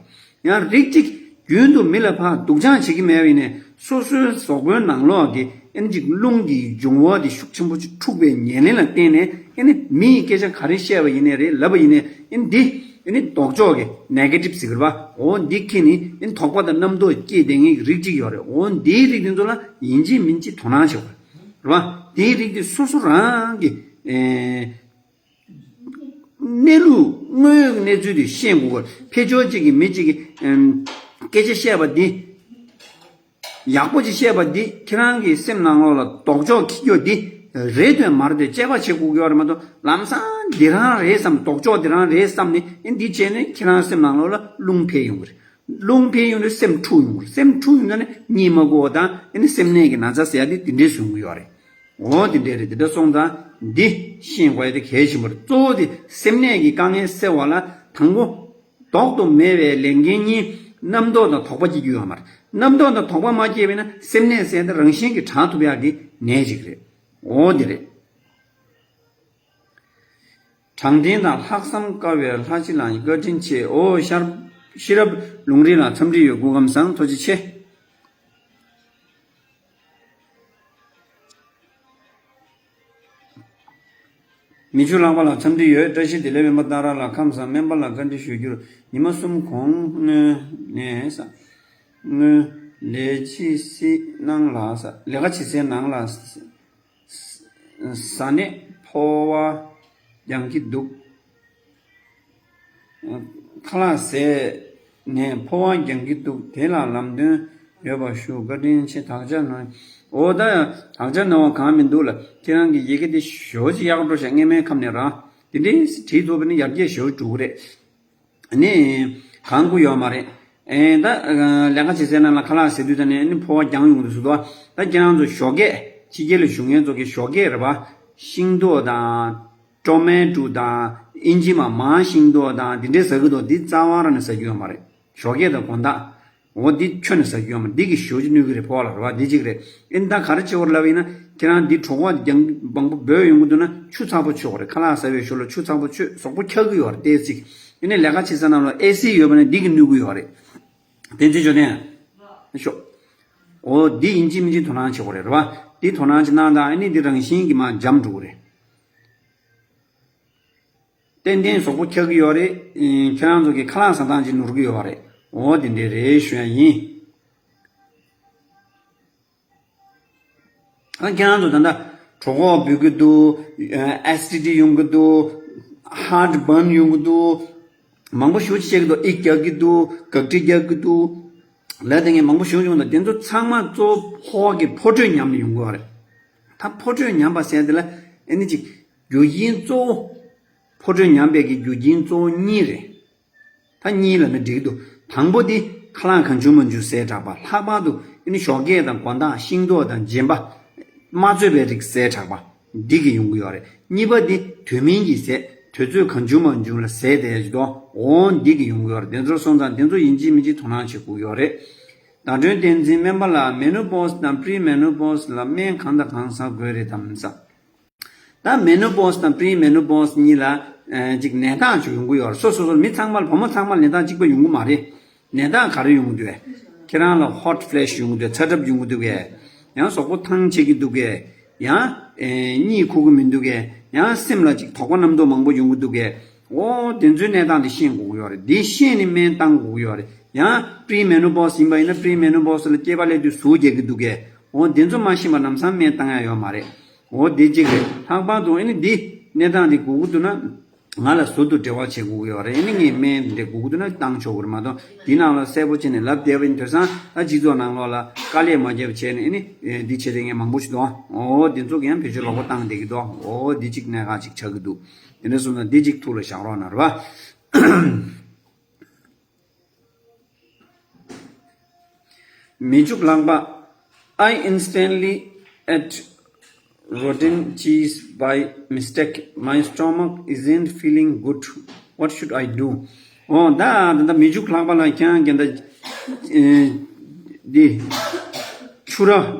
རེད། ཡང་རིགས་གཅིག་རྒྱུན་དུ་མི་ལ་ཕར་སྡུག་ཅག་བྱེད་ཀྱི་མེད་པ་ཡིན་ནའི་སོ་སོའི་གཟུགས་པོའི་ནང་ལོགས་ཀྱི་ཨེ་ནི་ཅིག་རླུང་གི་འབྱུང་བ་དེ་ཤུགས་ཆེན་པོ་ཅིག་འཁྲུགས་པའི་ཉེར་ལེན་ལ་བརྟེན་ནས་ཨེ་ནི་མི་ཡི་སྐད་ཆ་ག་རེ་བཤད་པ་ཡིན་ནའི་རེད། ལབ་པ་ཡིན་ནའི་ཨེ་ནི་འདི་ཨེ་ནི་ལྡོག་ཕྱོགས་ཀྱི་ནེ་གེ་ཊིབ་ཟེར་གི་རེད་པ། འོ་འདི་ཁྱེར་ནས་ཨེ་ནི་དོགས་པ་དང་རྣམ་རྟོག་སྐྱེས་བསྡད་མཁན་གྱི་རིགས་གཅིག་ཡོད་རེད། འོ་འདིའི་རིགས་དེ་ཚོ་ལ་ཡིན་གཅིག་མིན་གཅིག་དོ་སྣང་བྱེད་དགོས་རེད་པ། དེའི་རིགས་དེ་སོ་སོ་རང་གི་ཨེ། གནས་ལུགས་དངོས་ཡོད་ཀྱི་གནས་ཚུལ་དེ་ཤེས་དགོས་ཀྱི། ཕེབས་ཞོག་གཅིག་གིས་མི་གཅིག་གིས་ཨེམ། སྐད་ཆ་བཤད་པ་འདི། ཡག་པོ་ཅིག་བཤད་པ་འདི་ཁྱེད་རང་གི་སེམས་ནང་ལོགས་ལ་ལྡོག་ཕྱོགས་འཁྱེར་རྒྱུ་འདི་རེད་དོན་མ་རེད་དོན་དཔྱད་པ་བྱེད་དགོས་ཀྱི་ཡོད་རེད་མ་གཏོགས། ལམ་སང་འདི་རང་རེད་བསམ། ལྡོག་ཕྱོགས་འདི་རང་རེད་བསམ་ནས་ཨེ་འདི་བྱས་ནས་ཁྱེད་རང་སེམས་ནང་ལོགས་ལ་རླུང་འཕེལ་ཡོང་གི་རེད། རླུང་འཕེལ་ཡོང་དུས་སེམས་འཁྲུག་ཡོང་གི་རེད། སེམས་འཁྲུག་ཡོང་ཙང་ནས་གཉིད་མ་ཁུག་པ་དང་ཨེ་ནི་སེམས་ནད་ཀྱི་ན་ཚ་ཟེར་ཡ་འདི་འདི་འདྲས་བཟོ་གི་ཡོད་རེད། འོ་དེ་འདྲས་རེད། དེ་འདྲ་སོང་ཙང་འདི་ཤེས་དགོས་ཡ་དེ་གལ་ཆེན་པོ་རེད། གཙོ་བོ་དེ་སེམས་ནད་ཀྱི་དཀའ་ངལ་སེལ་བ་ལ་དང་པོ་ལྡོག་ཏུ་མེད་པའི་ལས་འགན་གཉིས། རྣམ་རྟོག་དང་དོགས་པ་སྐྱེ་རྒྱུ་ཡོད་མ་རེད། རྣམ་རྟོག་དང་དོགས་པ་མ་སྐྱེས་པས་ན་སེམས་ནད་སེལ་ཏེ་རང་བཞིན་གྱིས་དྲག་ཐུབ་ཡག་གི་ནད་ཅིག་རེད། འོ་དེ་རེད། དྲང་བདེན་དང་ལྷག་བསམ་དཀར་བའི་ལྷ་རྗེ་ལགས་བཀའ་དྲིན་ཆེ། འོ་ཤར་ཤེས་རབ་ལུང་རིགས་ལགས་འཚམས་འདྲི་ཡོད། སྐུ་ཁམས་བཟང་། ཐུགས་རྗེ་ཆེ། མི་ཆོས་ལྷག་པ་ལགས་འཚམས་འདྲི་ཡོད། བཀྲ་ཤིས་བདེ་ལེགས། སྨན་པ་ཏཱ་ར་ལགས་ཁམས་བཟང་། སྨན་པ་ལགས་བཀའ་འདྲི་ཞུ་རྒྱུར། ཉི་མ་གསུམ་གོང་སྔོན་ནས་ས་སྔོན་ལས་ཅི་སྲིད་གནང་ལ་ས་ལས་ཀ་བྱེད་སའི་ནང་ལ་ས་ས་ས་ནས་ཕོ་བ་རྒྱང་གི་འདུག་ཁ་ལག་ཟས་ནས་ཕོ་བ་རྒྱང་གི་འདུག་དེ་ལ་ལམ་སྟོན་ཡོད་པ་ཞུ། བཀའ་དྲིན་ཆེ། དག་ཆ་ནོར། འོ་ད་ཡང་དག་ཆ་ནོར་བ་གང་མི་འདུག་ལ། ཁྱེད་རང་གི་ཡི་གེ་དེ་ཞོ་ཅིག་ཡག་འགྲོ་ཤག་སྔས་མའི་ཁམས་ནས་རང་དེ་འདྲའི་བྲིས་ཐུབ་པ་ནི་ཡར་རྒྱས་ཞོ་འགྲོ་གི་རེད། ནི་གང་དགོས་ཡོད་མ་རེད། ཨེ་ད་ལས་ཀ་བྱེད་སའི་ནང་ལ་ཁ་ལག་ཟས་དུས་ད་ནས་ནི་ཕོ་བ་རྒྱང་ཡོང་གི་འདུག་ཟེར་དོ། ད་ཁྱེད་རང་ཚོ་ཞོགས་ཀས་ཕྱི་རྒྱལ་ལ་བཞུགས་མཁན་ཚོ་གི་ཞོགས་ཀས་རེད་པ། ཤིང་ཏོག་དང་། ཊོ་མེ་ཊོ་དང་། ཨིན་ཇི་མ་མང་ཤིང་ཏོག་དང་འདི་འདྲའི་ཟ་གི་འདུག་འདི་རྩ་བ་རང་ནས་ཟ་རྒྱུ་ཡོད་མ་རེད། ཞོགས་ཀས་དང་དགོང་དག་འོ་འདི་ཁྱོན་ནས་ཟ་རྒྱུ་ཡོད་མ་རེད། འདི་གི་ཞོ་ཅིག་གནོད་གི་རེད། ཕོ་བ་ལ་རེད་པ། འདི་གཅིག་རེད། ཨིན་ད་ག་རེ་བྱེད་དགོས་རེད་ལབ་པ་ཡིན་ན། ཁྱེད་རང་འདི་གྲོད་ཁོག་རྒྱང་མང་པོ་འབོད་ཡོང་གི་འདུག་ན་ཆུ་ཚ་པོ་མཆོད་དགོས་རེད། ཁ་ལག་ཟ་བའི་ཞོར་ལ་ཆུ་ཚ་པོ་མཆོད། གཟུགས་པོ་འཁྱག་གི་ཡོད་རེད་ཏོག་ཙམ། ཨེ་ནས་ལས་ཀ་བྱེད་ས་ནང་ལ་ཨེ་སི་ཡོད་པ་ན་འདི་གི་གནོད་གི་ཡོད་རེད། བསྟན་འཛིན་ཇོ་ལྡན། ཤོག་འོ་འདི་ཡིན་གཅིག་མིན་གཅིག་དོ་སྣང་བྱེད་དགོས་རེད། རེད་པ། འདི་དོ་སྣང་ཅིག་གནང་དང་། ཨེ་ནས་འདི་རང་བཞིན་གྱིས་མར་འཇམ་འགྲོ་གི་རེད། ཏན་ཏན་གཟུགས་པོ་འཁྱག་གི་ཡོད་རེད། ཨེ་ཁྱེད་རང་ཚོ་གི་ཁ་ལག་ཟ་སྟངས་ཅིག་ནོར་གི་ཡོད་རེད། འོ་དེ་འདྲས་རེད་ཞུ་ཡ་ཡིན། ཨ་ཁྱེད་རང་ཚོ་ད་ལྟ་གྲོད་ཁོག་འབུད་གི་འདུག་ཨེ་སི་ཌི་ཊི་ཡོང་གི་འདུག་ཧར་ཊི་བརན་ཡོང་གི་འདུག་མང་པོ་ཞེ་པོ་ཅིག་བཤད་གི་འདུག་ཨི་རྒྱག་གི་འདུག་གག་དྲི་རྒྱག་གི་འདུག་ལབ་དེ་ངས་མང་པོ་ཞེ་པོ་ཅིག་ཡོང་། ད་དེ་ཚོ་ཚང་མ་གཙོ་བོ་ཕོ་བ་གི་ཕོ་དྲོད་ཉམས་ནས་ཡོང་གི་ཡོད་རེད། ད་ཕོ་དྲོད་ཉམས་པ་ཟེར་དེ་ལ་ཨེ་ནི་ཅིག་རྒྱུ་རྐྱེན་གཙོ་བོ། ཕོ་དྲོད་ཉམས་པའི་གི་རྒྱུ་རྐྱེན་གཙོ་བོ་གཉིས་རེད། ད་གཉིས་ལབ་ན་འགྲིག་གི་འདུག་དང་པོ་དེ་ཁ་ལག་གང་བྱུང་མང་བྱུང་ཟས་དྲགས་པ། ལྷག་པར་དུ་ཨེ་ནི་ཞོགས་ཀས་དང་དགོང་དག་ཤིང་ཏོག་དང་རྗེན་པ། མ་བཙོས་པའི་རིགས་ཟས་དྲགས་པ། འདི་གིས་ཡོང་གི་ཡོད་རེད། གཉིས་པ་དེ་དུས་མིན་གྱི་ཟས། དུས་ཚོད་གང་བྱུང་མང་བྱུང་ལ་ཟས་བསྡད་ཡོད་དོ། འོ་འདི་གིས་ཡོང་གི་ཡོད་རེད། དེ་ཚོར་སོང་ཙང་དེ་ཚོ་ཡིན་གཅིག་མིན་གཅིག་དོ་སྣང་བྱེད་དགོས་ཀྱི་ཡོད་རེད། ཟླ་སྒྲོན་བསྟན་འཛིན། སྨན་པ་ལགས། མེ་ནོ་པོ་སི་དང་པི་རི་མེ་ནོ་པོ་སི་ལ་སྨན་གང་དང་གང་ཟ་དགོས་རེད་དམ་ཟེར། ད་མེ་ནོ་པོ་སི་དང་པི་རི་མེ་ནོ་པོ་སི་གཉིས་ལ་ཨ་ཅིག་ནད་རྟགས་ཅིག་ཡོང་གི་ཡོད་རེད། སོ་སོ་སོ་མི་ཚང་མ་ལ། བུ་མོ་ཚང་མ་ལ་ནད་རྟགས་གཅིག་པ་ཡོང་གི་མ་རེད། ནད་རྟགས་ག་རེ་ཡོང་གི་འདུག་གས། ཁྱེད་རང་ལ་ཧོ་ཊི་ཕི་ལེ་ཤི་ཡོང་གི་འདུག་ཚ་གྲབས་ཡོང་གི་འདུག་གས། ཡང་གཟུགས་པོ་ཐང་ཆད་ཀྱི་འདུག་གས། ཡང་ཨེ་གཉིད་ཁུག་གི་མི་འདུག་གས། ཡང་སེམས་ལ་ཅིག་དོགས་པ་རྣམ་རྟོག་མང་པོ་ཡོང་གི་འདུག་གས། འོ་དེ་ཚོའི་གནས་སྟངས་དེ་ཤེས་དགོས་ཀྱི་ཡོད་རེད། དེ་ཤེས་ནས་སྨན་བཏང་དགོས་ཀྱི་ཡོད་རེད། ཡང་པི་རི་མེ་ནོ་པོ་སི་ཡིན་པ་ཡིན་ན་པི་རི་མེ་ནོ་པོ་སི་ལ་སྐྱེས་པ་སླེབས་དུས་ཟུག་རྒྱག་གི་འདུག་གས། འོ་དེ་ཚོ་མ་ཤེས་པར་ལམ་སང་སྨན་བཏང་ཡ་ཡོད་མ་རེད། འོ་དེ་གཅིག་རེད། ལྷག་པར་དུ་ཨེ་ནི་འདི་གནས་སྟངས་འདི་དགོས་ཀྱི་འདུག་ན། ང་ལ་ཟུར་དུ་འབྲེལ་བ་བྱེད་དགོས་ཀྱི་ཡོད་རེད། ཨ་ནི་ངས་སྨན་འདི་དགོས་ཀྱི་འདུག་ན་བཏང་ཆོག་གི་རེད་མ་གཏོགས། འདི་ནང་ལ་གསལ་པོ་བྱས་ནས་ལབ་བསྡད་པ་ཡིན་དུས་ཙང་། ད་སྤྱི་ཚོགས་ནང་ལོགས་ལ་དཀའ་ལས་མ་བརྒྱབ་བྱས་ནས། ཨ་ནི་འདི་བྱས་ཏེ་ངས་མང་པོ་ཞིག་འདུག། འོ་འདི་ཚོ་གི་ཡང་བེད་སྤྱོད་ལོག་པ་བཏང་བསྡད་ཀྱི་འདུག། འོ་འདི་གཅིག་གནད་འགག་ཅིག་ཆགས་ཀྱི་འདུག། དེ་འདྲ་སོང་ཙང་འདི་གཅིག་ཐུགས་ལ་བཞག་རོགས་གནང་། རེད་པ། མི་འཇུག་ལགས་པ། I instantly ate rotten cheese by mistake. My stomach isn't feeling good. What should I do? འོ་ད་ད་ད་མི་འཇུག་ལགས་པ་ལ་ཁྱེད་རང་གི་ད་ཨེ་འདི་ཕྱུ་ར་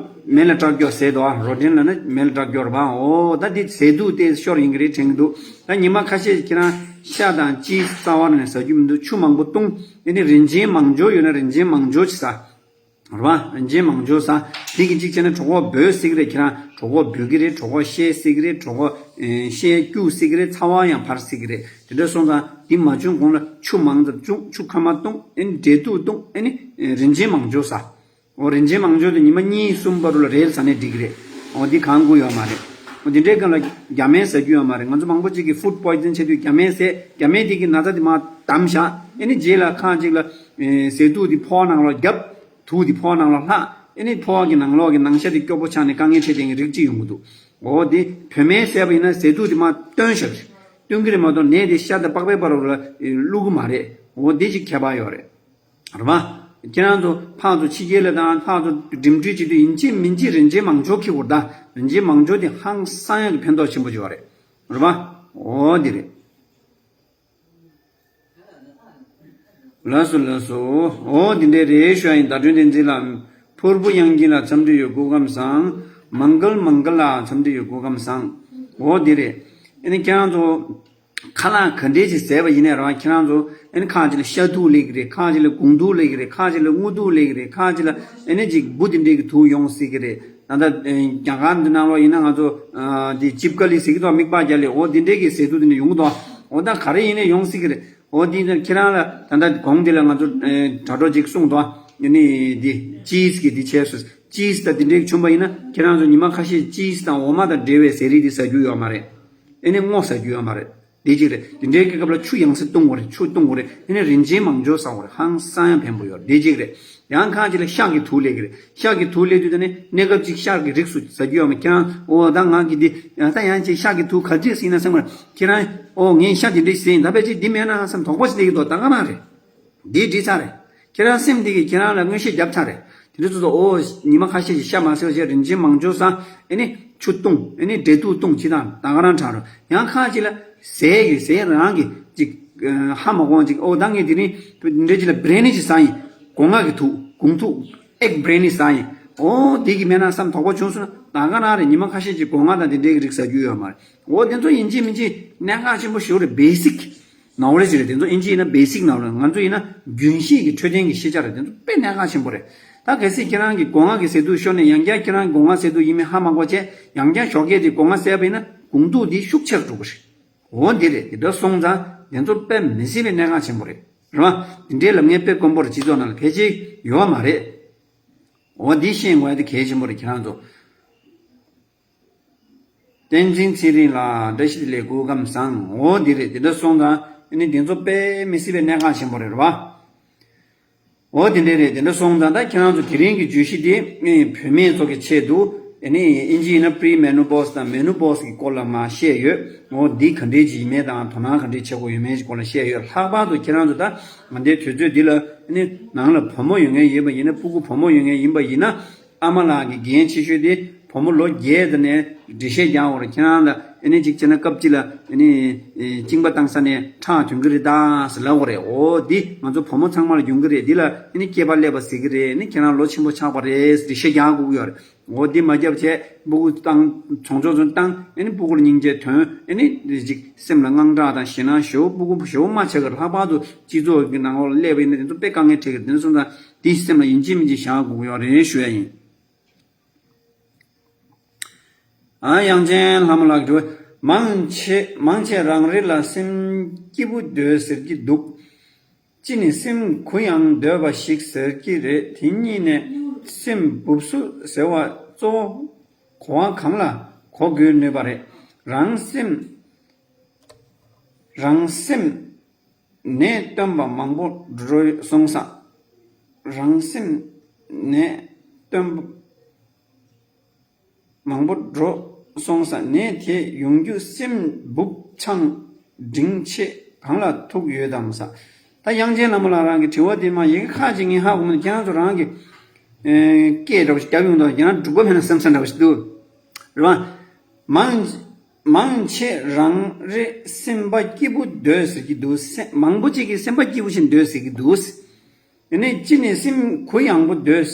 མེ་ལ་སྲེག་རྒྱུ་ཟེར་འདུག་ཨ། རོ་ཊན་ལབ་ན་མེ་ལ་སྲེག་རྒྱུ་རེད་པ། འོ་ད་འདི་ཟས་དུག་དེ་ཤོར་ཡིན་གྱི་རེད་དྲན་གྱི་འདུག། ད་ཉི་མ་ཁ་ཤས་ཁྱེད་རང་ཤ་དང་ཅིས་རྩ་བ་ནས་ཟ་རྒྱུ་མི་འདུག། ཆུ་མང་པོ་བཏུང་། ཨེ་ནི་རིན་ཆེན་མང་སྦྱོར་ཡོད་ན་རིན་ཆེན་མང་སྦྱོར་ཅིག་ཟ། རེད་པ། རིན་ཆེན་མང་སྦྱོར་ཟ། དེ་གི་གཅིག་བྱས་ན་གྲོད་ཁོག་འབོལ་སྲིད་ཀྱི་རེད། ཁྱེད་རང་གྲོད་ཁོག་འབོལ་གྱི་རེད། གྲོད་ཁོག་བཤལ་སྲིད་ཀྱི་རེད། གྲོད་ཁོག་ཨེ་བཤལ་སྐྱུག་སྲིད་ཀྱི་རེད། ཚ་བ་ཡང་འཕར་སྲིད་ཀྱི་རེད། དེ་འདྲ་སོང་ཙང་འདི་མ་བྱུང་གོང་ལ་ཆུ་མང་ཙམ་བྱུང་། ཆུ་ཁ་མ་བཏུང་། ཨེ་ནི་འབྲས་ཐུག་བཏུང་། ཨེ་ནི་ཨེ་རིན་ཆེན་མང་སྦྱོར་ཟ། འོ་རིན་ཆེན་མང་སྦྱོར་དེ་ཉི་མ་གཉིས་གསུམ་བར་དུ་ལ་རེ་ཟ་ནས་འགྲིག་གི་རེད། འོ་འདི་གང་དགོས་ཡོད་མ་རེད། འོ་འདི་འདྲའི་སྒང་ལ་རྒྱ་སྨན་ཟ་རྒྱུ་ཡོད་མ་རེད། ང་ཚོ་མང་པོ་ཅིག་གིས་ཕུཌ་པོའི་ཛན་བྱེད་དུས་རྒྱ་སྨན་ཟས། རྒྱ་སྨན་དེ་གི་ན་ཚ་དེ་མར་བསྡམས་བཞག། ཨེ་ནི་རྗེས་ལ་ཁ་ཅིག་ལ་ཨེ་ཟས་དུག་དེ་ཕོ་བ་ནང་ལོགས་བརྒྱབ། དུག་དེ་ཕོ་བ་ནང་ལོགས་ལྷག། ཨེ་ནི་ཕོ་བ་གི་ནང་ལོགས་ཀྱི་ནང་ཤ་དེ་སྐྱོ་པོ་ཆགས་ནས་དཀའ་ངལ་འཕྲད་བསྡད་མཁན་རིགས་གཅིག་ཡོང་གི་འདུག། འོ་དེ་བོད་སྨན་ཟས་པ་ཡིན་ན་ཟས་དུག་དེ་མར་བཏོན་བཞག་རེད། བཏོན་གྱི་རེད་མ་གཏོགས་ནད་དེ་ཤ་དང་པགས་པའི་བར་ལ་བླུག་གི་མ་རེད། འོ་དེ་ཅིག་ཁྱད་པར་ཡོད་རེད། རེད་པ། ཁྱེད་རང་ཚོ་ཕར་ཚུར་ཕྱི་རྒྱལ་ལ་དང་ཕར་ཚུར་འགྲིམ་འགྲུལ་བྱེད་དུས་ཡིན་གཅིག་མིན་གཅིག་རིན་ཆེན་མང་སྦྱོར་འཁྱེར་དགོས་རེད་ད། རིན་ཆེན་མང་སྦྱོར་དེ་ཧང་སང་ཡག་གི་ཕན་ཐོགས་ཆེན་པོ་ཡོད་རེད། རེད་པ། འོ་འདི་རེད། ལགས་སོ་ལགས་སོ། འོ་འདི་འདྲས་རེད་ཞུ་ཡ་ཡིན། ཟླ་སྒྲོན་བསྟན་འཛིན་ལགས། ཕུར་བུ་དབྱངས་སྐྱིད་ལགས་འཚམས་འདྲི་ཡོད། སྐུ་ཁམས་བཟང་། མང་གལ་མང་གལ་ལགས་འཚམས་འདྲི་ཡོད། སྐུ་ཁམས་བཟང་། འོ་འདི་རེད། ཨ་ནི་ཁྱེད་རང་ཚོ་ཁ་ལག་ག་འདྲས་ཅིག་བཟས་པ་ཡིན་ནའི་རང་ཁྱེད་རང་ཚོ་ཨ་ནི་ཁ་ཅིག་ལ་ཤ་དུག་སླེབས་ཀྱི་རེད། ཁ་ཅིག་ལ་དགུང་དུག་སླེབས་ཀྱི་རེད། ཁ་ཅིག་ལ་རྔུལ་དུག་སླེབས་ཀྱི་རེད། ཁ་ཅིག་ལ་ཨ་ནི་ཅིག་འབུ་དེ་འདྲས་ཀྱི་དུག་ཡོང་སྲིད་ཀྱི་རེད། ད་ལྟ་རྒྱ་གར་འདི་ནང་ལོགས་ཡིན་ན་ང་ཚོ་དེ་ཅིབ་ཀ་ལི་ཟེར་གྱི་འདུག། མིག་པགས་རྒྱག་ལེ། འོ་དེ་འདྲས་ཀྱི་ཟས་དུག་དེ་འདྲས་ཡོང་གི་འདུག། འོ་ད་ག་རེ་ཡིན་ནའི་ཡོང་སྲིད་ཀྱི་རེད། འོ་དེ་ཁྱེད་རང་ལ་ད་ལྟ་གོང་དེ་ལ་ང་ཚོ་དྲ་གྲོགས་ཅིག་གསུངས་འདུག། ཨ་ནི་དེ་ཅིས་གི་དེ་བྱས་སོང་། ཅིས་དང་དེ་འདྲས་བྱུང་བ་ཡིན་ན་ཁྱེད་རང་ཚོ་ཉི་མ་ཁ་ཤས་ཅིས་དང་འོ་མ་དང་འབྲེལ་བའི་ཟས་རིགས་དེ་ཟ་རྒྱུ་ཡོད་མ་རེད། ཨེ་ནི་སྔོ་ཟ་རྒྱུ་ཡོད་མ་རེད། དེ་གཅིག་རེད། དེ་འདྲའི་གི་སྐབས་ལ་ཆུ་ཡང་སེ་བཏུང་དགོས་རེད། ཆུ་བཏུང་དགོས་རེད། ཨེ་ནི་རིན་ཆེན་མང་སྦྱོར་ཟ་དགོས་རེད། ཧང་སང་ཡང་ཕན་པོ་ཡོད་རེད། དེ་གཅིག་རེད། ཡང་ཁ་ཅིག་ལ་ཤ་གི་དུག་སླེབས་ཀྱི་རེད། ཤ་གི་དུག་སླེབས་དུས་ད་ནི་གནས་སྐབས་ཅིག་ཤ་གི་རིགས་སུ་ཟ་རྒྱུ་ཡོད་མ། ཁྱེད་རང་འོ་ད་ང་གི་འདི་ད་ཡང་ཅིག་ཤ་གི་དུག་ག་ཚོད་ཟིན་ན་བསམ་གི་རེད། ཁྱེད་རང་འོ་ངས་ཤ་དེ་འདྲ་ཟིན་ད་ཕལ་ཆེར་འདི་མེད་ན་བསམ་དོགས་པ་ཞིག་སླེབས་ཀྱི་འདུག། ད་ག་རང་རེད། འདི་འགྲིག་ཚར་རེད། ཁྱེད་རང་སེམས་འདི་གིས་ཁྱེད་རང་ལ་མངོན་ཤེས་བརྒྱབ་ཚར་རེད། དེ་འདྲ་ཚོ་ཚོ་འོ་ཉི་མ་ཁ་ཤས་ཤིག་ཤ་མ་ཟོས་བྱས་རིན་ཆེན་མང་སྦྱོར་ཟ། ཨེ་ནི་ཆུ་བཏུང་། ཨེ་ནི་འབྲས་ཐུག་བཏུང་། ཅི་དང་ད་ག་རང་དྲག་རེད། ཡང་ཁ་ཅིག་ལ་ཟས་ཀྱི་ཟས་རང་གི་ཅིག་ཧ་མ་གོ་ཅིག། འོ་ད་ངས་དེ་རིང་འདི་འདྲ་ཅིག་ལ་བྷི་རི་ནི་ཅིག་ཟ་ཡིན། སྒོ་ང་གི་དུག་སྒོང་དུག་ཨེག་བྷི་རི་ནི་ཟ་ཡིན། འོ་དེ་གི་མེད་ན་བསམ་དོགས་པ་བྱུང་སོང་ན་ད་ག་རང་རེད། ཉི་མ་ཁ་ཤས་ཅིག་སྒོ་ང་དང་དེ་འདྲའི་གི་རིགས་ཟ་རྒྱུ་ཡོད་མ་རེད། འོ་དེ་ཚོ་ཡིན་གཅིག་མིན་གཅིག་གནད་འགག་ཆེན་པོ་ཞིག་རེད། བེ་སིག་ནོ་ལེ་ཇི་རེད། དེ་ཚོ་ཨིན་ཇི་ཡིན་ན་བེ་སིག་ནོ་ལེ་ཇི། ང་ཚོ་ཡིན་ན་རྒྱུན་ཤེས་ཀྱི་འཕྲོད་བསྟེན་གྱི་ཤེས་བྱ་རེད། དེ་ཚོ་དཔེ་གནད་འགག་ཆེན་པོ་རེད། ད་གལ་སྲིད་ཁྱེད་རང་གི་སྒོ་ང་གི་ཟས་དུག་ཤོར་ནས་ཡང་བསྐྱར་ཁྱེད་རང་སྒོ་ང་ཟས་དུག་ཡིན་མིན་ཧ་མ་གོ་བྱས་ཡང་བསྐྱར་ཞོགས་ཀས་དེ་སྒོ་ང་ཟས་པ་ཡིན་ན་སྒོང་དུག་འདི་ཤུགས་ཆེར་འགྲོ་གི་རེད། འོ་འདི་རེད། དེ་འདྲ་སོང་ཙང་དེ་ཚོ་དཔེ་མི་སྲིད་པའི་གནད་འགག་ཆེན་པོ་རེད། རེད་བ། དེ་འདྲའི་ལབ་མཁན་དཔེ་དཀོན་པོ་རེད། སྤྱི་ཚོགས་ནང་ལ་ཕལ་ཆེར་ཡོད་མ་རེད། འོ་འདི་ཤེས་དགོས་ཡ་དེ་གལ་ཆེན་པོ་རེད། ཁྱེད་རང་ཚོ། བསྟན་འཛིན་ཚེ་རིང་ལགས་བཀྲ་ཤིས་བདེ་ལེགས། སྐུ་ཁམས་བཟང་། འོ་འདི་རེད། དེ་འདྲ་སོང་ཙང་ཨ་ནི་དེ་ཚོ་དཔེ་མི་སྲིད་པའི་གནད་འགག་ཆེན་པོ་རེད། རེད་བ། འོ་དེ་འདྲ་རེད། དེ་འདྲ་སོང་ཙང་ད་ཁྱེད་རང་ཚོ་དེ་རིང་གི་བརྗོད་གཞི་དེ་ཨེ་བུད་མེད་ཚོ་གི་ཆེད་དུ་ཨ་ནི་ཨིན་ཇི་ཡིན་ན་པི་རི་མེ་ནོ་པོ་སི་དང་མེ་ནོ་པོ་སི་གི་སྐོར་ལ་མར་བཤད་ཡོད། འོ་འདི་ག་འདྲས་ཅིག་ཡིན་མིན་དང་དོ་སྣང་ག་འདྲས་བྱེད་དགོས་ཡོད་མེད་ཀྱི་སྐོར་ལ་བཤད་ཡོད། ལྷག་པར་དུ་ཁྱེད་རང་ཚོ་ད་ང་འདིའི་དུས་ཚོད་འདི་ལ་ཨ་ནི་ནང་ལ་བུ་མོ་ཡོད་མཁན་ཡིན་པ་ཡིན་ན། སྤུ་གུ་བུ་མོ་ཡོད་མཁན་ཡིན་པ་ཡིན་ན། ཨ་མ་ལགས་ཀྱི་འགན་ཆེ་ཤོས་དེ་བུ་མོ་ལོ་བརྒྱད་དེ་ནས་འགྲེལ་བཤད་རྒྱག་དགོས་རེད། ཁྱེད་རང་ལ་ཨ་ནི་གཅིག་བྱས་ན་སྐབས་གཅིག་ལ་ཨ་ནི་ཨེ་གཅིན་པ་བཏང་ས་ནས་ཁྲག་ཐོན་གྱི་རེད་ད་ཟེར་ལབ་དགོས་རེད། འོ་འདི་ང་ཚོ་བུ་མོ་ཚང་མ་ལ་ཡོང་གི་རེད། འདི་ལ་ཨ་ནི་སྐྱེས་པ་སླེབས་པ་ཟེར་གྱི་རེད། ཨ་ནི་ཁྱེད་རང་ལོ་ཆེན་པོ་ཆགས་པ་རེད་ཟེར་འགྲེལ་བཤད་རྒྱག་དགོས་ཀྱི་ཡོད་རེད། འོ་འདི་མ་བརྒྱབ་བྱས་སྤུ་གུ་བཏང་ཆུང་ཆུང་ཚོ་བཏང་། ཨ་ནི་སྤུ་གུ་ལ་སྙིང་རྗེ་ཐོན། ཨ་ནི་གཅིག་སེམས་ལ་དངངས་སྐྲག་དང་ཞེད་སྣང་ཞེ་པོ་སྤུ་གུ་ཞེ་པོ་མ་ཆགས་ཀྱི། ལྷག་པར་དུ་སྤྱི་ཚོགས་ཀྱི་ནང་ལོགས་ལ་སླེབས་པ་ཡིན་ན་དེ་ཚོ་དཔེ་དཀའ་ངལ་འཕྲད་ཀྱི་རེད། དེ་ཚོ་སོང་ཙང་དེ་སེམས་ལ་ཡིན་གཅིག་མིན་གཅིག་བཞག་དགོས་ཀྱི་ཡོད་རེད་ཞུ་ཡ་ཡིན། ཨ་དབྱངས་ཅན་ལྷ་མོ་ལགས་འགྲོ། མང་ཆེ་མང་ཆེ་རང་རེ་ལ་སེམས་སྐྱིད་པོ་འདོད་ཟེར་གྱི་འདུག། ཅི་ནས་སེམས་གུ་ཡངས་འདོད་པ་ཞིག་ཟེར་གྱི་རེད། དེ་གཉིས་ནས་སེམས་སྦུབ་སུ་ཟེར་བ་གཙོ་བོ་གོ་བ་གང་ལ་གོ་དགོས་ནུས་པ་རེད། རང་སེམས། རང་སེམས་ནད་སྟོན་པ་མང་པོ་འགྲོ་སོང་ཙང་། རང་སེམས་ནད་སྟོན་པ་མང་པོ་འགྲོ་སོང་ཙང་། ནད་དེ་ཡོང་རྒྱུ་སེམས་སྦུབས་ཆང་འབྲིང་ཆེ་གང་ལ་ཐུག་ཡོད་དམ་ཟེར། ད་དབྱངས་ཅན་ལྷ་མོ་ལགས་རང་གི་དྲི་བ་དེ་མ་ཡི་གེ་ཁ་ཅིག་ངས་ཧ་གོ་མི་འདུག་ཁྱེད་རང་ཚོ་རང་གི་ཨེ་སྐད་འདྲ་བོ་ཞིག་རྒྱབ་ཡོང་དུས་ཁྱེད་རང་འབྲུག་པ་མེད་ན་བསམ་ས་འདྲ་བོ་ཞིག་འདུག་རེད་བ། མང་མང་ཆེ་རང་རེ་སེམས་པ་སྐྱིད་པོ་འདོད་ཟེར་གྱི་འདུག་སེམས་མང་པོ་ཅིག་གིས་སེམས་པ་སྐྱིད་པོ་ཞིག་འདོད་ཟེར་གྱི་འདུག་ཡིན་ནའི་ཅི་ནས་སེམས་གུ་ཡངས་པོ་འདོད་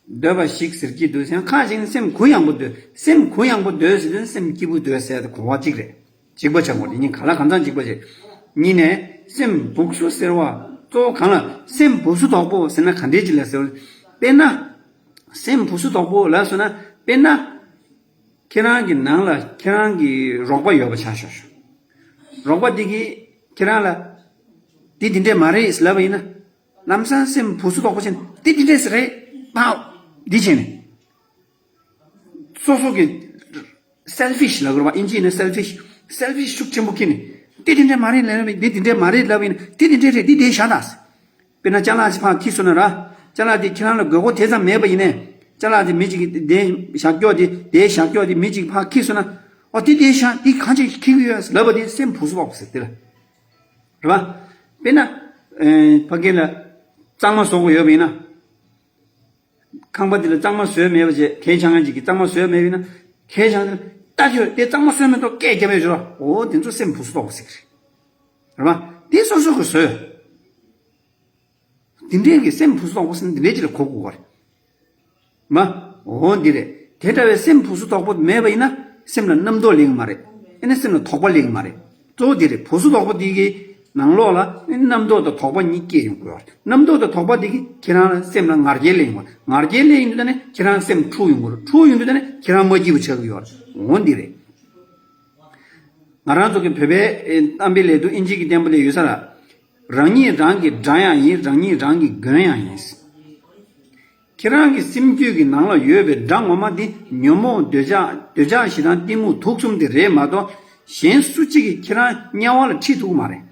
འདོད་པ་ཞིག་ཟེར་གྱི་འདུག་ཡང་ཁ་ཅིག་ནི་སེམས་གུ་ཡངས་པོ་འདོད། སེམས་གུ་ཡངས་པོ་འདོད་ཟེར་དུས་སེམས་སྐྱིད་པོ་འདོད་ཟེར་ཏེ་གོ་བ་གཅིག་རེད། གཅིག་པ་ཆགས་དགོས། དེ་གཉིས་ག་ལ་གང་འཚམ་གཅིག་པ་བྱེད། གཉིས་ནས་སེམས་སྦུག་སུ་ཟེར་བ་གཙོ་བོ་གང་ལ་སེམས་སྦུག་སུ་དོག་པོ་ཟེར་ན་ག་འདྲས་ཅིག་ལ་ཟེར་བ། དཔེར་ན། སེམས་སྦུག་སུ་དོག་པོ་ལ་སོ་ན། དཔེར་ན། ཁྱེད་རང་གི་ནང་ལ་ཁྱེད་རང་གི་རོགས་པ་ཡོད་པ་ཆ་བཞག་ཤོག་རོགས་པ་འདི་གིས་ཁྱེད་རང་ལ་འདི་འདི་འདྲས་མ་རེད་ལབ་པ་ཡིན་ན། ལམ་སང་སེམས་སྦུག་སུ་དོག་པོ་བྱས་ནས་འདི་འདི་འདྲས་རེད་པའོ། འདི་བྱས་ནས། སོ་སོ་གི་selfish ལབ་དགོས་རེད་པ། ཨིན་ཇི་ནས་selfish selfish ཤུགས་ཆེན་པོ་ཁྱེར་ནས། འདི་འདི་འདྲས་མ་རེད་ལབ་ཡིན་ན། འདི་འདི་འདྲས་མ་རེད་ལབ་ཡིན་ན། འདི་འདི་འདྲས་རེད། འདི་འདི་བཞག་དང་། དཔེར་ན་ཅ་ལག་ཅིག་ཕར་འཁྱེར་སོང་ན་ར། ཅ་ལག་དེ་ཁྱེད་རང་ལ་དགོས་མཁོ་དེ་ཙམ་མེད་པ་ཡིན་ནའི། ཅ་ལག་དེ་མི་གཅིག་གིས་དེ་བཞག་ཀྱོག་དེ་དེ་བཞག་ཀྱོག་དེ་མི་གཅིག་གིས་ཕར་འཁྱེར་སོང་ན། ཨོ་དེ་དེ་བཞག་དེ་གང་ཅིག་འཁྱེར་གི་ཡོད་ལབ་པ་དེ་སེམས་སྦུག་སུ་དོག་པོ་ཟེར་དེ་ལ། རེད་པ། དཔེར་ན། ཨེ་ཕ་གི་ལ་གཙང་མ་བཟོ་དགོས་ཡོད་པ་ཡིན་ན། ཁང་པ་འདི་ལ་གཙང་མ་བཟོས་མེད་པ་བྱས། གད་ཆག་ཅིག་གིས་གཙང་མ་བཟོས་མེད་པ་ཡིན་ན། གད་ཆག་འདི་ལ་ལྟ་ཁྱོད་དེ་གཙང་མ་བཟོས་མེད་དོ་སྐད་རྒྱབ་ཡོད་ཅོ། ཨོ་དེ་ཚོ་སེམས་སྦུག་སུ་དོག་པོ་ཟེར་གི་རེད། རེད་པ། དེ་སོ་སོ་གིས་བཟོས། འདི་འདྲས་ཀྱི་སེམས་སྦུག་སུ་དོག་པོ་ཟེར་ན་འདི་འདྲས་ཅིག་ལ་གོ་དགོས་པ་རེད། མ། འོ་འདི་རེད། དེ་འདྲ་བའི་སེམས་སྦུག་སུ་དོག་པོ་མེད་པ་ཡིན་ན་སེམས་ལ་རྣམ་རྟོག་སླེབས་ཀྱི་མ་རེད། ཨེ་ནི་སེམས་ལ་དོགས་པ་སླེབས་ཀྱི་མ་རེད། གཙོ་བོ་འདི་རེད། སྦུག་སུ་དོག་པོ་འདི་གི་ནང་ལོགས་ལ་ཨེ་ནི་རྣམ་རྟོག་དང་དོགས་པ་གཉིས་སྐྱེས་ཡོང་དགོས་པ་རེད། རྣམ་རྟོག་དང་དོགས་པ་འདི་གིས་ཁྱེད་རང་ལ་སེམས་ལ་ང་རྒྱལ་སླེབས་ཡོང་བ་རེད། ང་རྒྱལ་སླེབས་ཡོང་དུས་ད་ནི་ཁྱེད་རང་སེམས་འཁྲུག་ཡོང་གི་རེད། འཁྲུག་ཡོང་དུས་ད་ནི་ཁྱེད་རང་མ་སྐྱིད་པོ་ཆགས་ཀྱི་ཡོད་རེད། འོ་འདི་རེད། ང་རང་ཚོ་གི་བོད་པའི་ཨེ་གཏམ་དཔེ་ལས་འདུག་ཨིན་ཇི་གི་བསྟན་པ་ལས་ཡོད་ས་ལ། རང་ཉིད་རང་གི་དགྲ་ཡང་ཡིན། རང་ཉིད་རང་གི་མགོན་ཡང་ཡིན། ཁྱེད་རང་གི་སེམས་རྒྱུད་ཀྱི་ནང་ལ་ཡོད་པའི་དགྲ་ངོ་མ་འདི་ཉོན་མོངས་འདོད་ཆགས་འདོད་ཆགས་ཞེ་སྡང་གཏི་མུག་དུག་གསུམ་དེ་རེད་མ་གཏོགས། གཞན་སུ་གཅིག་གིས་ཁྱེད་རང་དམྱལ་བ་ལ་ཁྲིད་ཐུབ་ཀྱི་མ་རེད།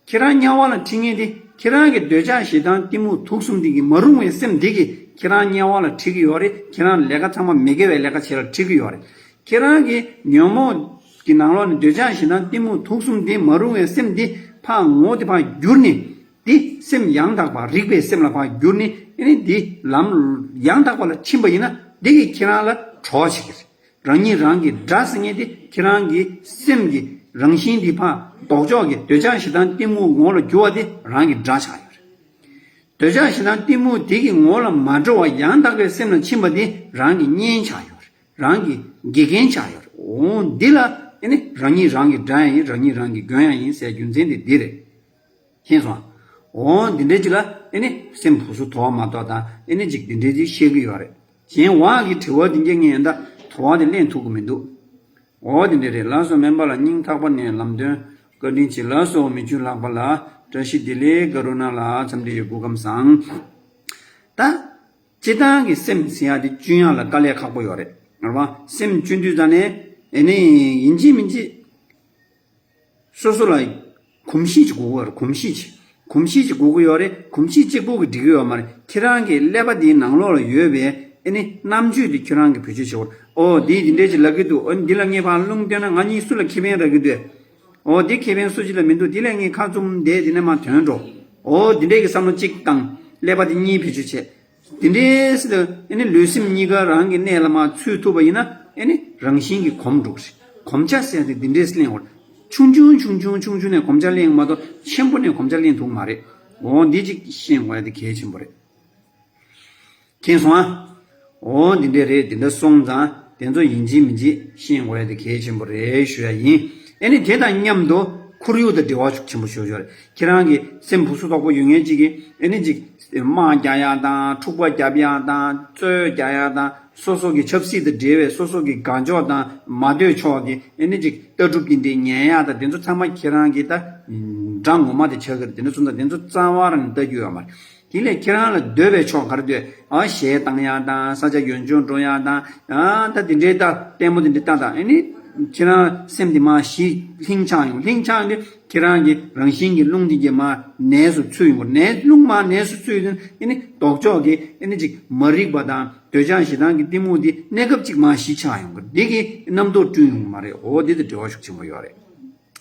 ཁྱེད་རང་དམྱལ་བ་ལ་ཁྲིད་མཁན་དེ་ཁྱེད་རང་གི་འདོད་ཆགས་ཞེ་སྡང་གཏི་མུག་དུག་གསུམ་འདི་གིས་མ་རུངས་པའི་སེམས་འདི་གིས་ཁྱེད་རང་དམྱལ་བ་ལ་ཁྲིད་ཀྱི་ཡོད་རེད། ཁྱེད་རང་ལས་ཀ་ཚང་མ་མི་དགེ་བའི་ལས་ཀ་བྱེད་ལ་ཁྲིད་ཀྱི་ཡོད་རེད། ཁྱེད་རང་གི་ཉོན་མོངས་ཀྱི་ནང་ལོགས་ནས་འདོད་ཆགས་ཞེ་སྡང་གཏི་མུག་དུག་གསུམ་འདི་མ་རུངས་པའི་སེམས་འདི་ཕར་ངོ་དེ་ཕར་བསྒྱུར་ནས། འདི་སེམས་ཡང་དག་པ་རིག་པའི་སེམས་ལ་ཕར་བསྒྱུར་ནས། ཨེ་ནི་འདི་ལམ་ཡང་དག་པ་ལ་ཕྱིན་པ་ཡིན་ན་འདི་གིས་ཁྱེད་རང་ལ་གྲོགས་བྱེད་ཀྱི་རེད། རང་ཉིད་རང་གི་དགྲ་ཟེར་མཁན་དེ་ཁྱེད་རང་གི་སེམས་ཀྱི་རང་བཞིན་འདི་ཕར་ལྡོག་ཕྱོགས་ཀྱི་འདོད་ཆགས་ཞེ་སྡང་གཏི་མུག་ངོ་ལ་བསྒྱུར་བ་དེ་རང་གི་དགྲ་ཆགས་ཡོད་རེད། འདོད་ཆགས་ཞེ་སྡང་གཏི་མུག་དེ་གི་ངོ་ལ་མ་འགྲོ་བ་ཡང་དག་པའི་སེམས་ལ་ཕྱིན་པ་དེ་རང་གི་གཉེན་ཆགས་ཡོད་རེད། རང་གི་དགེ་རྒན་ཆགས་ཡོད་རེད། འོ་འདི་ལ་ཨེ་ནི་རང་ཉིད་རང་གི་དགྲ་ཡང་ཡིན། རང་ཉིད་རང་གི་མགོན་ཡང་ཡིན་ཟེར་རྒྱུ་མཚན་དེ་འདི་རེད། མཁྱེན་སོང་ཨ། འོ་འདི་འདྲའི་ཅིག་ལ་ཨེ་ནི་སེམས་སྦུག་སུ་དོག་པ་མ་གཏོགས་ད་ཨེ་ནི་ཅིག་འདི་འདྲའི་ཅིག་བཤད་གི་ཡོད་རེད། གཞན་དབང་གི་དྲི་བ་འདི་འདྲའི་ངས་ད་དོ་བ་དེ་ལེན་ཐུབ་གི་མི་འདུག་འོ་འདི་འདྲ་རེད། ལགས་སོ། སྨན་པ་ལ་སྙིང་ཐག་པ་ནས་ལམ་སྟོན་བཀའ་དྲིན་ཆེ། ལགས་སོ། མི་བཅུ་ལྷག་པ་ལ་བཀྲ་ཤིས་བདེ་ལེགས། ཀ་རུ་ན་ལ་འཚམས་འདྲི་ཡོད། སྐུ་ཁམས་བཟང་། ད་སྤྱིར་བཏང་གི་སེམས་ཟེར་ཡ་དེ་བཅོས་ཡག་ལ་དཀའ་ལས་ཁག་པོ་ཡོད་རེད། རེད་བ། སེམས་བཅོས་དུས་ཙ་ནས་ཨེ་ནི་ཡིན་གཅིག་མིན་གཅིག་སོ་སོ་ལ་གོམས་གཤིས་ཅིག་དགོས་ཀྱི་ཡོད་རེད། གོམས་གཤིས་ཅིག་གོམས་གཤིས་ཅིག་དགོས་ཀྱི་ཡོད་རེད། གོམས་གཤིས་གཅིག་པོ་གིས་འགྲིག་གི་ཡོད་མ་རེད། ཁྱེད་རང་གི་ཀླད་པ་འདིའི་ནང་ལོགས་ལ་ཡོད་པའི་ཨེ་ནི་རྣམ་དཔྱོད་དེ་ཁྱེད་རང་གིས་བེད་སྤྱོད་བྱེད་དགོས་རེད། ཨོ་འདིས་འདི་འདྲས་ཅིག་ལབ་ཀྱི་འདུག་ཨོ་འདི་ལ་ངས་ཕར་རླུང་བཏོན་ན་ང་གཉིས་སུ་ལ་ཁེ་ཕན་རག་གི་འདུག་ཨོ་འདི་ཁེ་ཕན་སུ་གཅིག་ལ་མི་འདུག་འདི་ལ་ངས་ཁ་བཙུམ་བསྡད། འདི་ནས་མར་ཐོན་འགྲོ། ཨོ་འདི་འདྲས་ཀྱི་བསམ་བློ་གཅིག་བཏང་། ཀླད་པ་དེ་གཉིས་བེད་སྤྱོད་བྱས། དེ་འདྲའི་སྲིད་དུ་ཨེ་ནི་ལུས་སེམས་གཉིས་ཀ་རང་གི་གནས་ལ་མར་ཚུད་ཐུབ་པ་ཡིན་ན་ཨེ་ནི་རང་བཞིན་གྱིས་གོམས་འགྲོ་གི་རེད། གོམས་ཆ་ཟེར་ཡ་དེ་འདི་འདྲས་སེ་ལེན་དགོས་རེད། ཆུང་ཆུང་ཆུང་ཆུང་ཆུང་ཆུང་ནས་གོམས་ཆ་ལེན་མ་གཏོགས་ཆེན་པོ་ནས་གོམས་ཆ་ལེན་ཐུབ་མ་རེད། འོ་འདི་གཅིག་ཤེས་དགོས་ཡ་དེ་གལ་ཆེན་པོ་རེད། མཁྱེན་སོང་ཨ། འོ་འདི་འདྲས་རེད། འདི་འདྲ་སོང་ཙང་དེ་ཚོ་ཡིན་གཅིག་མིན་གཅིག་ཤེས་དགོས་ཡ་དེ་གལ་ཆེན་པོ་རེད་ཞུ་ཡ་ཡིན། ཨེ་ནི་དེ་དང་མཉམ་དུ་ཁོར་ཡུག་དང་འབྲེལ་བ་ཤུགས་ཆེན་པོ་ཞུ་ཡ་ཡོད་རེད། ཁྱེད་རང་གི་སེམས་སྦུག་སུ་དོག་པོ་ཡོད་མཁན་གཅིག་གིས་ཨེ་ནི་གཅིག་དམག་རྒྱག་ཡག་དང་། འཁྲུག་པ་རྒྱབ་ཡག་དང་། རྩོད་རྒྱག་ཡག་དང་། སོ་སོ་གི་ཆབ་སྲིད་དང་འབྲེལ་བའི་སོ་སོ་གི་དགའ་ཕྱོགས་དང་མ་འདོད་ཕྱོགས་ཀྱི་ཨེ་ནི་ཅིག་ལྟ་གྲུབ་དེ་འདྲའི་ཉན་ཡག་དང་། དེ་ཚོ་ཚང་མ་ཁྱེད་རང་གི་ད་དགྲ་ངོ་མ་དེ་ཆགས་ཀྱི་རེད། དེ་འདྲ་སོང་ཙང་དེ་ཚོ་རྩ་བ་རང་ནས་ལྟ་རྒྱུ་ཡོད་མ་རེད། དེ་ལས་ཁྱེད་རང་ལ་འདོད་པའི་ཕྱོགས་ག་རེ་འདོད། ཨ་གཞས་བཏང་ཡག་དང་། ས་ཆ་ཡོན་ཆོང་འགྲོ་ཡག་དང་། ཨ་ད་དེ་འདྲའི་ད་ལྟད་མོ་དེ་འདྲ་ལྟ་དང་། ཨེ་ནི་ ཁྱེད་རང་སེམས་དེ་མར་ཞི་ལྷིང་ཆགས་ཡོང་། ལྷིང་ཆགས་ནས་ཁྱེད་རང་གི་རང་བཞིན་གྱི་རླུང་དེ་གྱད་མར་ནད་སུ་ཚུད་ཡོང་གི་རེད། ནད་རླུང་མར་ནད་སུ་ཚུད་ཡོང་དུས་ཨེ་ནི་ལྡོག་ཕྱོགས་ཀྱི་ཨེ་ནི་ཅིག་མ་རིག་པ་དང་འདོད་ཆགས་ཞེ་སྡང་གི་གཏི་མུག་དེ་གནས་སྐབས་གཅིག་མར་ཞི་ཆགས་ཡོང་གི་རེད། འདི་གིས་རྣམ་རྟོག་བསྐྲུན་ཡོང་གི་མ་རེད། འོ་འདི་དང་འབྲེལ་བ་ཤུགས་ཆེན་པོ་ཡོད་རེད།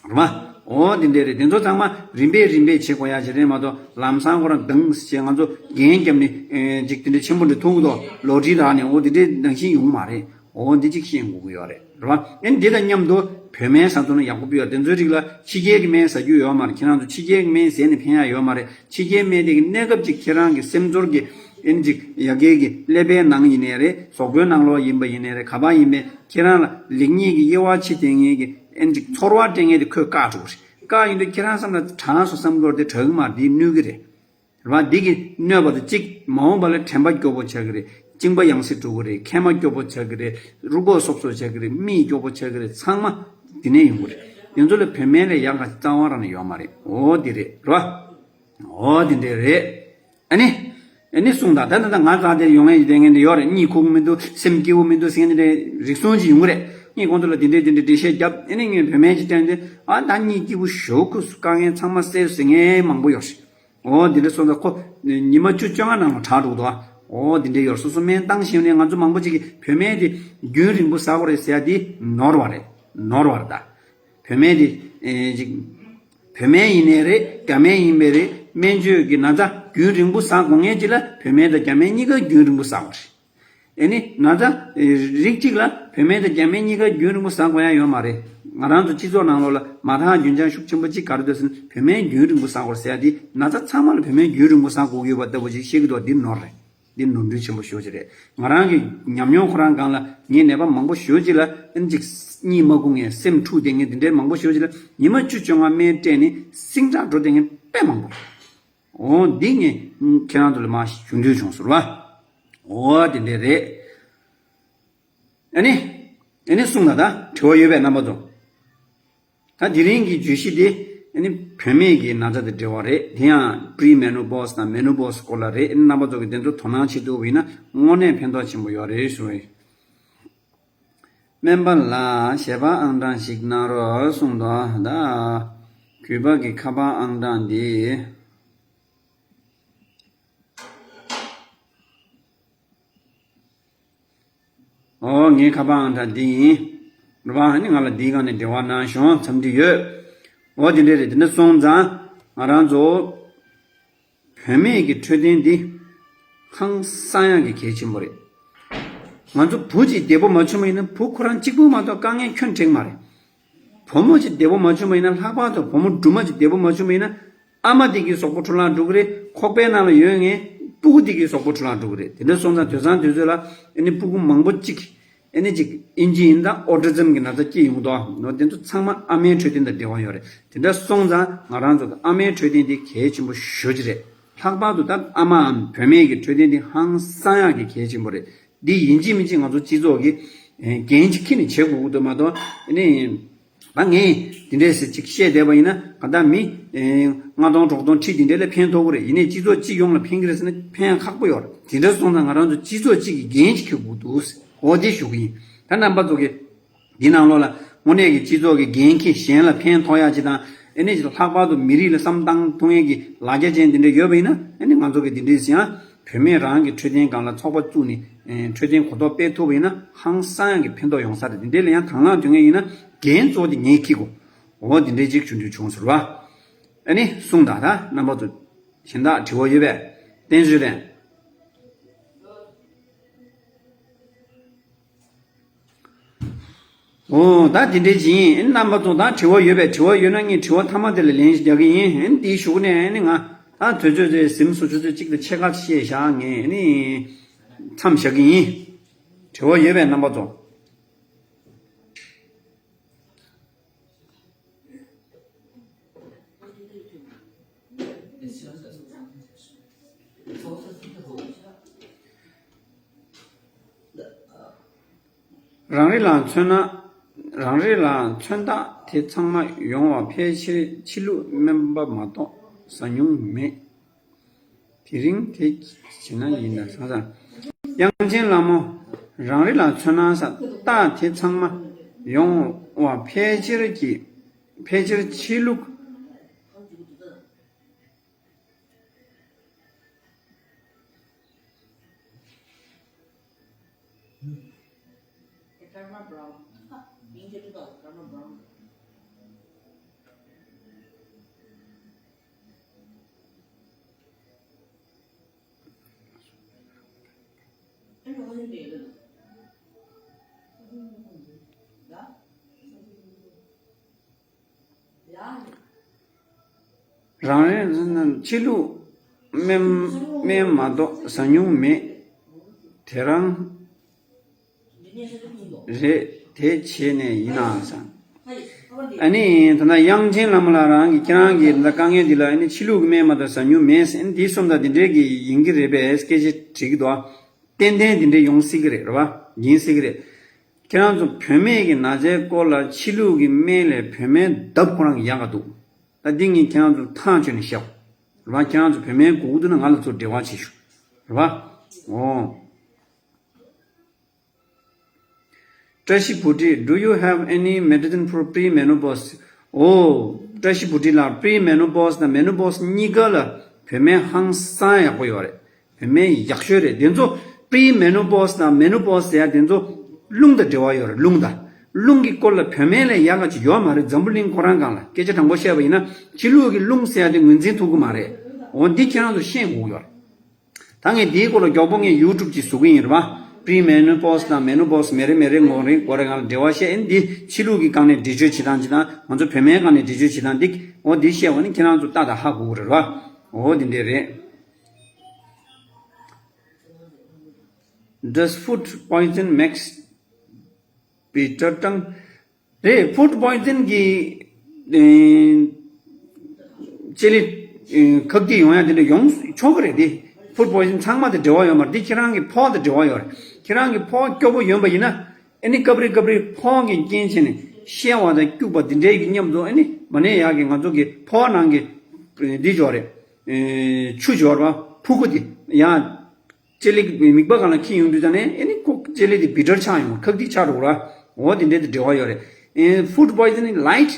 རེད་བ། འོ་དེ་འདྲས་རེད། དེ་ཚོ་ཚང་མ་རིམ་པས་རིམ་པས་བྱེད་དགོས་ཡ་ཞིག་རེད་མ་གཏོགས། ལམ་སང་ཁོ་རང་དང་ཞེས་ང་ཚོ་འགན་བརྒྱབ་ནས་ཨེ་ཅིག་དེ་འདྲས་ཆེན་པོ་འདྲ་ཐུག་གི་འདུག་ལོ་ཊ་རི་རག་ནས། འོ་དེ་འདྲས་ནང་བཞིན་ཡོང་མ་རེད། འོ་འདི་ཅིག་ཤེས་དགོས་ཀྱི་ཡོད་རེད། རེད་བ། ཨེ་འདི་དང་མཉམ་དུ་བོད་སྨན་ཟ་ཐུབ་ན་ཡག་པོ་ཡོད། དེ་ཚོའི་རིགས་ལ་ཕྱི་རྒྱལ་གྱི་སྨན་ཟ་རྒྱུ་ཡོད་མ་རེད། ཁྱེད་རང་ཚོ་ཕྱི་རྒྱལ་གྱི་སྨན་ཟས་ནས་ཕན་ཡ་ཡོད་མ་རེད། ཕྱི་རྒྱལ་སྨན་དེ་གི་གནས་སྐབས་ཅིག་ཁྱེད་རང་གི་སེམས་ཚོར་གྱི་ཨེ་ཅིག་ཡ་གི་གི་ཀླད་པའི་ནང་ཡིན་ནའི་རེད། གཟུགས་པོའི་ནང་ལོགས་ཡིན་པ་ཡིན་ནའི་རེད། ག་པར་ཡིན་པའི་ཁྱེད་རང་ལ་ལེགས་ཉེས་ཀྱི་དབྱེ་བ་ཕྱེ་སྟེར་མཁན་གྱི་ཨེ་ཅིག་ཚོར་བ་སྤྲད་མཁན་དེ་ཁོས་བཀག་འགྲོ་གི་རེད། བཀག་ཡོང་དུས་ཁྱེད་རང་བསམ་ན་དྲག་སོང་བསམ་གྱི་ཡོད་རེད་དེ། དྲག་གི་མ་རེད། འདིས་གནོད་ཀྱི་རེད། རེད་བ། འདི་གིས་གནོད་པ་དང་གཅིག་མ་འོངས་པ་ལ་དྲན་པ་སྐྱོ་པོ་ཆགས་ཀྱི་རེད། གཅིན་པ་ཡང་སེ་འགྲོ་གི་རེད། མཁལ་མ་སྐྱོ་པོ་ཆགས་ཀྱི་རེད། རུས་ཁོག་སོབ་སོབ་ཆགས་ཀྱི་རེད། མིག་སྐྱོ་པོ་ཆགས་ཀྱི་རེད། ཚང་མ་འདི་ནས་ཡོང་གི་རེད། དེ་ཚོ་ལ་བོད་སྨན་ལས་ཡག་ག་རྩ་བ་རང་ནས་ཡོད་མ་རེད། འོ་འདི་རེད། རེད་བ། འོ་འདི་འདྲས་རེད། ཨ་ནི། ཨ་ནི་གསུངས་དང་། ད་ད་ད་ང་རང་དེར་ཡོང་མཁན་གྱི་དེ་ངན་དེ་ཡོད་རེད། གཉིད་ཁུག་མི་འདུག་སེམས་སྐྱིད་པོ་མི་འདུག་ཟེར་མཁན་དེ་འདྲས་རིགས་གསུམ་ཅིག་ཡོང་གི་རེད། ངས་ཁོང་ཚོ་ལ་དེ་འདྲས་དེ་འདྲས་འགྲེལ་བཤད་བརྒྱབ། ཨ་ནི་ངས་བོད་སྨན་ཅིག་སྤྲད་དུས། ཨ་ད་གཉིད་སྐྱིད་པོ་ཞེ་པོ་ཁུག་སོང་། དཀའ་ངལ་ཚང་མ་སེལ་ཟེར་མཁན་མང་པོ་ཡོད་རེད། འོ་འདི་འདྲས་སོང་ཙང་ཁོ་ཉི་མ་བཅུ་བཅོ་ལྔ་ནང་ལ་དྲག་འགྲོ་གི་འདུག་ཨ། འོ་འདི་འདྲས་ཡོད། སོ་སོ་སྨན་བཏང་ཤེས་ནས། ང་ཚོ་མང་པོ་ཅིག་གིས་བོད་སྨན་དེ་རྒྱུན་རིང་པོ་ཟ་དགོས་རེད་ཟེར་ཡ་དེ་ནོར་བ་རེད། ནོར་བ་རེད་ད། བོད་སྨན་དེ་ཨེ་ཅིག་བོད་སྨན་ཡིན་ནའི་རེད། རྒྱ་སྨན་ཡིན་པའི་རེད། སྨན་བཅོས་ཀྱི་ན་ཚ་རྒྱུན་རིང་པོ་ཟ་དགོས་མཁན་ཅིག་ལ་བོད་སྨན་དང་རྒྱ་སྨན་གཉིས་ཀ་རྒྱུན་རིང་པོ་ཟ་དགོས་རེད། ཨེ་ནི་ན་ཚ་རིགས་གཅིག་ལ་བོད་སྨན་དང་རྒྱ་སྨན་གཉིས་ཀ་རྒྱུན་རིང་པོ་ཟ་དགོས་ཡ་ཡོད་མ་རེད། ང་རང་ཚོ་སྤྱི་ཚོགས་ནང་ལོགས་ལ་མ་དག་རྒྱུན་ཆགས་ཤུགས་ཆེན་པོ་གཅིག་ག་རེ་འདུག་ཟེར་ན། བོད་སྨན་རྒྱུན་རིང་པོ་ཟ་དགོས་ཟེར་ཡ་དེ། ན་ཚ་ཚང་མ་ལ་བོད་སྨན་རྒྱུན་རིང་པོ་ཟ་དགོས་ཀྱི་ཡོད་པ་ལྟ་བུ་ཅིག་བཤད་ཀྱི་འདུག་འདི་ནོར་རེད། འདི་ནོར་འཁྲུལ་ཆེན་པོ་ཞེ་པོ་ཅིག་རེད། ང་རང་གི་ཉམས་མྱོང་ཁོ་རང་སྒང་ལ་ངས་ནད་པ་མང་པོ་ཞེ་པོ་ཅིག་ལ་ཨེ་ཅིག་གཉིད་མ་ཁུག་མཁན། སེམས་འཁྲུག་བསྡད་མཁན་དེ་འདྲའི་མང་པོ་ཞེ་པོ་ཅིག་ལ་ཉི་མ་བཅུ་བཅོ་ལྔ་སྨན་སྤྲད་ནས་སིང་དྲག་འགྲོ་བསྡད་མཁན་དཔེ་མང་པོ། འོ་འདི་ངས་ཁྱེད་རང་ཚོ་ལ་མར་ཞུ་འདོད་བྱུང་སོང་ར། འོ་དེ་འདྲས་རེད། ཨ་ནི། ཨ་ནི་གསུངས་ལ་ད་དྲི་བ་ཡོད་པས་རྣམ་པ་ཚོ། ད་དེ་རིང་གི་བརྗོད་གཞི་འདི་ཨ་ནི་བུད་མེད་ཀྱི་ན་ཚ་དང་འབྲེལ་བ་རེད། དེ་ཡང་pre menopause དང་menopause སྐོར་ལ་རེད། རྣམ་པ་ཚོ་གིས་དེ་ཚོ་དོ་སྣང་བྱེད་ཐུབ་པ་ཡིན་ན་དངོས་གནས་ཕན་ཐོགས་ཆེན་པོ་ཡོད་རེད་ཞུ་བ་ཡིན། སྨན་པ་ལགས། ཞལ་པར་ཨང་གྲངས་ཤིག་གནང་རོགས་གསུངས་འདུག་ད་གུས་པ་གི་ཁ་པར་ཨང་གྲངས་འདི། ཨོ་ངའི་ཁ་པར་ཨང་གྲངས་འདི་ཡིན། རེད་པ། ཨ་ནི་ང་ལ་འདིའི་སྒང་ནས་འབྲེལ་བ་གནང་ཤོག་འཚམས་འདྲི་ཡོད། ཨོ་དེ་འདྲས་རེད། དེ་འདྲ་སོང་ཙང་ང་རང་ཚོ་བུད་མེད་ཀྱི་འཕྲོད་བསྟེན་འདི་ཧང་སང་ཡག་གི་གལ་ཆེན་པོ་རེད། ང་ཚོ་བུ་གཅིག་བདེ་པོ་མ་བྱུང་བ་ཡིན་ན་བུ་ཁོ་རང་གཅིག་པུ་མ་གཏོགས་དཀའ་ངལ་ཁྱོན་འཕྲད་མ་རེད། བུ་མོ་གཅིག་བདེ་པོ་མ་བྱུང་བ་ཡིན་ན། ལྷག་པར་དུ་བུ་མོ་སྦྲུམ་མ་གཅིག་བདེ་པོ་མ་བྱུང་བ་ཡིན་ན། ཨ་མ་དེ་གི་གཟུགས་པོ་འཕྲོ་བརླག་འགྲོ་གི་རེད། ཁོག་པའི་ནང་ལ་ཡོད་མཁན་སྤུ་གུ་དེ་གི་གཟུགས་པོ་འཕྲོ་བརླག་འགྲོ་གི་རེད། དེ་འདྲ་སོང་ཙང་དུས་སང་དུས་ཚོད་ལ་ཨ་ནི་སྤུ་གུ་མང་པོ་གཅིག་ཨ་ནི་གཅིག་ཨིན་ཇི་ཡིན་ད་ཨོ་ཊི་ཛིམ་གྱི་ན་ཚ་སྐྱེ་ཡོང་གི་འདུག་ནོ། དེ་ཚོ་ཚང་མ་ཨ་མའི་འཕྲོད་བསྟེན་དང་འབྲེལ་བ་ཡོད་རེད། དེ་འདྲ་སོང་ཙང་ང་རང་ཚོ་ཨ་མའི་འཕྲོད་བསྟེན་དེ་གལ་ཆེན་པོ་ཞེ་པོ་ཅིག་རེད། ལྷག་པར་དུ་ད་ཨ་མའམ་བུད་མེད་ཀྱི་འཕྲོད་བསྟེན་དེ་ཧང་སང་ཡག་གི་གལ་ཆེན་པོ་རེད། འདི་ཡིན་གཅིག་མིན་གཅིག་ང་ཚོ་སྤྱི་ཚོགས་ཀྱི་ཨེ་འགན་ཅིག་འཁྱེར་ནས་བྱེད་དགོས་ཀྱི་འདུག་མ་གཏོགས། ཨ་ནི་ད་ངས་འདི་འདྲས་ཟེར་ཅིག་བཤད་བསྡད་པ་ཡིན་ན། གང་ལྟར་མི་ཨེ་ལྔ་སྟོང་དྲུག་སྟོང་ཁྲི་འདི་འདྲས་ལ་ཕན་ཐོགས་ཀྱི་རེད། ཡིན་ནའི་སྤྱི་ཚོགས་སྤྱི་ཡོངས་ལ་ཕན་གྱི་རེད་ཟེར་ན་ཕན་ཡག་ཁག་པོ་ཡོད་རེད། དེ་འདྲ་སོང་ཙང་ང་རང་ཚོ་སྤྱི་ཚོགས་གཅིག་གི་འགན་ཅིག་འཁྱེར་དགོས་འདུག་འོ་དེ་ཞུ་གི་ཡིན། ད་རྣམ་པ་ཚོ་གིས་འདི་ནང་ལོགས་ལ་དངོས་གནས་ཀྱི་སྤྱི་ཚོགས་ཀྱི་འགན་འཁྱེར། གཞན་ལ་ཕན་ཐོགས་ཡག་ཅིག་དང་། ཨ་ནི་ལྷག་པར་དུ་མི་རིགས་ལ་བསམ་བཏང་ཐུབ་མཁན་གྱི་ལ་རྒྱ་ཅན་འདི་འདྲ་ཡོད་པ་ཡིན་ན། ཨ་ནི་ང་ཚོ་གིས་འདི་འདྲས་ཡང་བུད་མེད་རང་གི་འཕྲོད་བསྟེན་སྒང་ལ་ཚོགས་པ་བཙུགས་ནས་ཨེ་འཕྲོད་བསྟེན་གོ་རྟོགས་སྤེལ་ཐུབ་པ་ཡིན་ན་ཧང་སང་ཡག་གི་ཕན་ཐོགས་ཡོང་ས་རེད། འདི་འདྲས་ལ་ཡང་དང་བླངས་ཐོན་མཁན་ཡིན་ན་འགན་གཙོ་བོ་དེ་ངས་འཁྱེར་དགོས། འོ་འདི་འདྲས་ཅིག་ཞུ་འདོད་བྱུང་ཟེར་བ། ཨ་ནི་གསུངས་དང་། ད་རྣམ་པ་ཚོ་གཞན་དག་དྲི་བ་ཡོད་པས། བསྟན་བཅོས་ལན། འོ་ད་དེ་འདྲས་ཅིག་ཡིན། རྣམ་པ་ཚོ་ད་དྲི་བ་ཡོད་པས། དྲི་བ་ཡོད་ན་ངས་དྲི་བ་མཐའ་མ་དེ་ལ་ལན་རྒྱག་གི་ཡིན། འདིའི་གཞུག་ནས་ནི་ང་ད་དུས་ཚོད་དེ་གཟིམ་སོ་ཆུ་ཚོད་གཅིག་དང་ཕྱེད་ཀ་བཤད་བཞག་ངས་ནི་མཚམས་བཞག་གི་ཡིན། དྲི་བ་ཡོད་པས་རྣམ་པ་ཚོ། རང་རེ་ལ་མཚོན་ན། རང་རེ་ལ་མཚོན་རྟགས་དེ་ཚང་མ་ཡོང་བ་ཕལ་ཆེར་ཕྱི་ལུགས་སྨན་པ་མ་གཏོགས་ཟ་མྱོང་མེད། དེ་རིང་དེ་བྱས་ན་ཡིན་ན་ས་ས། དབྱངས་ཅན་ལྷ་མོ། རང་རེ་ལ་མཚོན་ན་ས་རྟགས་དེ་ཚང་མ་ཡོང་ བ་ཕལ་ཆེར་གྱི་ཕལ་ཆེར་ཕྱི་ལུགས། རང་རེ་ཕྱི་ལུགས་སྨན་སྨན་མ་གཏོགས་ཟ་མྱོང་མེད། དེ་རང་རེད། དེ་བྱས་ནས་ཡིན་ནའང་ས། ཨ་ནི་ད་ལྟ་དབྱངས་ཅན་བླ་མ་ལགས་རང་གིས་ཁྱེད་རང་གིས་ད་ལྟ་དཀའ་ངལ་འདི་ལ་ཨ་ནི་ཕྱི་ལུགས་ཀྱི་སྨན་མ་གཏོགས་ཟ་མྱོང་མེད་ཟེར། ཨ་ནི་འདི་སོང་ཙང་འདི་འདྲའི་གི་ཡིན་གྱི་རེད་པས་སྐད་ཆ་དྲིས་ཀྱི་འདུག་ཏན་ཏན་འདི་འདྲའི་ཡོང་སྲིད་ཀྱི་རེད། རེད་བ། ཡིན་སྲིད་ཀྱི་རེད། ཁྱེད་རང་ཚོ་བུད་མེད་ཀྱི་ན་ཚའི་སྐོར་ལ་ཕྱི་ལུགས་ཀྱི་སྨན་ལས་བུད་མེད་ལྡབ་ཁོ་རང་གི་ཡག་ག་འདུག་ད་འདི་ངས་ཁྱེད་རང་ཚོ་ཐག་ཆོད་ནས་བཤད། རེད་བ། ཁྱེད་རང་ཚོ་བུད་མེད་དགོས་ཀྱི་འདུག་ན་ང་ལ་ཚུར་འབྲེལ་བ་བྱེད་ཤོག་རེད་བ། འོ། བཀྲ་ཤིས་བུ་ཁྲིད། Do you have any medicine for premenopause? འོ། བཀྲ་ཤིས་བུ་ཁྲིད་ལགས། Premenopause དང་menopause གཉིས་ཀ་ལ་བུད་མེད་ཧང་སང་ཡག་པོ་ཡོད་རེད། བུད་མེད་ཡག་ཤོས་རེད། དེ་ཚོ་premenopause དང་menopause ཟེར་ཡ་དེ་ཚོ་རླུང་དང་འབྲེལ་བ་ཡོད་རེད། རླུང་དང་། རླུང་གི་སྐོར་ལ་བུད་མེད་ལས་ཡག་ག་ཅིག་ཡོད་མ་རེད། འཛམ་བུ་གླིང་ཁོ་རང་སྒང་ལ་སྐད་ཆ་དྲང་པོ་བཤད་པ་ཡིན་ན་ཕྱི་ལུགས་ཀྱི་རླུང་ཟེར་ཡ་དེ་ངོས་འཛིན་ཐུབ་ཀྱི་མ་རེད། འོ་འདི་ཁྱེད་རང་ཚོ་ཤེས་དགོས་ཀྱི་ཡོད་རེད། ད་ངས་འདིའི་སྐོར་ལ་མགྱོགས་པོ་ངས་YouTube ཅིག་བཟོ་གི་ཡིན་རེད་བ། Premenopause དང་menopause མེ་རེ་མེ་རེ་ངོ་རེ་མགོ་རེ་སྒང་ལ་འབྲེལ་བ་བཤད་ཡིན། འདི་ཕྱི་ལུགས་ཀྱི་སྒང་ནས་འགྲེལ་བརྗོད་བྱེད་སྟངས་བྱེད་སྟངས། ང་ཚོ་བུད་མེད་སྒང་ནས་འགྲེལ་བརྗོད་བྱེད་སྟངས་འདི། འོ་འདི་བཤད་པ་ནི་ཁྱེད་རང་ཚོ་ཏག་ཏག་ཧ་གོ་གི་རེད་བ། འོ་འདི་འདྲས་རེད། Does food poison makes bitter tongue? རེད། Food poison གི་ལྕེ་ལེ་ཁག་ཏིག་ཡོང་ཡ་དེ་འདྲ་ཡོང་ཆོག་གི་རེད་དེ། Food poison ཚང་མ་དང་འབྲེལ་བ་ཡོད་མ་རེད། འདི་ཁྱེད་རང་གི་ཕོ་དང་འབྲེལ་བ་ཡོད་རེད། ཁྱེད་རང་གི་ཕོ་སྐྱོ་པོ་ཡོང་པ་ཡིན་ན་ཨ་ནི་སྐབས་རེ་སྐབས་རེ་ཕོ་གི་རྐྱེན་བྱས་ནས་བཤལ་བ་དང་སྐྱུག་པ་འདི་འདྲའི་གི་མཉམ་དུ་ཨ་ནི་མ་ནས་ཡག་གི་ང་ཚོ་གི་ཕོ་ནང་གི་འདི་འབྱོར་རེད། ཆུ་འབྱོར་བ་ཕུ་གུ་དེ་ཡང་། ལྕེ་ལེ་མིད་པ་སྒང་ལ་འཁྱེར་ཡོང་དུས་ཙ་ནས་ཨ་ནི་ཁོ་ལྕེ་ལེ་དེ་bitter ཆགས་ཡོང་། ཁག་ཏིག་ཆགས་འགྲོ་ར། འོ་དེ་འདྲའི་དེ་འབྲེལ་བ་ཡོད་རེད། ཨེ་food poisoning light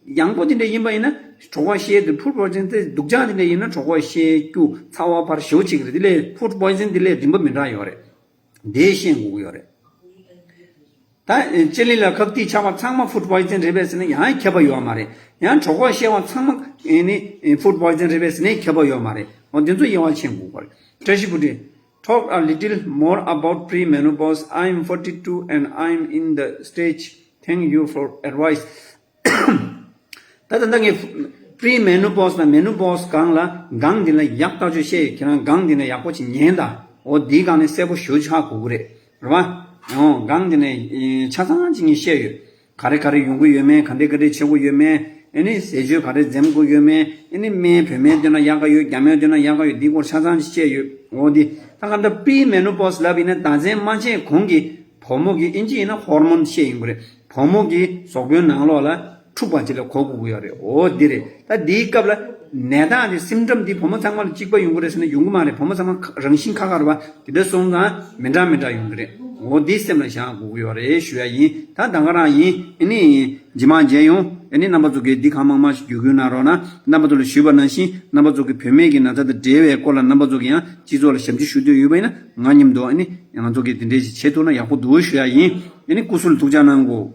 ཡང་པོ་དེ་འདྲ་ཡིན་པ་ཡིན་ན་གྲོད་ཁོག་བཤལ་དེ། Food poisoning དེ་སྡུག་ཅག་དེ་འདྲ་ཡིན་ན་གྲོད་ཁོག་བཤལ་སྐྱུག་ཚ་བ་ཕར་ཞེ་པོ་ཅིག་རེད། དེ་ལས་food poisoning དེ་ལས་རིམ་པ་མི་འདྲ་ཡོད་རེད། དེ་ཤེས་དགོས་ཀྱི་ཡོད་རེད། ད་ལྕེ་ལེ་ལ་ཁག་ཏིག་ཆགས་པ་ཚང་མ་food poison རེད་པས་ཟེར་ན་ཡང་ཁྱད་པར་ཡོད་མ་རེད། ཡང་གྲོད་ཁོག་བཤལ་བ་ཚང་མ་ཨེ་ནི་food poison རེད་པས་ཟེར་ནས་ཁྱད་པར་ཡོད་མ་རེད། འོ་འདི་ཚོ་དབྱེ་བ་ཕྱེ་དགོས་པ་རེད། བཀྲ་ཤིས་བུ་ཁྲིད། Talk a little more about premenopause. I am forty-two and I am in the stage. Thank you for advice. ད་ད་ལྟ་ངས་premenopause དང་menopause སྒང་ལ་སྒང་འདི་ལ་ཡག་ཐག་ཆོད་བཤད་ཡོད། ཁྱེད་རང་སྒང་འདི་ལ་ཡག་པོ་ཅིག་ཉན་དང་། འོ་འདིའི་སྒང་ནས་གསལ་པོ་ཞེ་པོ་ཆགས་དགོས་ཀྱི་རེད། རེད་བ། འོ་སྒང་འདི་ནས་ཆ་ཚང་ཅིག་ངས་བཤད་ཡོད། ག་རེ་ག་རེ་ཡོང་གི་ཡོད་མེད། ག་འདྲས་ག་འདྲས་བྱེད་དགོས་ཡོད་མེད། ཨ་ནི་ཟས་སྤྱོད་ག་རེ་འཛེམ་དགོས་ཡོད་མེད། ཨ་ནི་སྨན་བོད་སྨན་བསྟེན་ན་ཡག་ག་ཡོད། རྒྱ་སྨན་བསྟེན་ན་ཡག་ག་ཡོད། འདིའི་སྐོར་ཆ་ཚང་ཅིག་བཤད་ཡོད། འོ་འདི་ད་ག་འདྲ་premenopause ལབ་ཡིན་ན་ཟླ་མཚན་མ་ཆད་གོང་གི་བུ་མོ་གི་ཨིན་ཇི་ཡིན་ན་ཧོར་མོན་བཤད་ཡོང་གི་རེད། བུ་མོ་གི་གཟུགས་པོའི་ནང་ལོགས་ལ་འཁྲུག་པ་ཅིག་ལ་གོ་དགོས་ཀྱི་ཡོད་རེད། འོ་འདི་རེད། ད་འདིའི་སྐབས་ལ་ནད་རྟགས་འདི་symptom འདི་བུ་མོ་ཚང་མ་ལ་གཅིག་པ་ཡོང་གི་རེད་ཟེར་ན་ཡོང་གི་མ་རེད། བུ་མོ་ཚང་མ་རང་བཞིན་ཁ་ཁ་རེད་བ། དེ་འདྲ་སོང་ཙང་མི་འདྲ་མི་འདྲ་ཡོང་གི་རེད། འོ་འདི་སེམས་ལ་བཞག་དགོས་ཀྱི་ཡོད་རེད་ཞུ་ཡ་ཡིན། ད་ད་ག་རང་ཡིན། ཨ་ནི་རྗེས་མ་མཇལ་ཡོང་། ཨ་ནི་རྣམ་པ་ཚོ་གིས་འདི་གང་མང་མང་ཞིག་བརྒྱུད་སྐུལ་གནང་རོགས་གནང་། རྣམ་པ་ཚོ་ལ་ཞུས་པ་ནང་བཞིན་རྣམ་པ་ཚོ་གི་བུད་མེད་ཀྱི་ན་ཚ་དང་འབྲེལ་བའི་སྐོར་ལ་རྣམ་པ་ཚོ་གིས་ཡང་སྤྱི་ཚོགས་ལ་ཞབས་ཕྱི་ཞུ་འདོད་ཡོད་པ་ཡིན་ན་ང་མཉམ་དུ་ཨ་ནི་ང་ཚོ་གིས་དེ་འདྲས་ཞིག་བྱེད་ཐུབ་ན་ཡག་པོ་འདུག་ཞུ་ཡ་ཡིན། ཨ་ནི་སྐུ་གཟུགས་ལ་ཐུགས་ཅག་གནང་གོ།